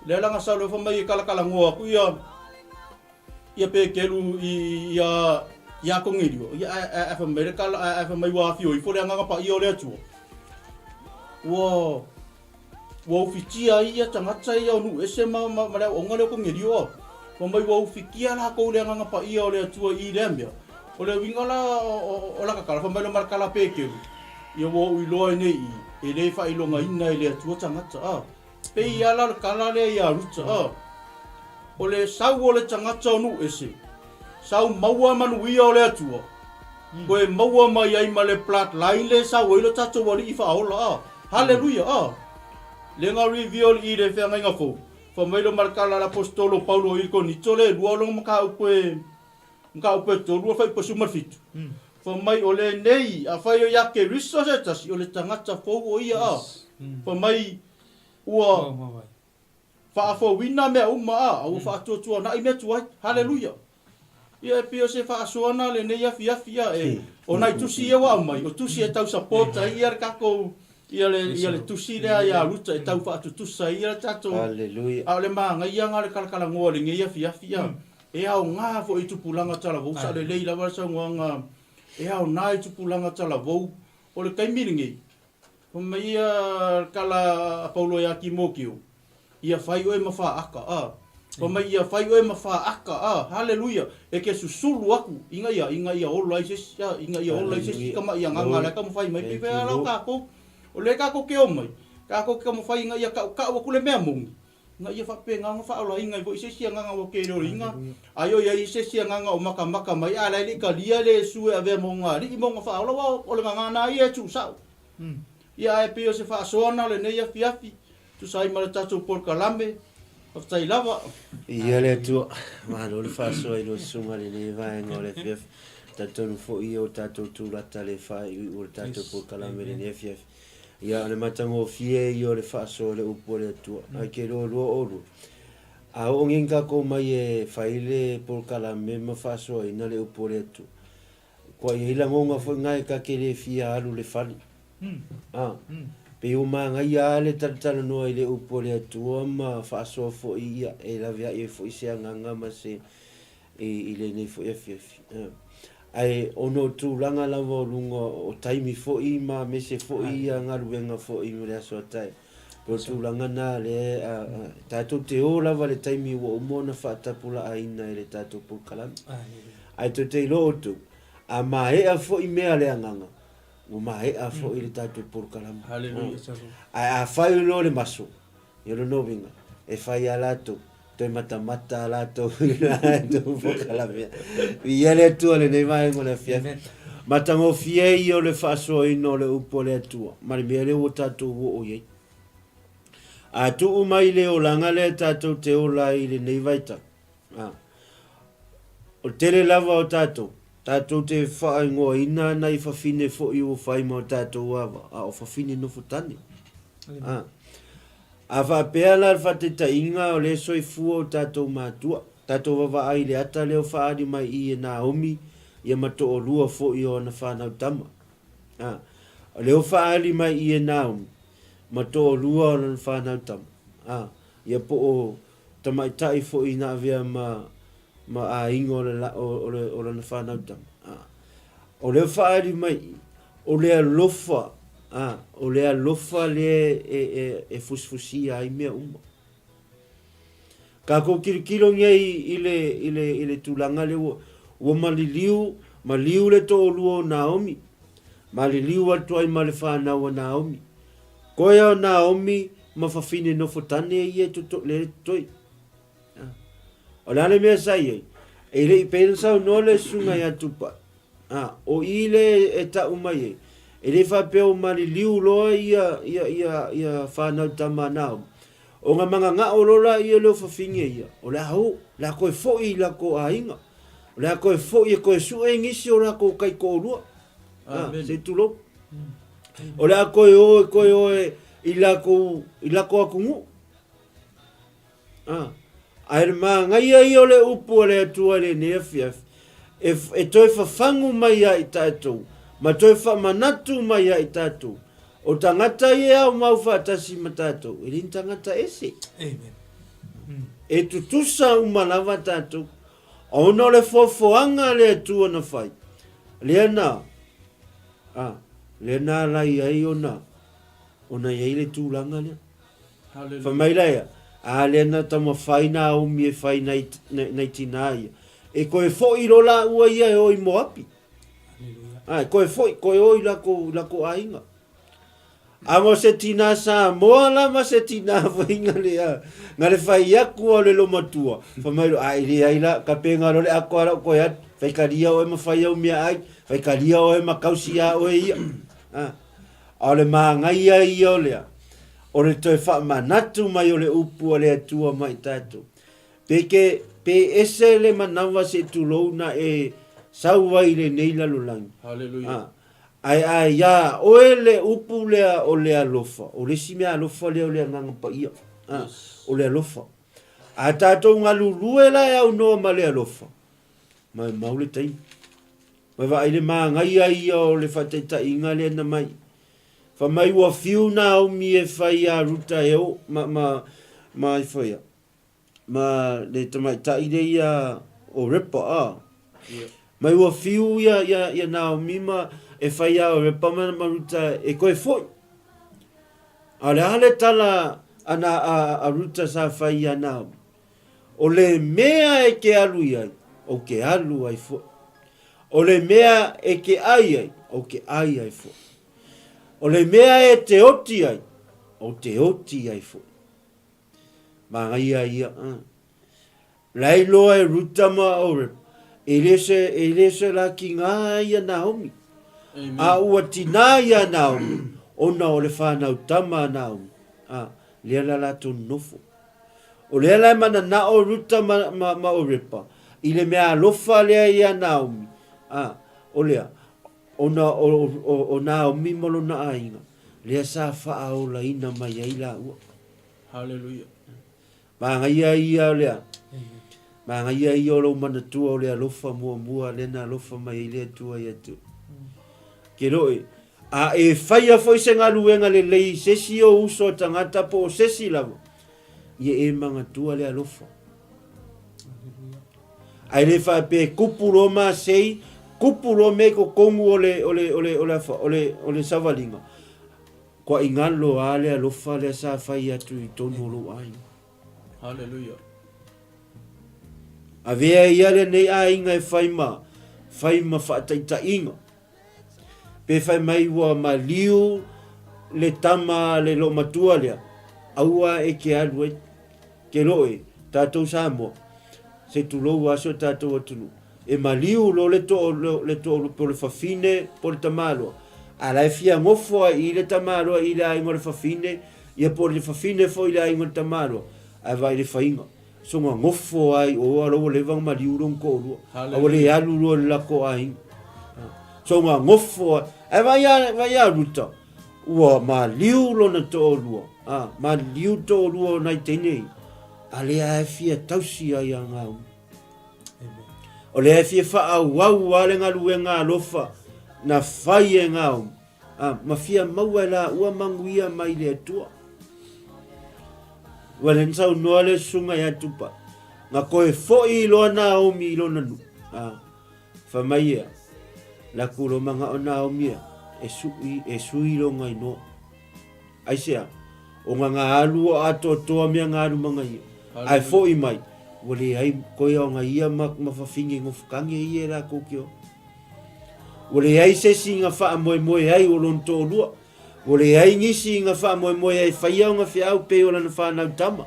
Lea la na sau loa fai mai e kalakalanoa aku ia ia Peteru i ia ia Konelio, ia ae ae fai mai le kala ae fai mai ua afio ifo le agaga paia o le Atua. Ua ua ufitia ai ia tagata ia o nuu ese ma ma, ma le aoaoga lea o Konelio a. Fai mai ua ufitia lakou le agaga paia o le Atua i lea mea. O le uiga la o, o, o laka kala, fai mai loa ma le kala a Peteru, ia ua ou iloa ai nei i, e le faailogaina e le Atua tagata a. Pei lava la o le tala lea ia Ruta, a. O le sau o le tagata o nuu ese, sau maua manuia o le Atua, toe maua mai ai ma le bloodline le sau ai lo tatou Alii faaola, a. Haleluia, a. Le na reveal i le feagaiga fou, fai mai lo ma le tala a le Aposetolo Paulo i le Konito le lua o lona mataupu e, mataupu e tolu, fuaiupu e 17. Fai mai o lenei, afai o ia Keriso se tasi, o le tagata fou o ia, a. Fai mai ua faafouina mea uma, a, a ua faatuatuanai mea tuai. Haleluia! Ia e pei o se faasoa na lenei afiafi, a, e, o nai tusi ia ua aumai, o tusi e tau support ai ia le tatou, ia le, ia le tusi lea ia Ruta e tau faatutusa ai ia le tatou, Haleluia! a o le manaia na o le kalakalanoa i lenei afiafi, a. E aoga foi i tupulaga talavou, sa lelei lava le saunoaga, e aoga i tupulaga talavou. O le taimi lenei, fai mai ia le tala a Paulo ia Timoteo, Ia fai oe ma faata, a. Fai mai, Ia fai oe ma faata, a. Haleluia! E te susulu atu, ina ia, ina ia ola ai se isi, a, ina ia ola ai se isi tama i agaga lea e taumafai mai. Pei faia la o tatou, o lea tatou te omai, tatou te taumafai ina ia tautau atu le mea moni, Ina ia faapena ona faaolaina ai foi se isi agaga ua keleoleina, ai o i ai se isi agaga o makamaka mai, a la e le i talia le Iesu e avea ma ona alii ma ona faaola, aua o le gagana lava ia e tuusao. Ia, ae pei o se faasoa na o lenei afiafi, tusa ai ma le tatou polokalame. Faafetai lava. Ia le Atua, malo le faasoa i lua susuga i lenei vaega o le afiafi. Talitonu foi ia o tatou tulata le faaiuiu o le tatou polokalame i lenei afiafi. Ia, o le matagofie ia o le faasoa i le upu a le Atua. Ae ke loa lua oulua. A oo nei tatou mai e fai le polokalame ma faasoaina le upu a le Atua, kua i ai lagona foi na e ta te le fia alu le fale. A, pei ua manaia lava le talatalanoa i le upu a le Atua ma faasoa foi ia e laveai ai foi se agaga ma se i lenei foi afiafi. Ae ona o tulaga lava o luga o taimi foi ma mese foi ia galuega foi mo le aso a taeao. Pei o tulaga na lea tatou te o lava i le taimi ua uma ona faatapulaaina e le tatou polokalame. Ae tou te iloa outou, a maea foi mea a le agaga, ua maea foi le tatou polokalame. Ae afai loa le maso, I lona uiga, e fai a latou, toe matamata a latou i latou polokalame. Viia le Atua i lenei vaega o le afiafi. Matagofie ia o le faasoaina o le upu a le Atua ma le mea lea ua tatou oo i ai. A tuu mai le olaga lea tatou te ola ai i lenei vaitau, a, o le tele lava o tatou, tatou te faaigoaina nai fafine foi ua fai ma o tatou ava, a o fafine nofotane. A. A faapea la le faataitaiga o lea soifua o tatou matua, tatou vavaai i le ata lea o faaali mai i e Naomi ia ma toalua foi o ana fanau tama. A. O lea o faaali mai i e Naomi ma toalua o lana fanau tama. A. Ia po o tamaitai foi na avea ma ma aiga o le o le o lana fanau tama. A. O lea o faaali mai i, o le alofa, a, o le alofa lea e, e, e fusifusia ai mea uma. Tatou tilotilo nei i le, i le, i le tulaga lea ua, ua maliliu, maliu le toalua o Naomi, maliliu atu ai ma le fanau a Naomi. Koe o Naomi ma fafine nofotane ia e toto, le totoe. O le a le mea sa i ai? E le i pei ona saunoa le susuga ia Tupai, a, o i le e tau mai ai, e le faapea o maliliu loa ia, ia, ia, ia fanau tama a Naomi. Ona mananao loa laia lea o fafine ia, o le a o, o le a toe foi i latou aiga, o le a toe foi e toe sue nisi o latou taitoalua. A, se i tulou. O le a toe o e toe o e i latou, i latou atunuu. A, ae le manaia ia o le upu a le Atua i lenei afiafi, e, e toe fafagu mai ia i tatou, ma toe faamanatu mai ia i tatou, o tagata ia e aumau faatasi ma tatou, e le ni tagata ese. Amen. E tutusa uma lava tatou. Ona o le foafoaga a le Atua na fai, lea na, a, lea na alai ai ona, ona i ai le tulaga lea. Fai mai la ia, a lea na taumafai Naomi e fai nai, nai, nai tinā ia. E toe foi loa laua ia e o i Moapi. A, e toe foi, toe o i lakou, lakou aiga. A mo se tinā Samoa la ma se tinā foi nga le a, nga le fai aku a o le lomatua. Fai mai loa, a e leai la, ka pe nga loa le ako a lau koe atu, fai kalia oe ma fai au meaai, fai kalia oe ma kausi iā oe ia. A, a o le māngaia ia o lea, o le toe faamanatu mai o le upu a le Atua mai tatou. Pe ke, pe ese le manawa se tulou na e sau ai i lenei lalolagi. Hallelujah. A, Ae a iā oe le upu lea o le alofa, o le isi mea alofa lea o le Agaga Paia, a, o le alofa. A tatou galulue la e aunoa ma le alofa, maumau le taimi. Ma vaai le māgaia ia o le faataitaiga lea na mai. Fai mai ua fiu Naomi e fai iā Ruta e o, ma, ma, ma ifo ia. ma le tamaitai lea ia o Repa, a. Mai ua fiu ia, ia, ia Naomi ma e fai ia o Repa ma, ma Ruta e koe foi. A o le aha le tala a, na, a, a Ruta sa fai ia Naomi? O le mea e ke alu i ai, ou ke alu ai foi. O le mea e ke ai ai, ou ke ai ai foi. O le mea e te oti ai, ou te oti ai foi. Manaia ia. La e iloa e Ruta ma Orep, e le se, e le se la kigā ia Naomi. Amen. A ua tinā ia Naomi, ona o le whanau tama a Naomi. A, lea la latou nonofo. O lea la e mananao Ruta ma, ma, ma Orepa, i le mea alofa lea ia Naomi. A, o lea, ona o, o, o Naomi ma lona aiga, lea sa faaolaina mai ai laua. Haleluia. Manaia ia o lea. Manaia ia o lou manatua o le alofa muamua lea na alofa mai ai le Atua ia te oe. Ke loe, a e faia foi se galuega lelei i se isi ou uso a tagata po o se isi lava, ia e manatua le alofa. Ae le faapea e kupu loa masei, kupu loa mea i totonu o le, o le, o le, o le, o le, o le savaliga. Kua i ngalo a le alofa lea sa fai atu i tonu o lou aiga. Haleluia. Avea ia lenei aiga e fai ma, fai ma faataitaiga. Pe fai mai ua maliu le tama le loomatua lea, aua e ke alu ai. Ke loe, tatou Samoa, se tulou a si o tatou atunuu. E maliu loa le too, le too po o le fafine po o le tamaloa, a la e fia nofo ai i le tamaloa i le aiga o le fafine, ia po o le fafine foi i le aiga o le tamaloa, ae vaai le faiga. Soga nofo ai o a la ua leva ona maliu lona toalua, a ua le alu loa i le latou aiga. Soga nofo ai. Ae vaai a, vaai a Ruta, ua maliu lona toalua, a, maliu toalua o nai teine ia, a lea e fia tausi ai ia Naomi. O lea e fia faaauau lava le galuega alofa na fai e Naomi, a, ma fia maua e laua manuia mai le Atua. Ua le na saunoa le susuga ia Tupa, na toe foi loa Naomi i lona nuu, a, fai mai ia, laku loa manao Naomi ia, e sui, e sui lona inoa. Aisea? Ona na alu o atoatoa mea na alu ma ia. Ae foi mai, ua leai koe ona ia ma, ma fafine nofokage ia e latou te o. Ua leai se isi na faamoemoe ai o lona toalua. Ua leai nisi na faamoemoe ai e faia ona feau pei o lana fanau tama.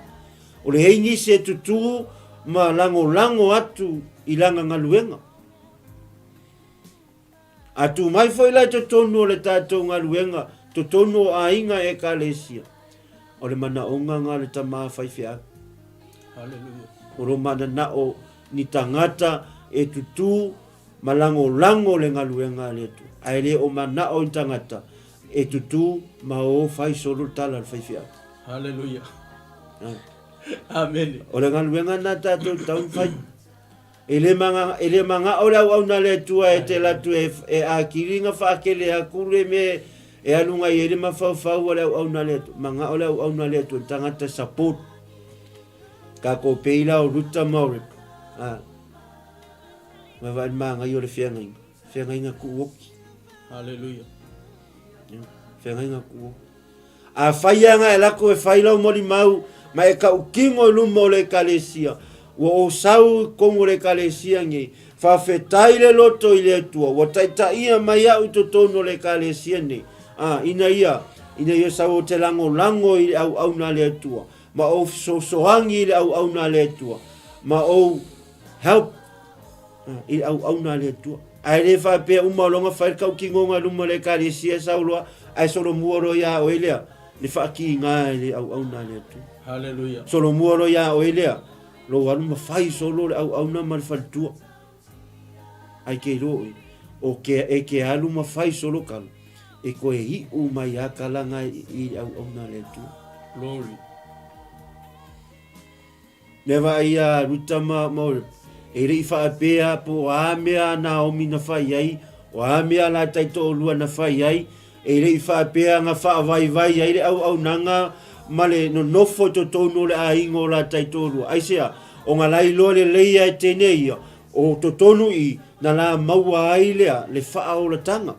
O leai nisi e tutū ma lagolago atu i lana galuega. A tū mai foi la i totonu o le tatou galuega, totonu o aiga Ekalesia, o le manaoga nga le tama faifeau. Hallelujah. O lo mananao ni tagata e tutū ma lagolago le galuega a le Atua, ae le o manao i tagata e tutū ma o fai solo le tala a le faifeau. Hallelujah. Amene. O le galuega na tatou tau fai. E le mana, e le manao le auauna a le Atua e te alu atu e, e akili na faakele aku le mea e alu ngai ai le mafaufau o le auauna a le Atua. Manao le auauna a le Atua, le tagata support. Kākou pei la o Ruta ma o Repa. A, vaevae le māgai o le feagaiga. Feagaiga kuuoki. Hallelujah. Yeah. Feagaiga kuuoki. A fai aga e lako e fai lau molimau ma e tautino i luma o le Ekalesia, ua ou sau i totonu o le Ekalesia nei, faafetai le loto i le Atua, ua taitaia mai au i totonu o le Ekalesia nei, a, ina ia, ina ia sau ou te lagolago i le auauna a le Atua, ma ou fesoasoani i le auauna a le Atua, ma ou help i le auauna a le Atua. Ae le faapea uma loa ona fai le tautinoga i luma o le Ekalesia sau loa, ae solomua loa ia oe lea le faakiga i le auauna a le Atua. Hallelujah. Solomua loa ia oe lea lou alu ma fai solo le auauna ma le faletua. Ae ke iloa oe, o ke, e ke alu ma fai solo kala, e koe iu mai a kalaga i le auauna a le Atua. Glory. Mea vaai a Ruta ma, ma Orep, e le i faapea po o a mea a Naomi na fai ai, o a mea a la taitoalua na fai ai, e le i faapea na faavaivai ai le auaunaga ma le nonofo i totonu o le aiga o la taitoalua. Aisea? Ona la iloa lelei lava e tenei ia, o totonu i na la maua ai lea le faaolataga.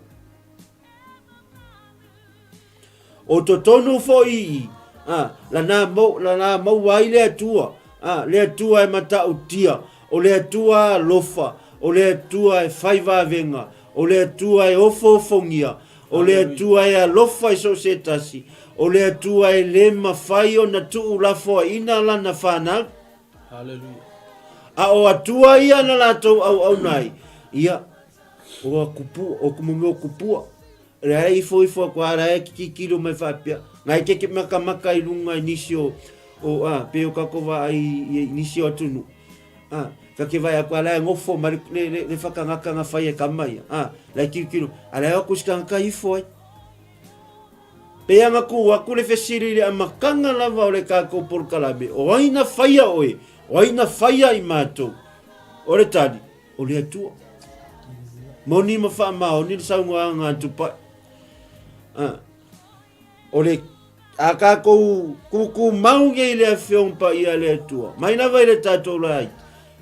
O totonu foi i, a, lana, mo, lana maua ai le Atua, a, le Atua e matautia, o le Atua alofa, o le Atua e fai vavega, o le Atua e ofoofogia, o le Atua e alofa i so o se tasi, o le Atua e le mafai ona tuulafoaiina lana fanau. Hallelujah. A o Atua ia na latou auauna ai, ia, o kupua, o kumamea o kupua, Lea e ifo ifo aku a la e kikilo mai faapea. Ngai ke ke makamaka i lunga i nisi o o a pe o kako va ai i nisi o atunuu. A ka ke vai aku a la e ngofo ma le le le, le whakangaka nga whai e kama ia. A la e kilokilo a la e aku sikanga ifo ai. Pe anga ku aku le fesili le amakanga lava o le kākou polokalame, o ai na whaia oe, o ai na whaia i mātou. O le tali, O le Atua. Moni ma faamaoni le saunoaga a Tupai. Ah, o le a kākou kūkū mau nei le afioga paia a le Atua. Mai lava i le tātou laiti,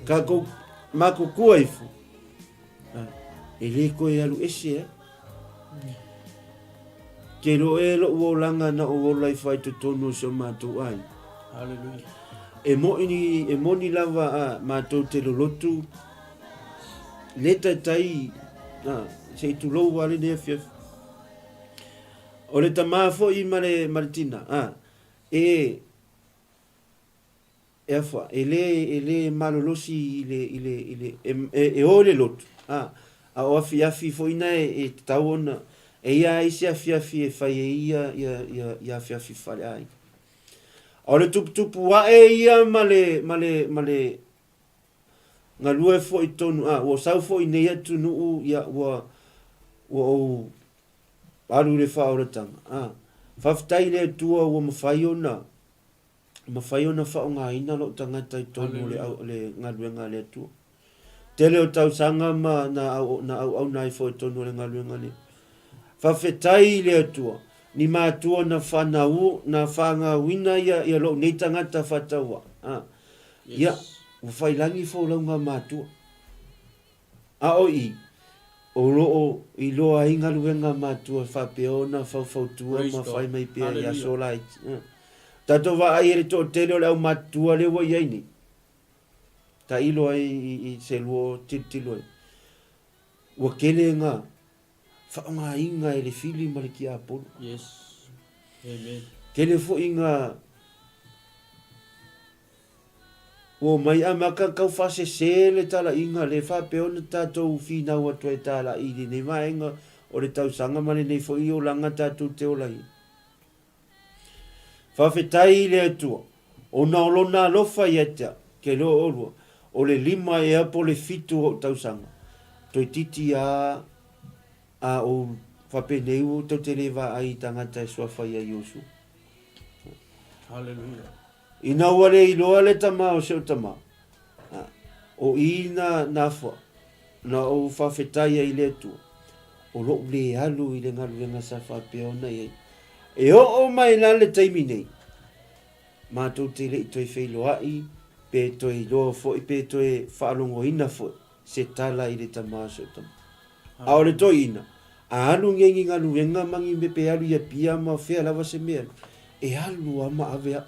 kākou makukua ifo. Ah, e le koe alu ese ai. Ke iloa e lo'u olaga na ou ola ifo ai totonu o si o matou aiga. Hallelujah. E moni, e moni lava a matou te lolotu, le taitai, a, se i tulou lava lenei afiafi. O le tamā foi ma le, ma le tina, a, e, E afa, e le, e le malolosi i le, i le, i le, e, e, e o i le lotu, a, a o afiafi foi na e, e tatau ona, e ia ai se afiafi e fai ai ia, ia, ia, ia afiafi faleaiga. A o le tuputupu ae ia ma le, ma le, ma le galue foi tonu, a, ua sau foi i nei atunuu, ia, ua, ua ou alu i le faaolataga, a. Faafetai i le Atua ua mafai ona, mafai ona faaaogaina lou tagata i totonu o le, le galuega a le Atua. Tele o tausaga ma na, au, na auauna ai foi i totonu o le galuega lea. Faafetai i le Atua, ni matua na whanau, na whangauina ia, ia lou nei tagata whataua. Ah. Yes. Ia, ua whailangi fo launga matua. A o i, o lo o iloa ai galuega matua faapea ona faufautua ma fai mai pea i aso laiti. Tatou vaai e le toatele o le aumatutua lea ua i ai nei. Tailo ai i se lua o tilotilo ai. Ua tele nga faaaogaina e le fili ma le tiapolo. Yes. Amen. Tele foi nga Ua omai amata tau faasese le talaiga le faapea ona tatou finau atu ai talai i lenei vaega o le tausaga ma lenei foi olaga tatou te ola ai. Faafetai i le Atua, ona o Lona alofa ia te au, ke iloa oulua, o le lima ea po o le fitu o ou tausaga, toeitiiti a a ou faapenei ua tou te le vaai i tagata e suafa ia Iosua. Hallelujah. Ina ua le iloa le tama o si ou tama, a, o i na nafua, na ou faafetai ai i le Atua, o lo'u le alu i le galuega sa faapea ona i ai. E oo mai la le taimi nei, matou te le i toe feiloai pe toe iloa foi pe toe faalogoina foi se tala i le tama o si ou tama. A o le toeaina, a alu nei ni galuega ma ni mea pe alu i Apia ma fea lava se mea, e alu lava ma ave au.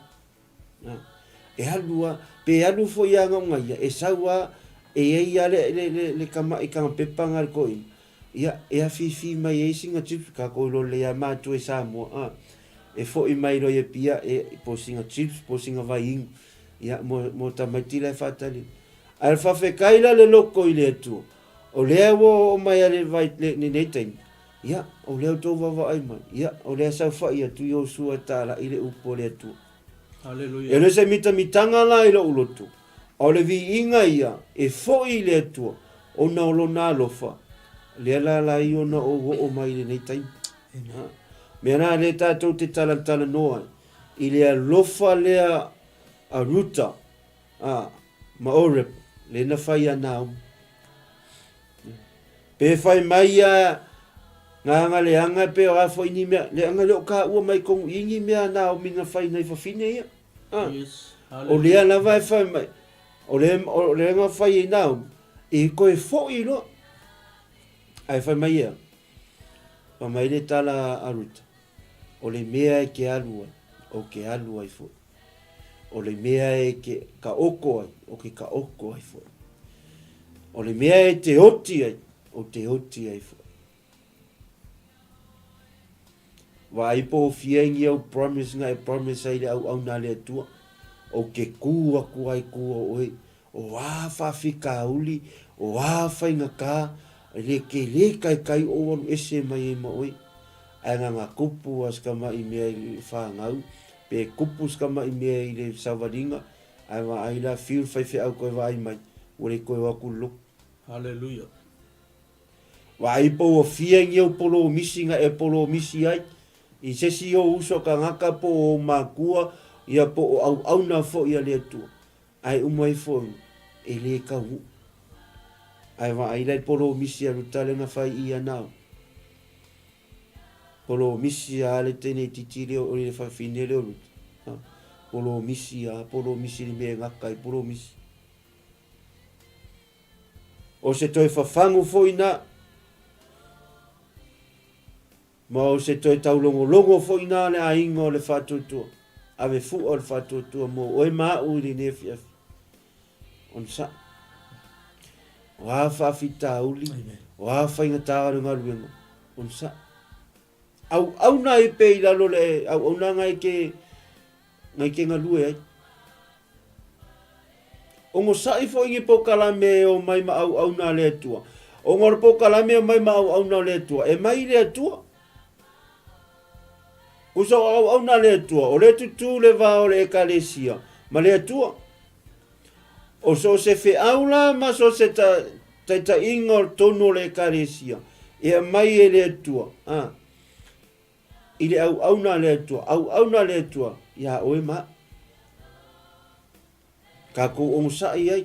E alu lava, pe alu foi a na ona ia, e sau lava, e i ai lava le, le, le, le tama'i tagapepa na a le toeaina, ia, e afifi mai ai sina chips, tatou iloa lelei lava matua i Samoa, a, e foi mai loa i Apia, e, po o sina chips, po o sina vaiinu, ia, mo, mo tamaiti la e faatali. Ae o le faafetai la le loto i le Atua, o lea ua oo mai a le vai, le, lenei taimi, ia, o lea outou vaavaai mai, ia, o lea saofai atu Iosua e talai le upu a le Atua. Haleluia. E le o se mitamitaga la i lou loto, a o le viiga ia e foi i le Atua ona o Lona alofa, lea la ala ai ona ou oo mai i lenei taimi. Amen. Mea la lea tatou te talatalanoa ai, i le alofa lea a Ruta a, ma Orep, lea na fai ia Naomi. Pe fai mai ia nga leaga pe o a foi ni mea, leaga le o taua mai tonu i ni mea a Naomi na fai nai fafine ia. A, Yes. o lea lava e fai mai, o le, o lea na fai e Naomi, e toe foi loa. Ae fai mai ia, fai mai le tala a Ruta, o le mea e ke alu ai, o ke alu ai foi. O le mea e ke taoto ai, o ke taoto ai foi. O le mea e te oti ai, o te oti ai foi. Vaai po o fia ni au promise na e promise ai le auauna a le Atua, ou te kū atu ai tua o oe, o a faafitauli, o a faigata, e le tele taitai ou alu ese mai ai ma oe. Ae na ona tupu lava si tama'i mea i le fanau, pe tupu si tama'i mea i le savaliga, ae vaai la, fiu le faifeau toe vaai mai, ua le toe o atu i le lotu. Haleluia. Vaai po ua fia ni ou polomisi na e polomisi ai i se isi ou uso tagata po o ou makua, ia po o auauna foi a le Atua. Ae uma ifo e le taunuu. Ae vaai la i le polomisi a Ruta lea na fai i ia na. Polomisi a le teine itiiti lea o le fafine lea o Ruta. Polomisi a, polomisi i le mea e gata ai, polomisi. O se toe fafagu foi na, ma o se toe taulogologo foi na le aiga o le faatuatua, ave fua o le faatuatua mo oe ma au i lenei afiafi. Onosai. O a faafitauli, o a faigata o le galuega, onosai. Auauna ai pea i lalo le auaunaga e ke, ngai ke galue ai. Onosai foi ni polokalame e omai ma auauna a le Atua. Ona o le polokalame e omai ma auauna o le Atua, e mai le Atua. Usa o auauna a le Atua, o lea tutū le va o le Ekalesia ma le Atua. O so o se feau la ma so o se ta, taitaiga o tonu o le Ekalesia, e aumai e le Atua, a, i le auauna a le Atua, auauna a le Atua iā oe ma au. Tatou onosai ai.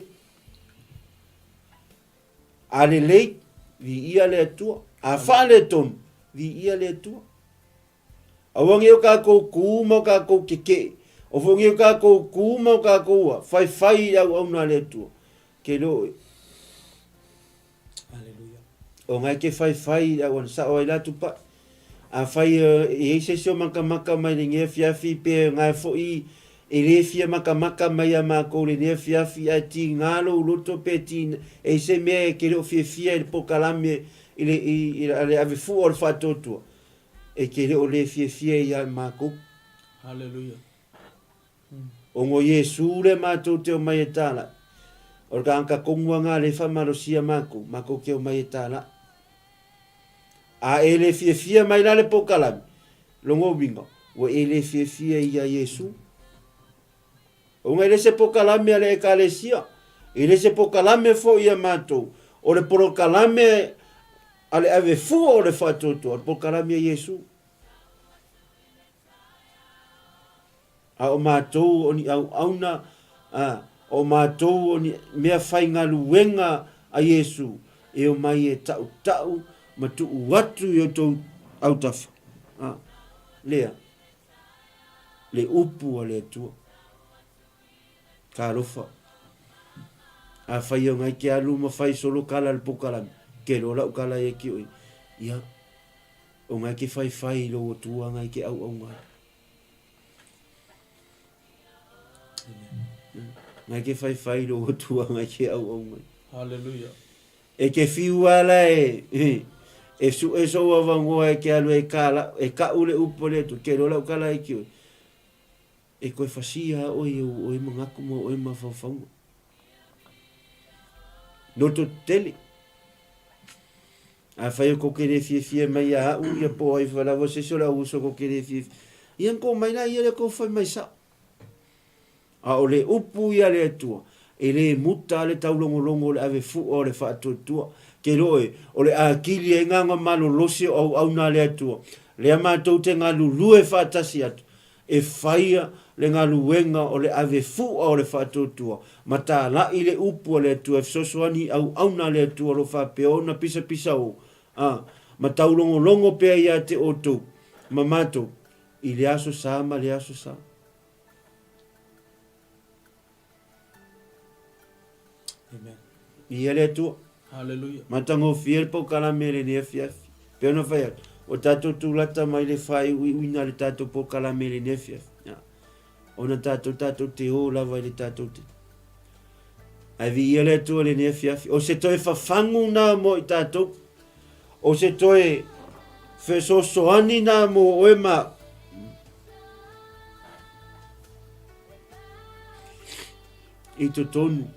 A lelei, viia le Atua. A faaletonu, viia le Atua. Aua nei o tatou kū ma o tatou kekeʻe, o foi nei o tatou kū ma o tatou a, faifai i le auauna a le Atua. Ke le oe. Aleluia. O ngai ke faifai i le auauna, sao ai la Tupai. Afai e i ai se isi o makamaka mai lenei afiafi pe ngai foi e le fia makamaka mai ia makou lenei afiafi ae tiga lou loto pe ti e i se mea e ke le o fiafia i le pokalame i le i le ave fua o le faatuatua e te le o le fiafia ia makou. Haleluia. Ona o Iesu lea matou te omai e tālaʻi. O le tagata tonu lava lena lea e faamalosia matou, matou te omai e tālaʻi. A e le fiafia mai la le pokalame, lona uiga, ua e le fiafia ia Iesu. Ona e le se pokalame a le Ekalesia, e le se pokalame foi ia matou, o le polokalame a le ave fua o le faatuatua, o le polokalame a Iesu. A o matou o ni auauna, a o matou o ni mea faigaluega a Iesu, e omai e taʻutaʻu ma tuu atu i outou autafa. A, lea, le upu a le Atua. Talofa. Afai o ngai ke alu ma fai solo kala le pokalame, ke lo lau kala ia ki oi. Ia, o ngai ke fai fai i lo tua ngai ke au au ngai. Ngai ke fai fai i lo tua ngai ke au au ngai. Hallelujah. E ke fiu ala e, e su e so avangoa e ke alu e kala, e ka ule upo le tu, ke lo lau kala i ki oi. E koe fasia a oe i ou oe mangaku ma oe mafaufauga. Loto tele. A fai o koke le fiafia mai ia au ia po ai fa lava se se o le au uso koke le fiafia. Ia ko mai la ia le ko fai mai sa. A o le upu ia le Atua, e le muta le taulogologo o le ave fua o le faatuatua. Ke loe, o le akili ai nganga malolosi o auauna a le Atua, lea matou te galulue faatasi atu, e faia le galuega o le ave fua o le faatuatua, ma talai le upu a le Atua e fesoasoani i auauna a le Atua o lo o faapea ona pisapisa o, a, ma taulogologo pea ia te outou ma matou i le aso sa ma le aso sa. Amen. Ia le Atua. Hallelujah. Matagofie le polokalame i lenei afiafi. Pei ona fai atu, o tatou tulata mai le faaiuiuina o le tatou polokalame i lenei afiafi. Ia. Ona tatou tatou te o lava i le tatou te. Ae viia le Atua i lenei afiafi. O se toe fafagu na mo i tatou. O se toe fesoasoani na mo oe ma I totonu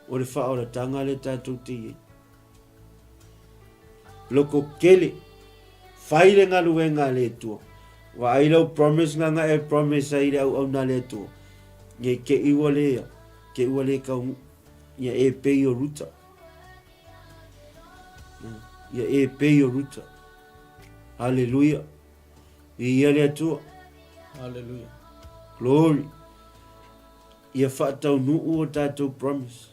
o le faaolataga lea tatou te i ai. Loko kele, fai le galuega a le Atua. Vaai lau promise nga e promise ai le auauna a le Atua. Ia ke i ua le ia, ke ua le kau, ia e pei o Ruta. Ia e pei o Ruta. Hallelujah. Viia le Atua. Hallelujah. Glory. Ia faataunuu o tatou promise.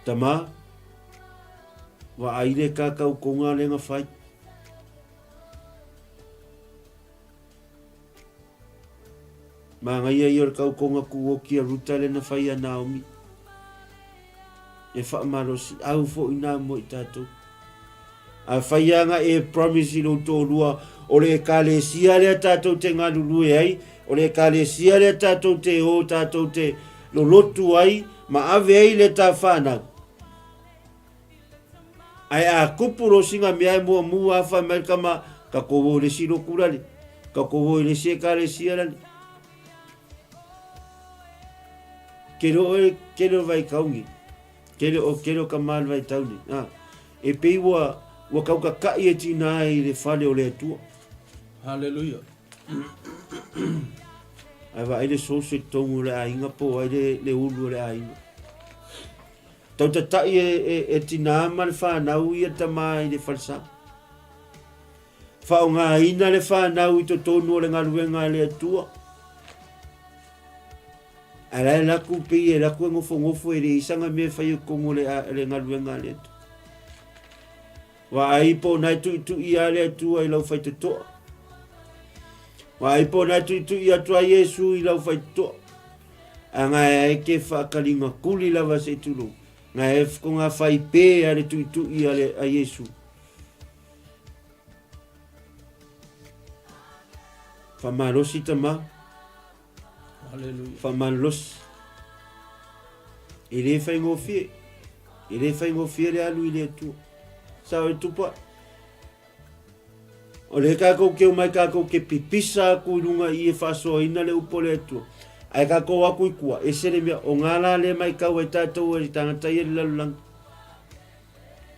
Tama, vaai le kakaukonga le na fai. Manaia ia o le kaukonga kuoki a Ruta le na fai a Naomi. E faamalosi au foi na mo i tatou. A fai anga e promise i lou toalua, o le ekalesia lea tatou te galulue ai, o le ekalesia lea tatou te o tatou te lolotu ai ma ave ai le ta whanau. Ae a kupu lo singa mea e muamua a fai mai le kama, ka kou o le si loku lale, ka kou o le si ekalesia lale. Ke lo e, ke lo vai kaungi. Kele o kele o ka malu vai tau nei. A, e pei ua, ua kaukakaʻi e tina ai i le fale o le Atua. Haleluia. Ae vaai le soso i totonu o le aiga po o ai le, le ulu o le aiga. Tautataʻi e, e, e tinā ma le whanau ia tama i le falesa. Whaongaina le whanau i totonu o le galuega a le Atua. Ae la e laku pei e laku e nofonofo e le isaga mea e fai e totonu o le, le galuega a le Atua. Vaai po o na e tuitui a le Atua i lau faitotoa. Vaai po o na e tuitui atu a Iesu i lau faitotoa. A ngai ai ke whaakalinga kuli lava se tulou. Ngai e ko ngā whai pē a le tuitui a, le, a Iesu. Whamalosi tama. Hallelujah. Whamalosi. E le whaingofie. E le whaingofie le alu i le Atua. Sa o e tupa. O le kākou ke o mai kākou ke pipisa aku i lunga i e whaasoaina le upo le Atua. Ae kākou aku i kua, e sele mea, o ngā la le mai kau e tātou e tangata i e le lalulangi.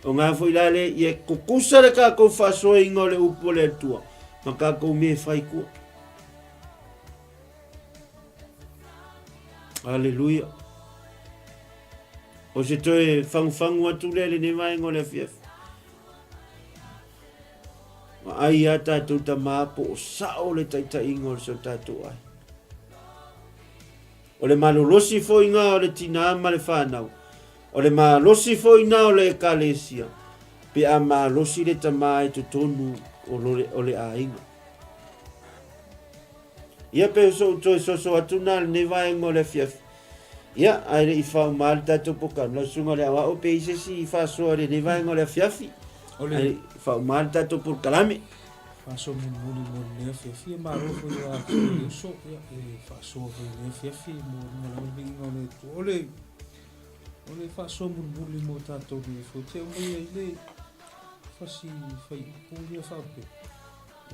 O ngā foi la le, i e kukusa le kākou whaasoainga o le upo le Atua, ma kākou me whai kua. Aleluia. O se toe whanguwhangu atu lea lenei vaega o le afiafi. Ma ai ia tātou tamā po o sao le taitaiga o le so tātou ai. O le malolosi foi ngā o le tinā ma le whānau. O le malosi foi nā o le ekalesia. Pe a malosi le tamā e totonu o, lore, o le āinga. Ia pe so'u toe soso atu na lenei vaega o le afiafi. Ia, ae le i faauma le tatou polokalame, lau susuga i le aoao pe i ai se isi faasoa i lenei vaega o le afiafi. O le Ae faauma le tatou polokalame. Faasoa mulimuli mo lenei afiafi, ia malo foi ia te oe le uso, ia e faasoa foi i lenei afiafi mo luga lava le viiga o le Atua. O le o le faasoa mulimuli mo tatou nei foi, te aumai ai le fasi faiupu ia faapea,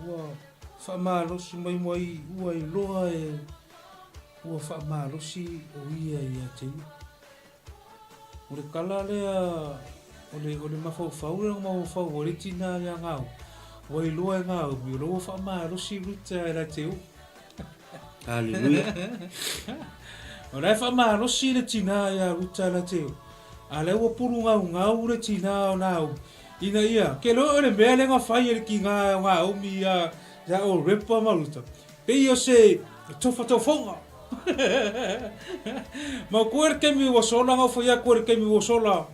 ua faamalosi mai mai ua iloa e Ua faamalosi o ia ia te ia. O le tala lea, o le, o le mafaufau lea na mafaufau ai le tina ia Naomi, ua iloa e Naomi o la ua faamalosi Ruta e la te oo. Haleluia. O la e faamalosi le tina ia Ruta e la te oo. A lea ua pulugaugau le tina o Naomi, ina ia, ke loa o le mea lea na fai e le tina o Naomi ia, ia Orepa ma Ruta, pei o se tofatofoga. Mautua le taimi ua sola na ofo atu ai le taimi ua sola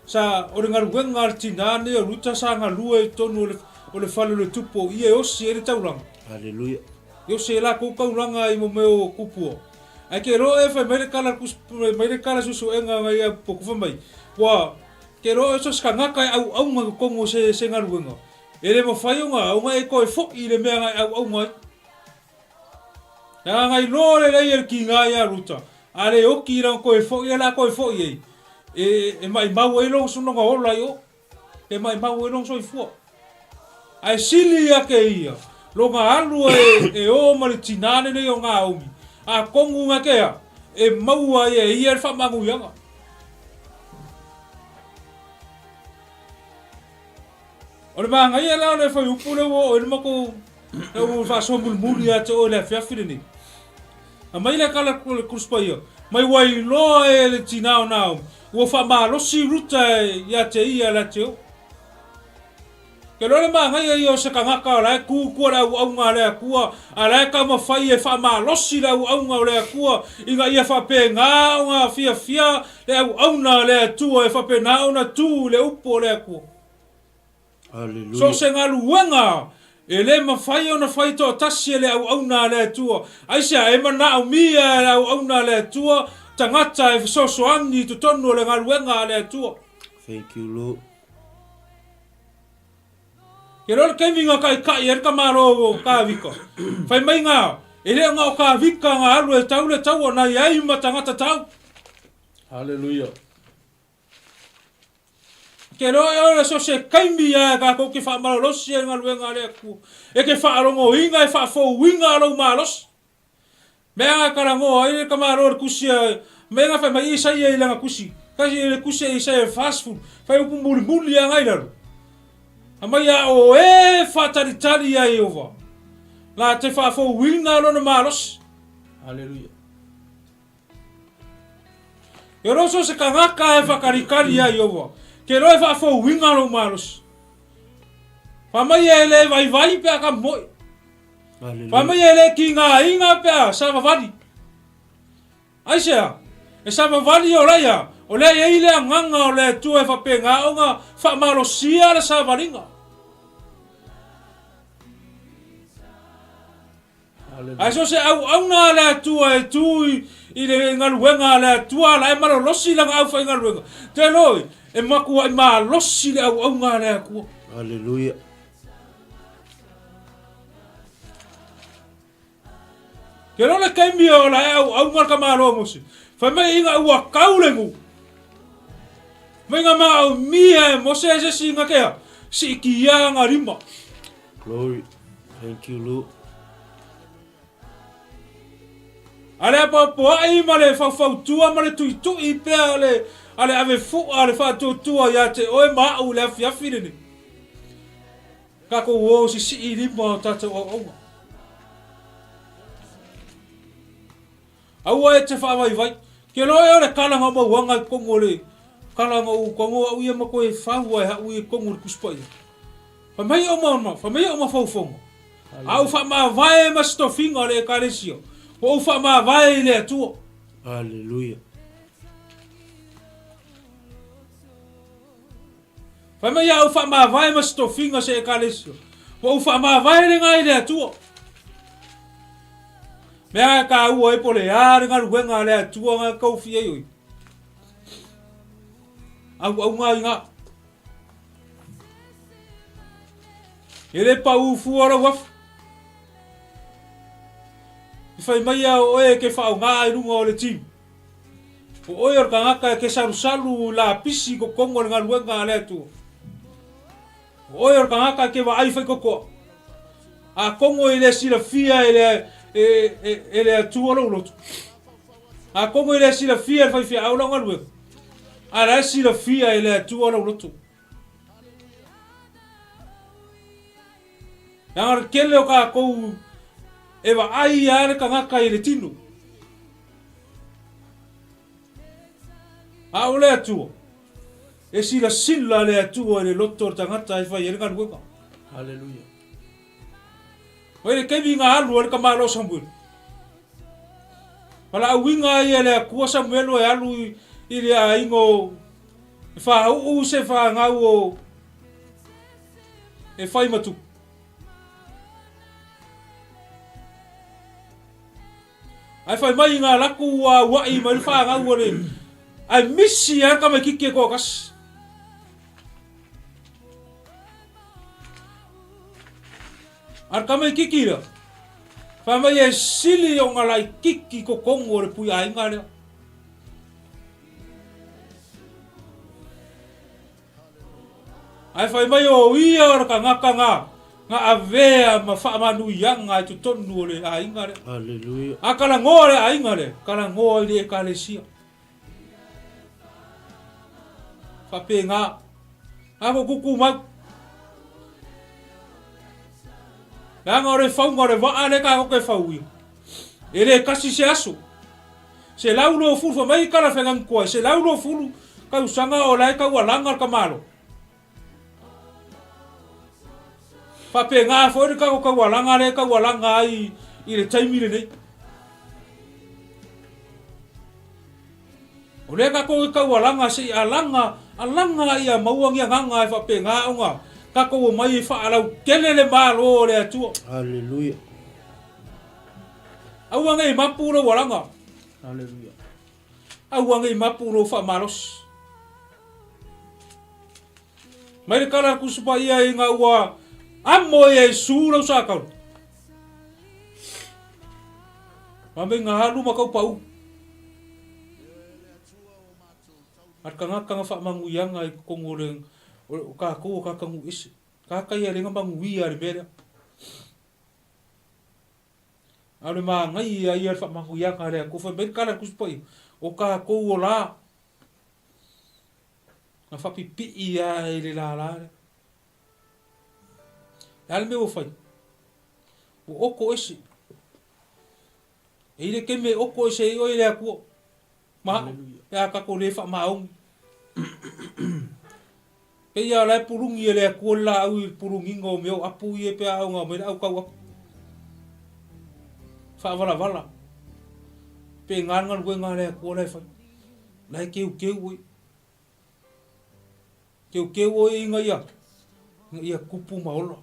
sa o le galuega a le tina nei o Ruta sa galue i totonu o le o le fale o le tupu o ia e osi ai le taulaga. Haleluia. E osi ai latou taulaga i mo mea o kupua. Ae ke loa e fai mai le tala fai mai le tala suesuega nai ia potu fai mai ua ke loa e so se tagata e auauna i totonu o se se galuega e le mafai ona ona e toe foi i le mea na e auauna ai. Leaga na iloa lelei e le tiga ia Ruta, a le oti i lana toe foi, ia o le a toe foi ai, e, e maimau ai lona, lona ola i o, e maimau ai lona soifua. Ae sili ake ia lona alu e, e o ma le tinā lenei o Naomi, atonu na te a, e maua ai e ia le faamanuiaga. O le manaia la o le fuaiupu lea ua oo ai le matou lea ua faasoa mulimuli ia te oe i le afiafi lenei. Aumai le tala o le Tusi Paia, mai ua iloa e le tinā o Naomi, ua faamalosi Ruta ia te ia la te oo. Ke loa le manaia ia o se tagata o la e tu tua le auauna a le Atua, a la e taumafai e faamalosi le auauna o le Atua ina ia faapena ona fiafia le auauna a le Atua e faapena ona tu i le upu o le Atua. So o se galuega e le mafai ona fai toatasi e le auauna a le Atua. Aisea? E manaomia e le auauna a le Atua tagata e fesoasoani i totonu o le galuega a le Atua. Thank you, Lord. Ke loa le taimi na taitai ai le tamaloa o Kavika, fai mai na, e le o na o Kavika na alu e tau le taua, na i ai ma tagata tau. Hallelujah. Ke loa e ole so se taimi a e tatou ke faamalolosi ai galuega a le Atua, e ke faalogoina e faafouina lou malosi. Mea nga talanoa ai le tamaloa le tusi a mea nga fai mai Isaia i lana tusi, kasi le tusi a Isaia 40, fai upu mulimuli a ngai lalo. Aumai a o e faatalitali ia Ieova, la te faafouina lona malosi. Haleluia. E roso se tagata e whakaritari ia Ieova, ke roa e faafouina lou malosi. Fai mai e le vaivai pe a ka moe. Fai mai e le kigaina pe a savavali. Aisea? E savavali o laia, o lea e i ai le agaga o le Atua e faapena ona faamalosia le savaliga. Ae so se auauna a le Atua e tu i le galuega a le Atua la e malolosi lana aufaigaluega, te loi, e matuai malosi le auauna a le Atua. Haleluia. Ke loa le taimi o la e auauna le tamaloa o Mose, fai mai ina ua tau le nu. Mai nga manaomia e Mose e se isi ina kea, siitia ana lima. Glory. Thank you, Lord. A le apoapoai ma le faufautua ma le tuitui pea a le, a le avefu'a a le faatuatua ia te oe ma a'u i le afiafi lenei. Tatou o sisii lima o tatou auauna. Aua e te faavaivai. Ke loa ea o le kala na o mauaga i totonu o le kala na ou tago au ia ma toe fau ai ha'u ia i totonu o le Tusi Paia. Fai mai o ma, fai mai o mafaufoga. A ou faamavae ma se tofiga o le Ekalesia, ua ou faamavae i le Atua. Haleluia. Fai mai a ou faamavae ma se tofiga se Ekalesia, ua ou faamavae lena i le Atua. Mea e kāua ai po le a le galuega a le Atua nga kau fia ioi. Au au ngā inga. E le pa u fua lau afu. I whai mai a o e ke whao ngā i runga o le team. O oe o le kangaka e ke salusalu la pisi ko kongo le galuega a le Atua. O oe o le kangaka e ke vaai whai kokoa. A kongo i le silafia e le, e, e, e le Atua lou loto. A kongo i le silafia e le faifeau lau galuega. A la e silafia e le Atua lou loto. Leaga o le tele o tatou e vaai lava le tagata i le tino. A o le Atua, e silasila le Atua i le loto o le tagata e fai ai le galuega. Haleluia. Mai le taimi na alu ai le tamaloa Samuelu. Valaauina ai e le Atua Samuelu e alu i le aiga o e faauu se fanau o e fai ma tupu. Ae fai mai ngā laku ua aua'i mai le fanau o le ae misi a le tamaititi e toatasi. A le tamaititi lea, fai mai e sili ona laititi totonu o le puiaiga lea. Ae fai mai o ia o le tagata na, na avea ma faamanuiaga i totonu o le aiga lea. Hallelujah. A talanoa le aiga lea, talanoa i le ekalesia. Faapena. A ko kuku mau. Leaga o le fauga o le vaa lea tatou te fauina, e le tasi se aso. 120, fai mai tala feganitoa, 120 tausaga o la e taualaga le tamaloa. Faapena foi le tatou taualaga lea e taualaga ai i le taimi lenei. O lea tatou e taualaga se i alaga, alaga ia maua ni agaga e faapena ona tatou omai e faalautele le Malo o le Atua. Haleluia. Aua nei mapu lou alaga. Haleluia. Aua nei mapu lou faamalosi. Mai le tala a le Tusi Paia ina ua amo e Iesu lau sakaulu. Ma meinga alu ma tau pau. A le tagata na faamanuiaga i totonu o le o tatou o tagata nuu ese. Tagata ia le na manuia i le mea lea. A o le manaia ia o le faamanuiaga a le Atua. Fai mai le tala a le Tusi Paia, o tatou o la na faapipii lava i le lala lea. Le a le mea ua fai? Ua oto ese. E i le taimi e oto ese ai oe i le Atua. Ma pe a tatou le faamaoni. Pei lava o la e puluni e le Atua le laau i le puluniga o mea o apu ia pe a ona aumai le au tau apu. Faavalavala. Pe na le galuega a le Atua la e fai. La e keukeu oe. Keukeu oe ina ia, ina ia tupu ma ola.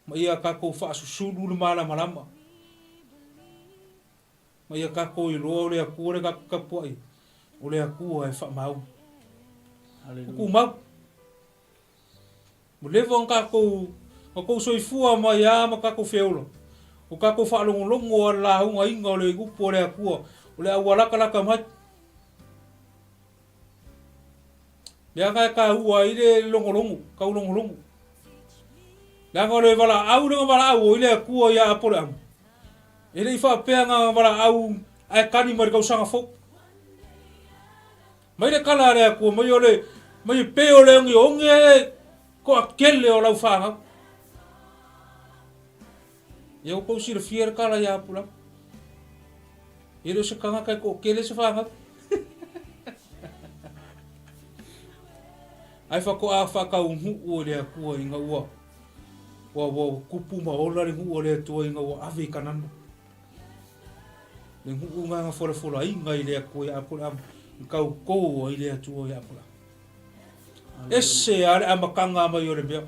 Ma ia tatou faasusulu le malamalama. Ma ia tatou iloa o le Atua le tatou tapuai, o le Atua e faamaoni. Tumau. Ua leva ona tatou, na tou soifua mai lava ma tatou feola, o tatou faalogologo a le laugaina o le upu a le Atua, o le aualatalata mai. Leaga e taua ai le logologo, taulogologo. Leaga o le valaau lea na valaau ai le Atua ia Apoleamu, e le i faapea na valaau ae kali mai le tausaga fou. Mai le tala a le Atua mai o le mai e pei o le ogiogi e toatele o lau fanau. Ia ua tou silafia le tala ia Apoleamu. E le o se tagata e toatele se fanau. Ae faatoa faataunuu e le Atua ina ua ua ua tupu ma ola le nuu a le Atua ina ua ave i Kanana. Le nuu na na folafolaina i le Atua ia Aperahama, na tautō ai le Atua ia Aperahama. Ese lava le amataga mai o le mea.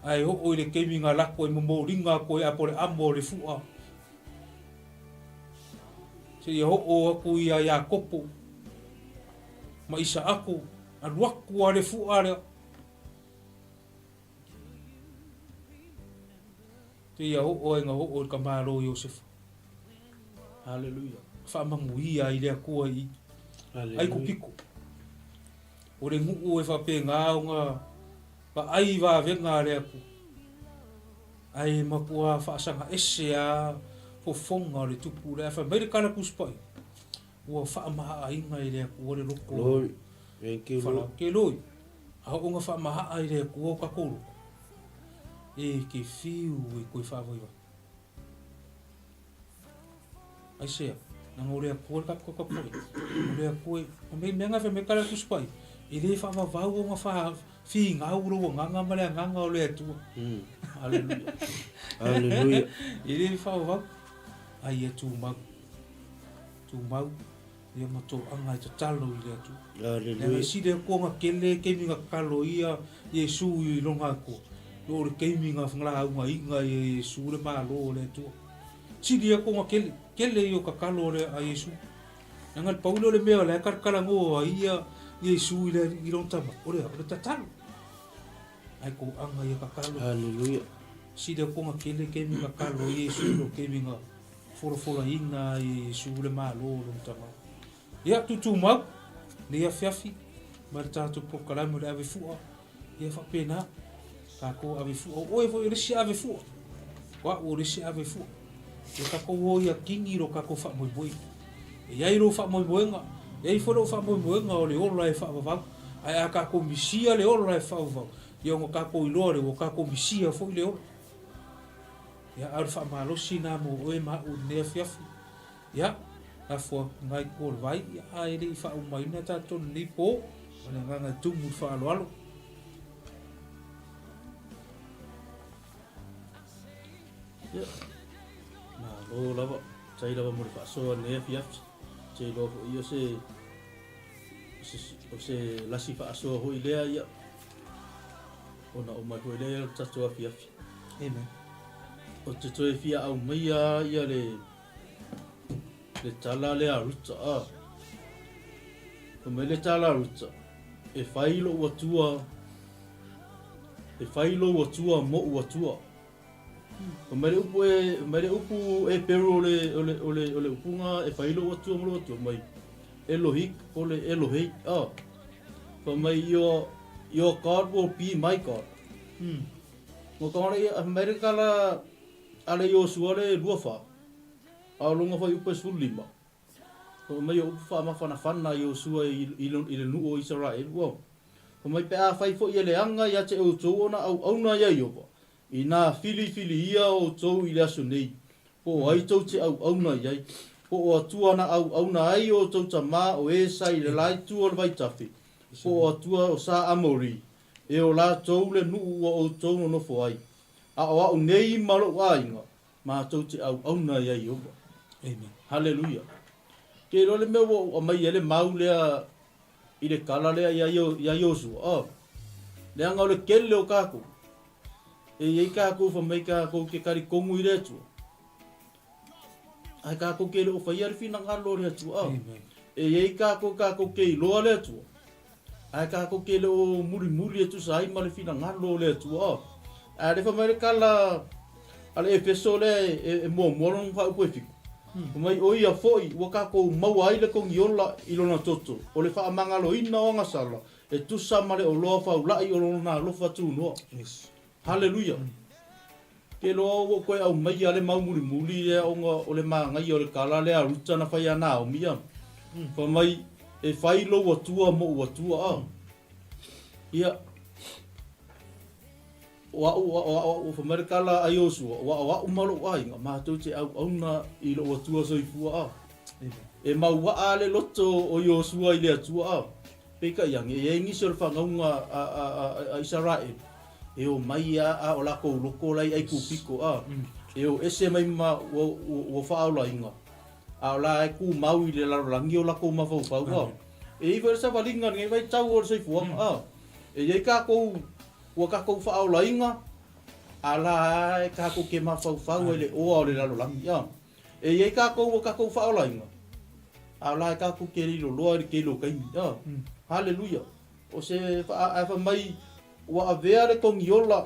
Ae oo i le taimi na lako ai momoliga atu ai apo le amo o le fua seia oo atu ia Iakopo ma Isaako, alu atu lava le fua lea seia oo ai na oo i le tamalo o Iosefa. Haleluia. Faamanuia ai le Atua i Aikupito. O le nuu e faapena ona vaai vavega a le Atua, ae matua faasaga ese lava fofoga o le tupu lea. Ae fai mai le tala Tusi Paia, ua faamaaaina e le Atua le loto o Farao. Ke loi, a oo ina faamaaa i le Atua o tatou loto, e te fiu e toe faavaivai. Aisea? Leaga o le Atua le tatou tapuaiga. O le Atua e, o mea na fai mai tala Tusi Paia, e le faavavau ona fa finau lou agaga ma le agaga o le Atua. Haleluia. Haleluia. E le faavavau. Ai ia tumau. Tumau ia ma toaga e tatalo i le Atua. Haleluia. Leaga e sili atu ona tele taimi na tatalo ia Iesu i lona Atua, i lo le taimi na laugaina e Iesu le Malo o le Atua. Sili atu ona tele, tele ia o tatalo o le a Iesu. Leaga le pau lea o le mea o la e talatalanoa ai ia Iesu i le i lona tama, o le a? O le tatalo. Ae toaga ia tatalo. Haleluia. Sili atu ona tele taimi na tatalo ai Iesu i lo taimi na folafolaina ai e Iesu le Malo o lona tama. Ia, tutumau, nei afiafi, ma le tatou polokalame o le ave fua, ia faapena, tatou ave fua. O oe foi o le isi ave fua, o au o le isi ave fua. Ia tatou o ia kini lo tatou faamoemoe. E i ai lou faamoemoega, e i ai foi lou faamoemoega o le ola e faavavau. Ae a tatou misia le ola e faavavau, ia ona tatou iloa lea ua tatou misia foi le ola. Ia, a o le faamalosi lena mo oe ma au i lenei afiafi. Ia, lafo atu i itu o le vai, ia, ae le i faaumaina tatou lenei po, ma le agaga e tumu i le faaaloalo. Ia, malo lava, tai lava mo le faasoa i lenei afiafi. Ou te iloa foi o se, o se lasi faasoa foi lea, ia, ona oo mai foi lea i le tatou afiafi. Amen. Ou te toe fia aumaia ia le Le tala lea a Ruta, a. Fai mai le tala a Ruta, E fai lou Atua, e fai lou Atua moʻu Atua. Fai mai le upu e, fai mai le upu Eperu o le, o le, o le, o le upuga e fai lou Atua mo lou Atua, mai Elohik po le Elohei, a. Fai mai your, your God will be my God. Mo ka fai mai le tala a le Iosua le 24. A o lona fuaiupu e 15, Fai mai o upu faamafanafana a Iosua i le nuu o Isaraelu, ua fai mai, Pe afai foi e leaga ia te outou ona auauna ia Ieova, inā filifiliia outou i le aso nei, po o ai tou te auauna i ai, po o Atua na auauna ai o outou tamā o e sa i le la itu o le vaitafe, po o Atua o sa Amori, e o latou le nuu ua outou nonofo ai. A o au nei ma lou aiga, Matou te auauna iā Ieova. Amen. Haleluia. Ke iloa le mea ua ou aumai ai le mau lea i le tala lea iā iā Iosua, oh, leaga o le kele o kākou. E i ai kākou fai mai kākou ke talitonu i le Atua. Ae kākou ke le o faia le finagalo o le Atua. Oh. Amen. E i ai kākou kākou ke iloa le Atua. Ae kākou ke le o mulimuli e tusa ai ma le finagalo o le Atua. Ae le fai mai le tala a le Efeso lea e muamua lona mataupu e fitu. Fai mai, O ia foi ua kākou maua ai le togiola i lona toto, o le faamagaloina o agasala, e tusa ma le oloa faula'i o lona alofa tunoa. Haleluia! Ke loa ua ou toe aumaia le mau mulimuli lea ona o le manaia o le tala lea a Ruta na fai ia Naomi a. Fai mai, E fai lou Atua moʻu Atua a. Ia, o a'u, o a'u, fai mai le tala a Iosua, o a'u ma lou aiga, matou te auauna i lou Atua soifua a. E mauaa le loto o Iosua i le Atua a. Peitai ane, e i ai nisi o le fanauga a Isaraelu, e omai a a o lakou loko la i Aikupito, a e o ese mai ma ua faaolaina, a o la e tumau i le lalolagi o lakou mafaufau, a. E i ai foi le savaliga i lenei vaitau o le soifuaga, a. E i ai kakou, ua kakou faaolaina, A la e kākou ke mafaufau ai le oa o le lalolagi, a. E i ai kākou ua kākou faaolaina, a o la e kākou ke liloloa i le kelo kaimi, a. Haleluia! O se wha, ae wha mai, ua avea le togiola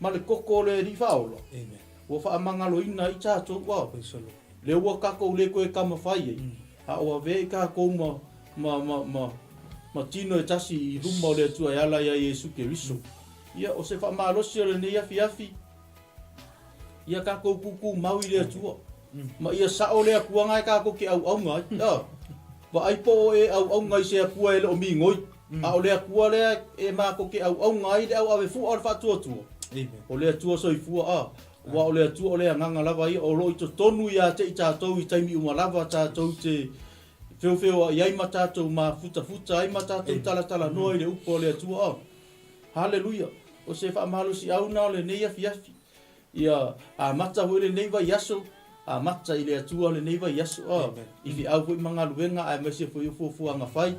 ma le koko o le Alii Faaola, ua faamagaloina ai tatou, a. Lea ua kākou le toe kamafai ai, a ua avea i kākou ma, ma, ma, ma, ma tino e tasi i luma o le Atua e ala iā Iesu Keriso. Ia, o se faamalosi o lenei afiafi, ia kākou kūkū mau i le Atua. Ma ia sao le Akua e kākou ke ʻauʻauna ai. Ia, vaai po o e ʻauʻauna i se Akua e le o migoi, a o le Akua lea e mākou ke ʻauʻauna ai le ʻauʻawe fuʻa o le faatuatua. O le Atua soifua, a, ua o le Atua o le agaga lava ia, o lo o i totonu iā te i tātou i taimi uma lava tātou te feofeoaʻi ai ma tātou mafutafuta ai ma tātou talatalanoa i le upu a le Atua, a. Haleluia! O se faamalosiau na o lenei afiafi. Ia amata foi lenei vaiaso, amata i le Atua lenei vaiaso, a, i feau foi ma galuega aemaise foi o fuafuaga fai.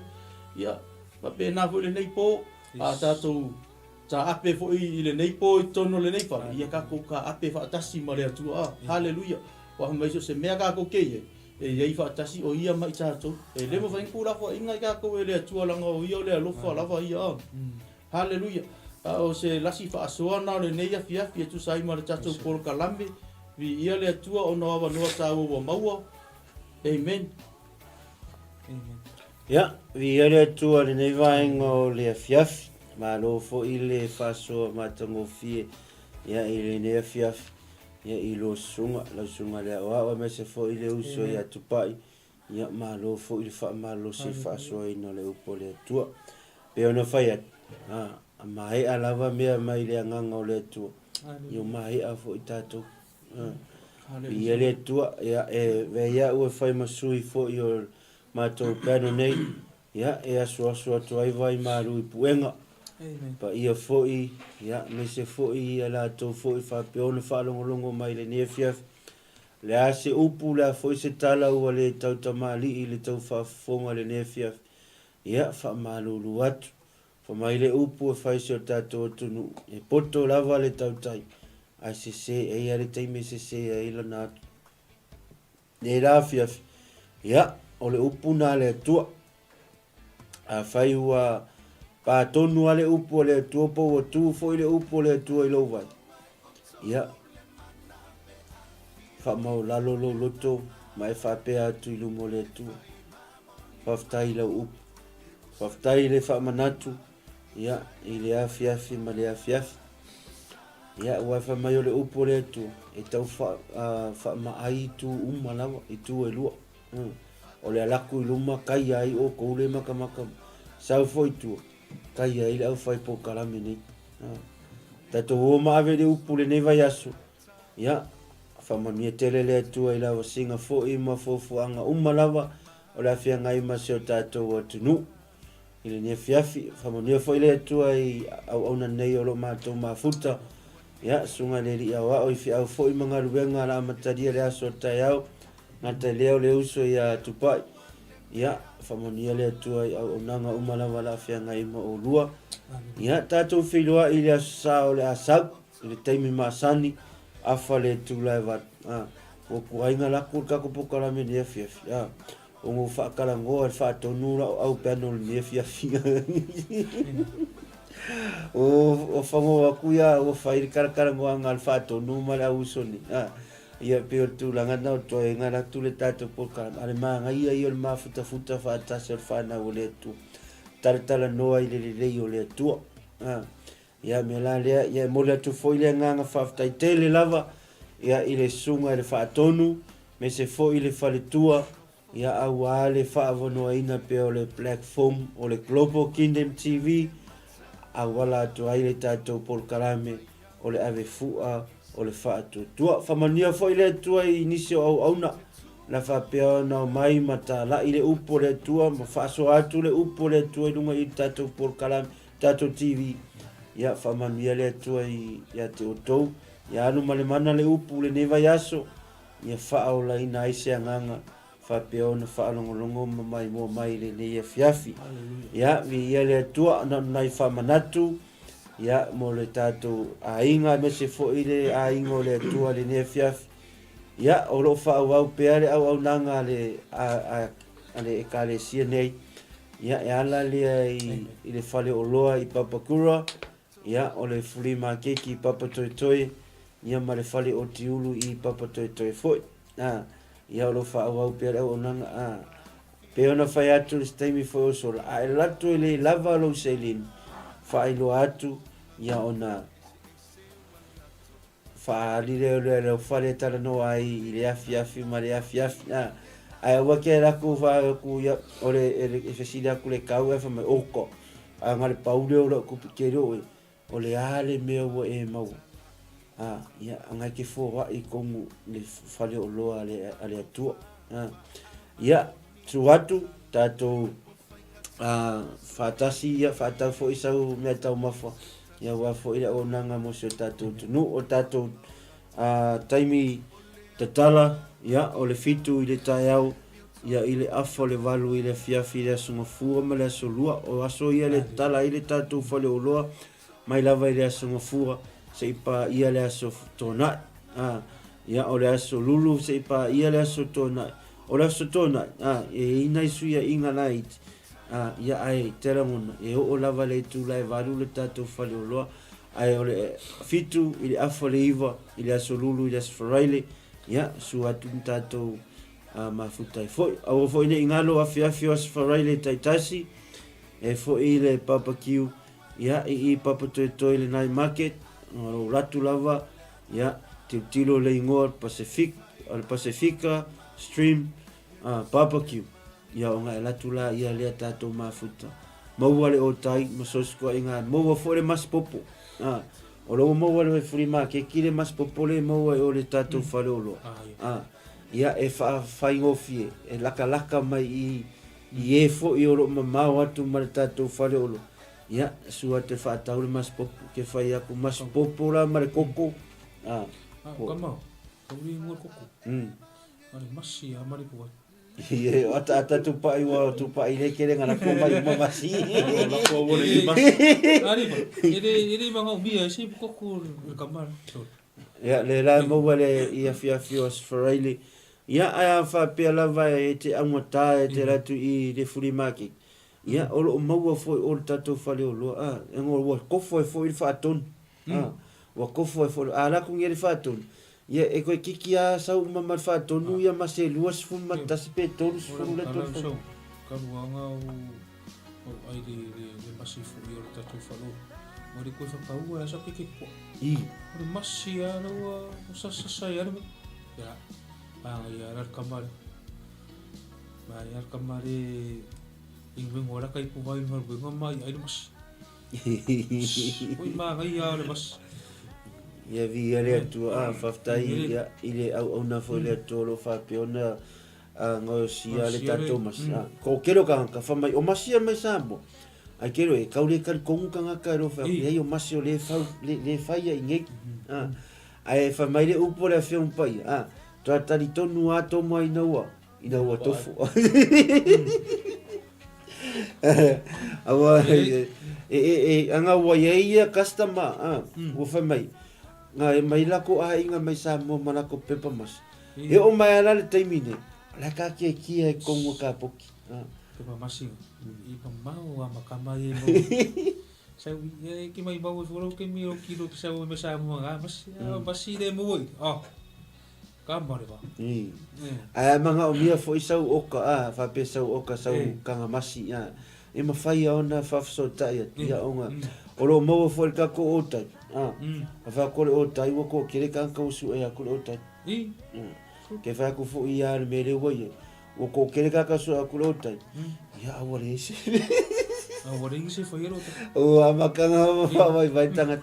Ia, faapena foi lenei po, a tatou taape foi i lenei po i totonu o lenei fale, ia tatou taape faatasi ma le Atua. A, haleluia! Ua fai mai so o se mea tatou te i ai, e i ai faatasi o Ia ma i tatou. E le mafai ona tuulafoaiina i tatou e le Atua leaga o Ia o le alofa lava ia. A. Haleluia! A o se lasi faasoa na o lenei afiafi e tusa ai ma le tatou polokalame, viia le Atua ona o avanoa taua ua maua. Amen. Amen. Ia, viia le Atua i lenei vaega o le afiafi. Malo foi le faasoa matagofie ia i lenei afiafi. Ia i lou susuga, lau susuga i le aoao aemaise foi le uso ia Tupai. Ia malo foi le faamalolosi i le faasoaina o le upu a le Atua. Pei ona fai atu, a, a maea lava mea mai le agaga o le Atua, ia ua maea foi tatou. A, viia le Atua, ia e avea ia au e fai ma sui foi o matou panel nei, ia e asuasu atu ai vai malu i puega. Paia foi, ia, aemaise foi ia latou foi faapea ona faalogologo mai i lenei afiafi. O le a se upu, o le a foi se tala ua le tautamalii i le tau faafofoga i lenei afiafi, ia, faamalulu atu. Fai mai le upu e fai i si o tatou atunuu, e poto lava le tautai, ae sese, e i ai le taimi e sese ai lana atu. Nei la afiafi, ia, o le upu na a le Atua. Afai ua pā tonu a le upu a le Atua po ua tū foi le upu a le Atua i lou vai, ia, faamaulalo lou loto ma e faapea atu i luma o le Atua. Faafetai i lau upu. Faafetai i le faamanatu, ia, i le afiafi ma le afiafi. Ia, ua fai mai o le upu o le Atua, e tau fa, uh, faamaai itu uma lava, itu e lua. O le alaku i luma, kai ai oukou le makamaka, sau foi i tua, kai ai le aufai polokalame nei. Tatou o ma ave le upu lenei vaiaso, ia, faamanuia tele le Atua i lavasiga foi ma fuafuaga uma lava o le a feagai ma si o tatou atunuu. I lenei afiafi, faamanuia foi le Atua i auauna nei o lo matou mafuta, ia, susuga i le Alii Aoao i feau foi ma galuega o le a amatalia le aso o le taeao, Gata i lea o le uso ia Tupai. Ia, faamanuia le Atua i auaunaga uma lava o le a feagai ma oulua. Ia, tatou feiloai i le Aso Sa o le a sau, i le taimi masani, afa le itula e valu. A, ua kuaiga lako le tatou polokalame i lenei afiafi. A, ona ua faatalanoa e le faatonu lau au piano i lenei afiafi. Ua fagoa atu ia, ua fai le talatalanoaga a le faatonu ma le au uso nei. A, Ia, pei o le tulaga lena o le toe gala atu le tatou polokalame, a o le manaia ia o le mafutafuta faatasi o le fanau a le Atua, talatalanoa i le lelei o le Atua. A, ia, mea la lea, ia, e momoli atu foi le agaga faafetai tele lava, ia, i le Susuga i le Faatonu, aemaise foi le faletua, Ia aua le faaavanoaina pea o le platform o le Global Kingdom TV auala atu ai le tatou polokalame o le ave fua o le faatuatua. Faamanuia foi le Atua i nisi o auauna na faapea ona omai ma talai le upu o le Atua ma faasoa atu le upu o le Atua i luga i le tatou polokalame, tatou TV. Ia faamanuia le Atua ia te outou. Ia alu ma le mana le upu lenei vaiaso. Ia faaolaina ai se agaga faapea ona faalogologo ma maimoa mai i lenei afiafi. Ia, viia le Atua, na o nai faamanatu. ia, mo le tatou aiga aemaise foi le aiga o le Atua i lenei afiafi. Ia, o lo o faaauau pea le auaunaga a le, a, a, a le Ekalesia nei, ia, e ala lea i, i le faleoloa i Papakura, ia, o le flea maketi i Papatoetoe, ia ma le fale otiulu i Papatoetoe foi. A, ia, o lo o faaauau pea le auaunaga, a, pei ona fai atu i se taimi foi o sola, a e alu atu e le lava lou seleni, faailoa atu, ia, ona faaali lea o le laufale e talanoa ai i le afiafi ma le afiafi a ae aua ke ala atu fai atu ia o le e fesili atu le kau ae fai mai oka a na le pau lea o lau tupe tele oe o le a le mea ua e maua a ia anga e te foai i tonu le fale oloa a le a le Atua a ia susu atu tatou a faatasi ia faatau foi sau mea taumafa Ia aua foi le auaunaga mo si o tatou atunuu. O le tatou taimi tatala, ia, o le 7 i le taeao, ia, i le afa o le 8 i le afiafi i le Aso Gafua ma le Aso Lua. O aso ia le tatala ai le tatou faleoloa mai lava i le Aso Gafua seia paia le Aso Toonai. Ia, o le Aso Lulu seia paia le Aso Toonai. O le Aso Toonai, e i ai nai suiaiga laiti, A, ia, ae te lagona, e oo lava le itula e 8 le tatou faleoloa, ae o le 7 i le afa o le 9 i le aso Lulu i le aso Faraile, ia, sua atu ma tatou mafuta ai foi. Aua foi ne i galo afiafi o aso Faraile taitasi, e foi i le barbecue, ia, i i Papatoetoe i le night market, o lou latu lava, ia, tilotilo le igoa Pacific, o le Pasifika Stream Barbecue. Ia ona e latu la ia lea tatou mafuta. Maua le otai ma sosikoaiga maua foi le masi popo. A, o lo ua maua le flea maketi le masi popo le maua i o le tatou faleoloa. A, ia e faafaigofie, e lakalaka mai i i e foi o lo o mamao atu ma le tatou faleoloa. Ia, sua atu e faatau le masi popo, ke fai atu masi popo la ma le koko. A, o kama, kauri mo le koko. A le masi a ma le puai. Ie, o ata ata tupai ua tupai le kele ngana ko mai uma masi. Lako ua le masi. Ari ba, ele ele manga umia ese koko le kama. Ia le la maua le i afiafi o Asfaraile. Ia ae a faapea lava e te augata e te alu atu i le flea market. Ia o lo o maua foi o le tatou faleoloa a, e ngo ua kofo ai foi le faatonu. A, ua kofo ai foi, a alu atu nei le faatonu, Ia, e koe kiki a sau uma ma le faatonu ia ma se 21 pe 30 le tolu tau. Kaluaga o ai le le le masi foi o le tatou falo. Ua le koe whakaua e asa keke kua. I. O le masi a laua o sasasa i alu. Ia, anga ia ala kamare. Ma ia kamare i wengo ala kai puwai ma wengo mai ai le masi. Oi māngai a le masi. Ia viia le Atua, faafetai i le auauna foi le Atua o lo o faapea ona gaosia le tatou masi. Ko kele o kagaka fai mai o masi ia mai Samoa. Ai kele e kau le talitonu kagaka e lo fai atu, leai o masi o le fau le fai ia i nei. Ae fai mai le upu a le Afioga Paia, toa talitonu a tomo ai ina ua ina ua tofu. Aua e e e anga ua i ai ia customer a ua fai mai nga e mai lako aiga mai Samoa ma lako pepa masi. E oo mai ala le taimi nei, o la ka kia kia e kongo ka poki. Pepa masi i pa mau a makama i mau. Sau e ki mai mau e foro ke mi o kilo ki sau me Samoa nga masi masi le mo i. Oh. Ka mareva. I. Ae a manaomia foi sau oka, a, faapea sau oka, sau kanga masi, a, e mawhai a ona whaafesootai atu, ia onga, o lo o maua foi le tatou otai, a, a whaakore otai ua toatele tagata ua sue atu le otai. Ke whai atu foi ia le mea lea ua i ai, ua toatele tagata sue atu le otai, ia aua le ese. Aua le ese whai le otai. Ua amakanga whaavaivai tagata.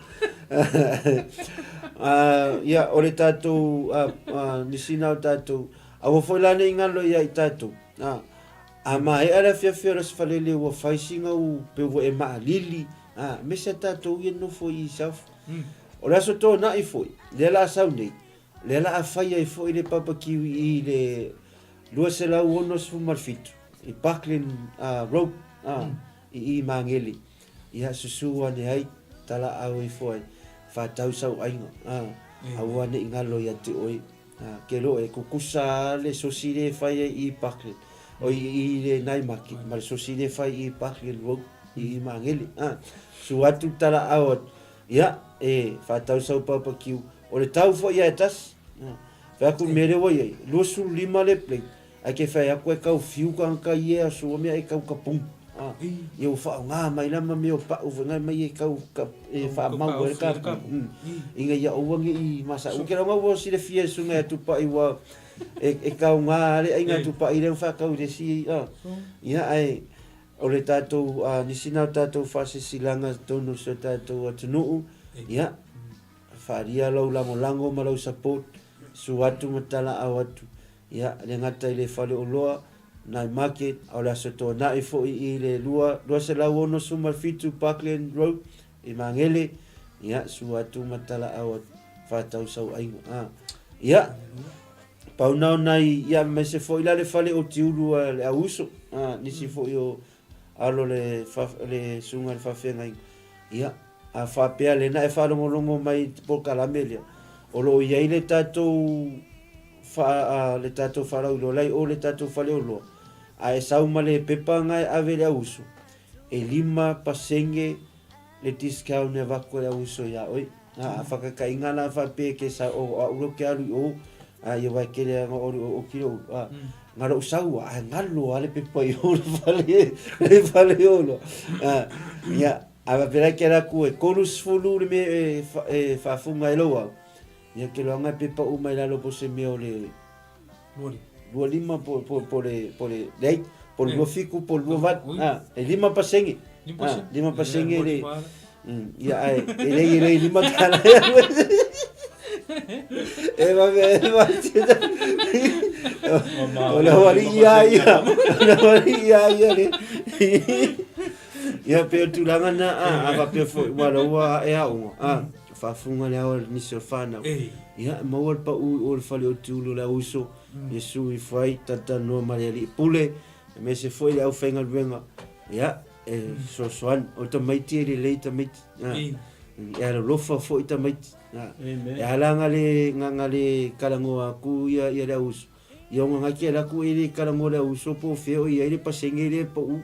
Ia, o le tatou, nisi na o tatou, aua foi la nei galo ia i tatou. A maea le afiafi o le Aso Faraile ua fai sina u pe ua e maalili, aemaise a tatou ia nofo i South. O le Aso Toonai foi, lea la a sau nei, lea la a fai ai foi le barbecue i le 267 i Parkland Road, i i Magele. Ia susu ane ai. Talaau ifo ai, faatau sau aiga, a, aua ne i galo ia te oe. A, ke loe, e kukusa a le sosi le fai ai i Parkland, o i, i le nai maki, ma le sosi le fai i Parkland Road, i i Magele. A, su atu talaau atu, ia, e, faatau sau barbecue, o le tau foi ia e tasi. A, fai atu mea le ua iai, 25 le plate, Ae ke whai aku e kau fiu ka ka i e aso mea e kau ka pung. Ah, ia ua whaonga mai la ma mea o pa'u whangai mai e kau ka e wha mau e ka pung. Inga ia oua nge i masa. U ke ronga ua sile fia sunga e tupa i ua e e kau ngā ale ai ngā tupa i leo wha kau le si ah. Ia ai o le tātou a nisi nā tātou whasesilanga tonu so tātou atunuu. Ia whaaria lau langolango ma lau support su atu ma tala au atu. Ia, le gata i le faleoloa, Night Market, a o le Aso Toonai foi i le 267 Parkland Road i Magele, ia, sua atu ma talaau atu, faatau sauaiga. A, ia, pau na o nai, ia, aemaise foi la le fale o Tiulu a le Auuso, a, nisi foi o alo le, le susuga i le faafeagaiga, ia, a faapea lena e faalogologo mai i te polokalame lea, o lo o i ai le tatou Wha, a, le tatou wharauiloa lai o le tatou faleoloa, a e sau ma le pepa nga e ave le auuso, e 5% le discount e avatu e le auuso ia oe. A, a whakakainga la whapea ke sa o a uro ke alu i o, a ia wai kere anga ori o o kilo uru. A, nga rou sau a, a ngalo a le pepa i o le fale, le faleoloa. A, ia, a whapera ke ra ku e 30 le me e, e whafunga e lou au. Ia ke loa ngai pepa uma i lalo po se mea o le 25 po po po le po le leai po le 27 po le 28 a e 5%. A 5% le ia ae e lei e lei lima tala e va e va o le wari ia ia o le wari ia ia le ia pe o tulaga na a a va pe fo wa ua e aonga a Faafofoga le ao a nisi o le whanau. Ia, e maua le pau i o le fale o te ulu o le auiso, Iesu i whai, talatalanoa ma le alii pule, e me se foi le au whaingaluenga. Ia, e fesoasoani. O tamaiti e lelei tamaiti. E alolofa foi tamaiti. E ala nga le, nga, nga le kalangoa aku ia, ia le auiso. Ia onga nga ke ala aku e le kalangoa le auiso po o fea o i ai le pasenge le pau.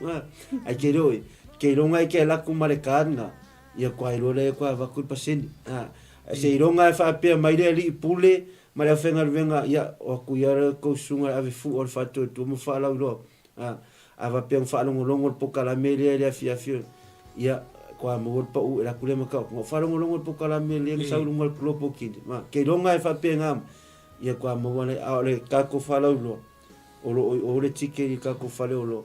Ai ke leo e, ke iloga e ke ala aku ma le card nga. Ia kua iloa lea kua avatu le pasene. A, seiloga e faapea mai le alii pule ma le aufaigaluega, ia, o atu ia le tou susuga le ave fua o le faatuatua ma faalauiloa. A, a faapea ua faalogologo le pokalame lea i le afiafi, ia, kua maua le pau e alu atu lea mataupu. Na ou faalogologo i le pokalame lea na sau i luga o le Global Kingdom. A, keiloga e faapena mai, ia kua maua le, a o le tatou faalauiloa, o lo o i o le ticket i le tatou faleoloa,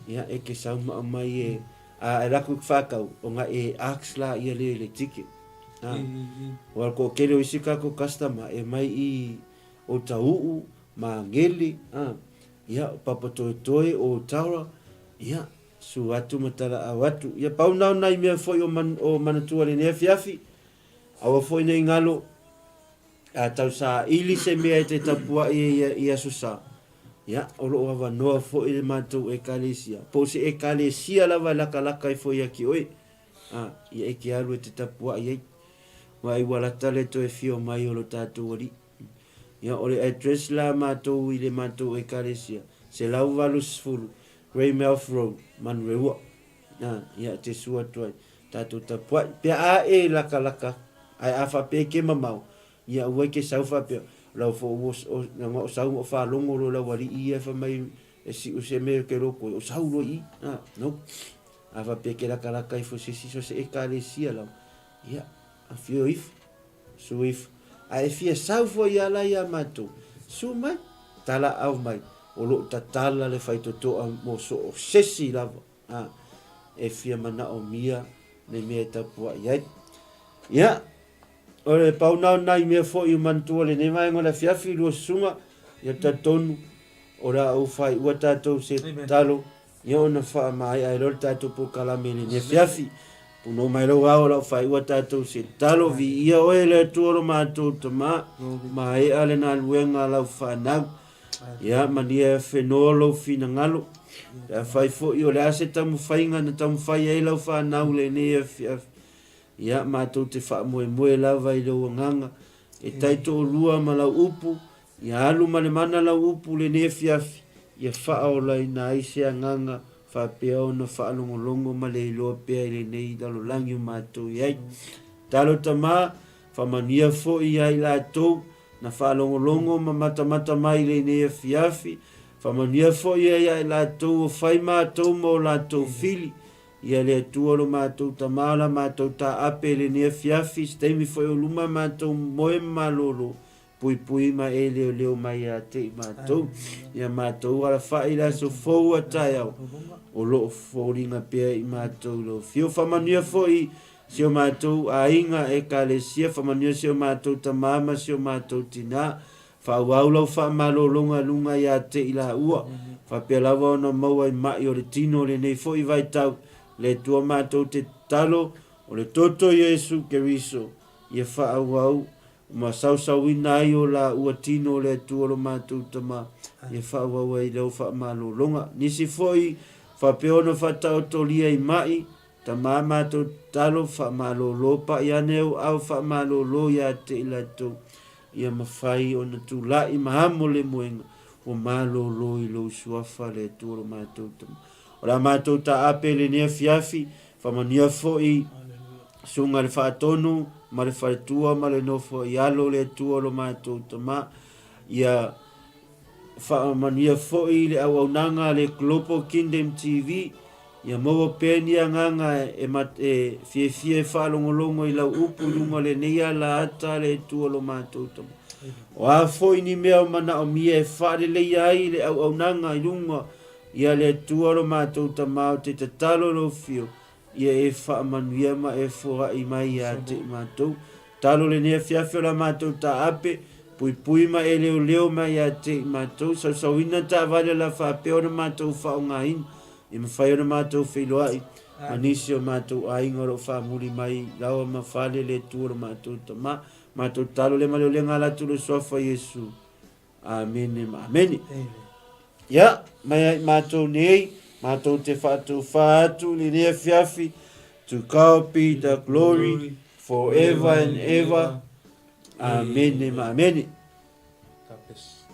ia, e te sau ma aumai e, A e laku i ka whakau, o nga e ask la ia le le ticket. A, o ko kele o isi kako customer e mai i o Tau'u, Mangeli, a, ia, o Papatoetoe, o Taura, ia, su atu ma talaau atu. Ia pau nao nai mea foi o, man, o manatua lenei afiafi, aua foi nei ngalo, a tau saili se mea e te tapuai e ia i aso sa. Ia, o lo o avanoa foi le matou Ekalesia, po o se Ekalesia lava e lakalaka ifo ia ki oe, a, ia e ke alu e te tapuai ai. Ua ai ua lata le toe fio mai o lo tatou Alii. Ia, o le address la matou i le matou Ekalesia, 180 Greymouth Road, Manureua. A, ia, te sua atu ai, tatou tapuai. Pea a e lakalaka, ae a faapea e ke mamao, Ia aua e ke sau faapea, o lau fo ua o na o sau o faalogo loa lau alii ia fai mai e siu se mea ke loko o sau loa i a no. A faapea ke lakalaka ifo se isi so se ekalesia lava. Ia, afio ifo, su ifo. A e fia sau foi ia la ia matou, su mai, talaau mai, o loo tatala le faitotoa mo so o sesi lava. A, e fia manaomia le mea e tapuai ai. Ia, O le pau na o nai mea foi o manatua lenei vaega o le afiafi, lua susuga, ia talitonu o le a ou faaiua tatou se tatalo, ia ona faamaea ai loa le tatou polokalame i lenei afiafi. Punou mai lou ao o le a ou faaiua tatou se tatalo, viia oe le Atua lo matou Tama, maea le galuega a lau fanau. Ia malia e whenoa lou finagalo, pe afai foi o le a se taumafaiga na taumafai ai lau fanau lenei afiafi. Ia, matou te faamoemoe lava i lou agaga e taitoalua ma lau upu, ia alu ma le mana lau upu lenei afiafi, ia faaolaina ai se agaga faapea ona faalogologo ma le iloa pea i lenei lalolagi o matou i ai. Talo Tama, faamanuia foi ia i latou na faalogologo ma matamata mai i lenei afiafi, faamanuia foi ia i latou o fai matou ma o latou fili, Ia le Atua lo matou Tama la matou taape i lenei afiafi, se taimi foi o luma matou moe ma malolo, puipui ma e leoleo mai ia te i matou. Ia matou alafai i le aso fou a taeao, o lo o foliga pea i matou i lau afio. Faamanuia foi si o matou aiga ekalesia, faamanuia si o matou tama ma si o matou tina, Faaauau lau faamalologa i luga ia te i laua, faapea lava ona maua i ma'i o le tino o lenei foi vaitau, le Atua matou te tatalo, o le toto o Iesu Keriso, ia faaauau ma sausauina ai o laua tino o le Atua lo matou Tama, ia faaauau ai lau faamalologa. Nisi foi faapea ona faataotolia i ma'i, Tama matou tatalo, faamalolo pa'i ane au ao faamalolo ia te i latou, ia mafai ona tulai ma amo le moega ua malolo i lou suafa le Atua lo matou Tama. O le a matou taape i lenei afiafi, faamanuia foi susuga i le Faatonu ma le faletua ma le nofo i alo le Atua lo matou Tama, ia faamanuia foi le auaunaga a le Global Kingdom TV, Ia maua pea ni agaga e, e fiafia e faalogologo i lau upu i luga o lenei alaata a le Atua lo matou Tama. O a foi ni mea o manaomia e faaleleia ai le auaunaga i luga ia le Atua lo matou Tama o te tatalo lou fio, ia e faamanuia ma e foai mai ia te i matou. Talo lenei afiafi o la matou taape, puipui ma e leoleo mai ia te i matou, sausauina taavale o la faapea ona matou faaaogaina, ia mafai ona matou feiloai ma nisi o matou aiga o lo o faamuli mai laoa ma fale le Atua lo matou Tama. Matou tatalo lea ma le olega ala atu i le Suafa o Iesu. Amene ma amene. Ia, mai ai matou nei, matou te faatofā atu i lenei afiafi, to God be the glory forever and ever. Amene ma amene. God bless.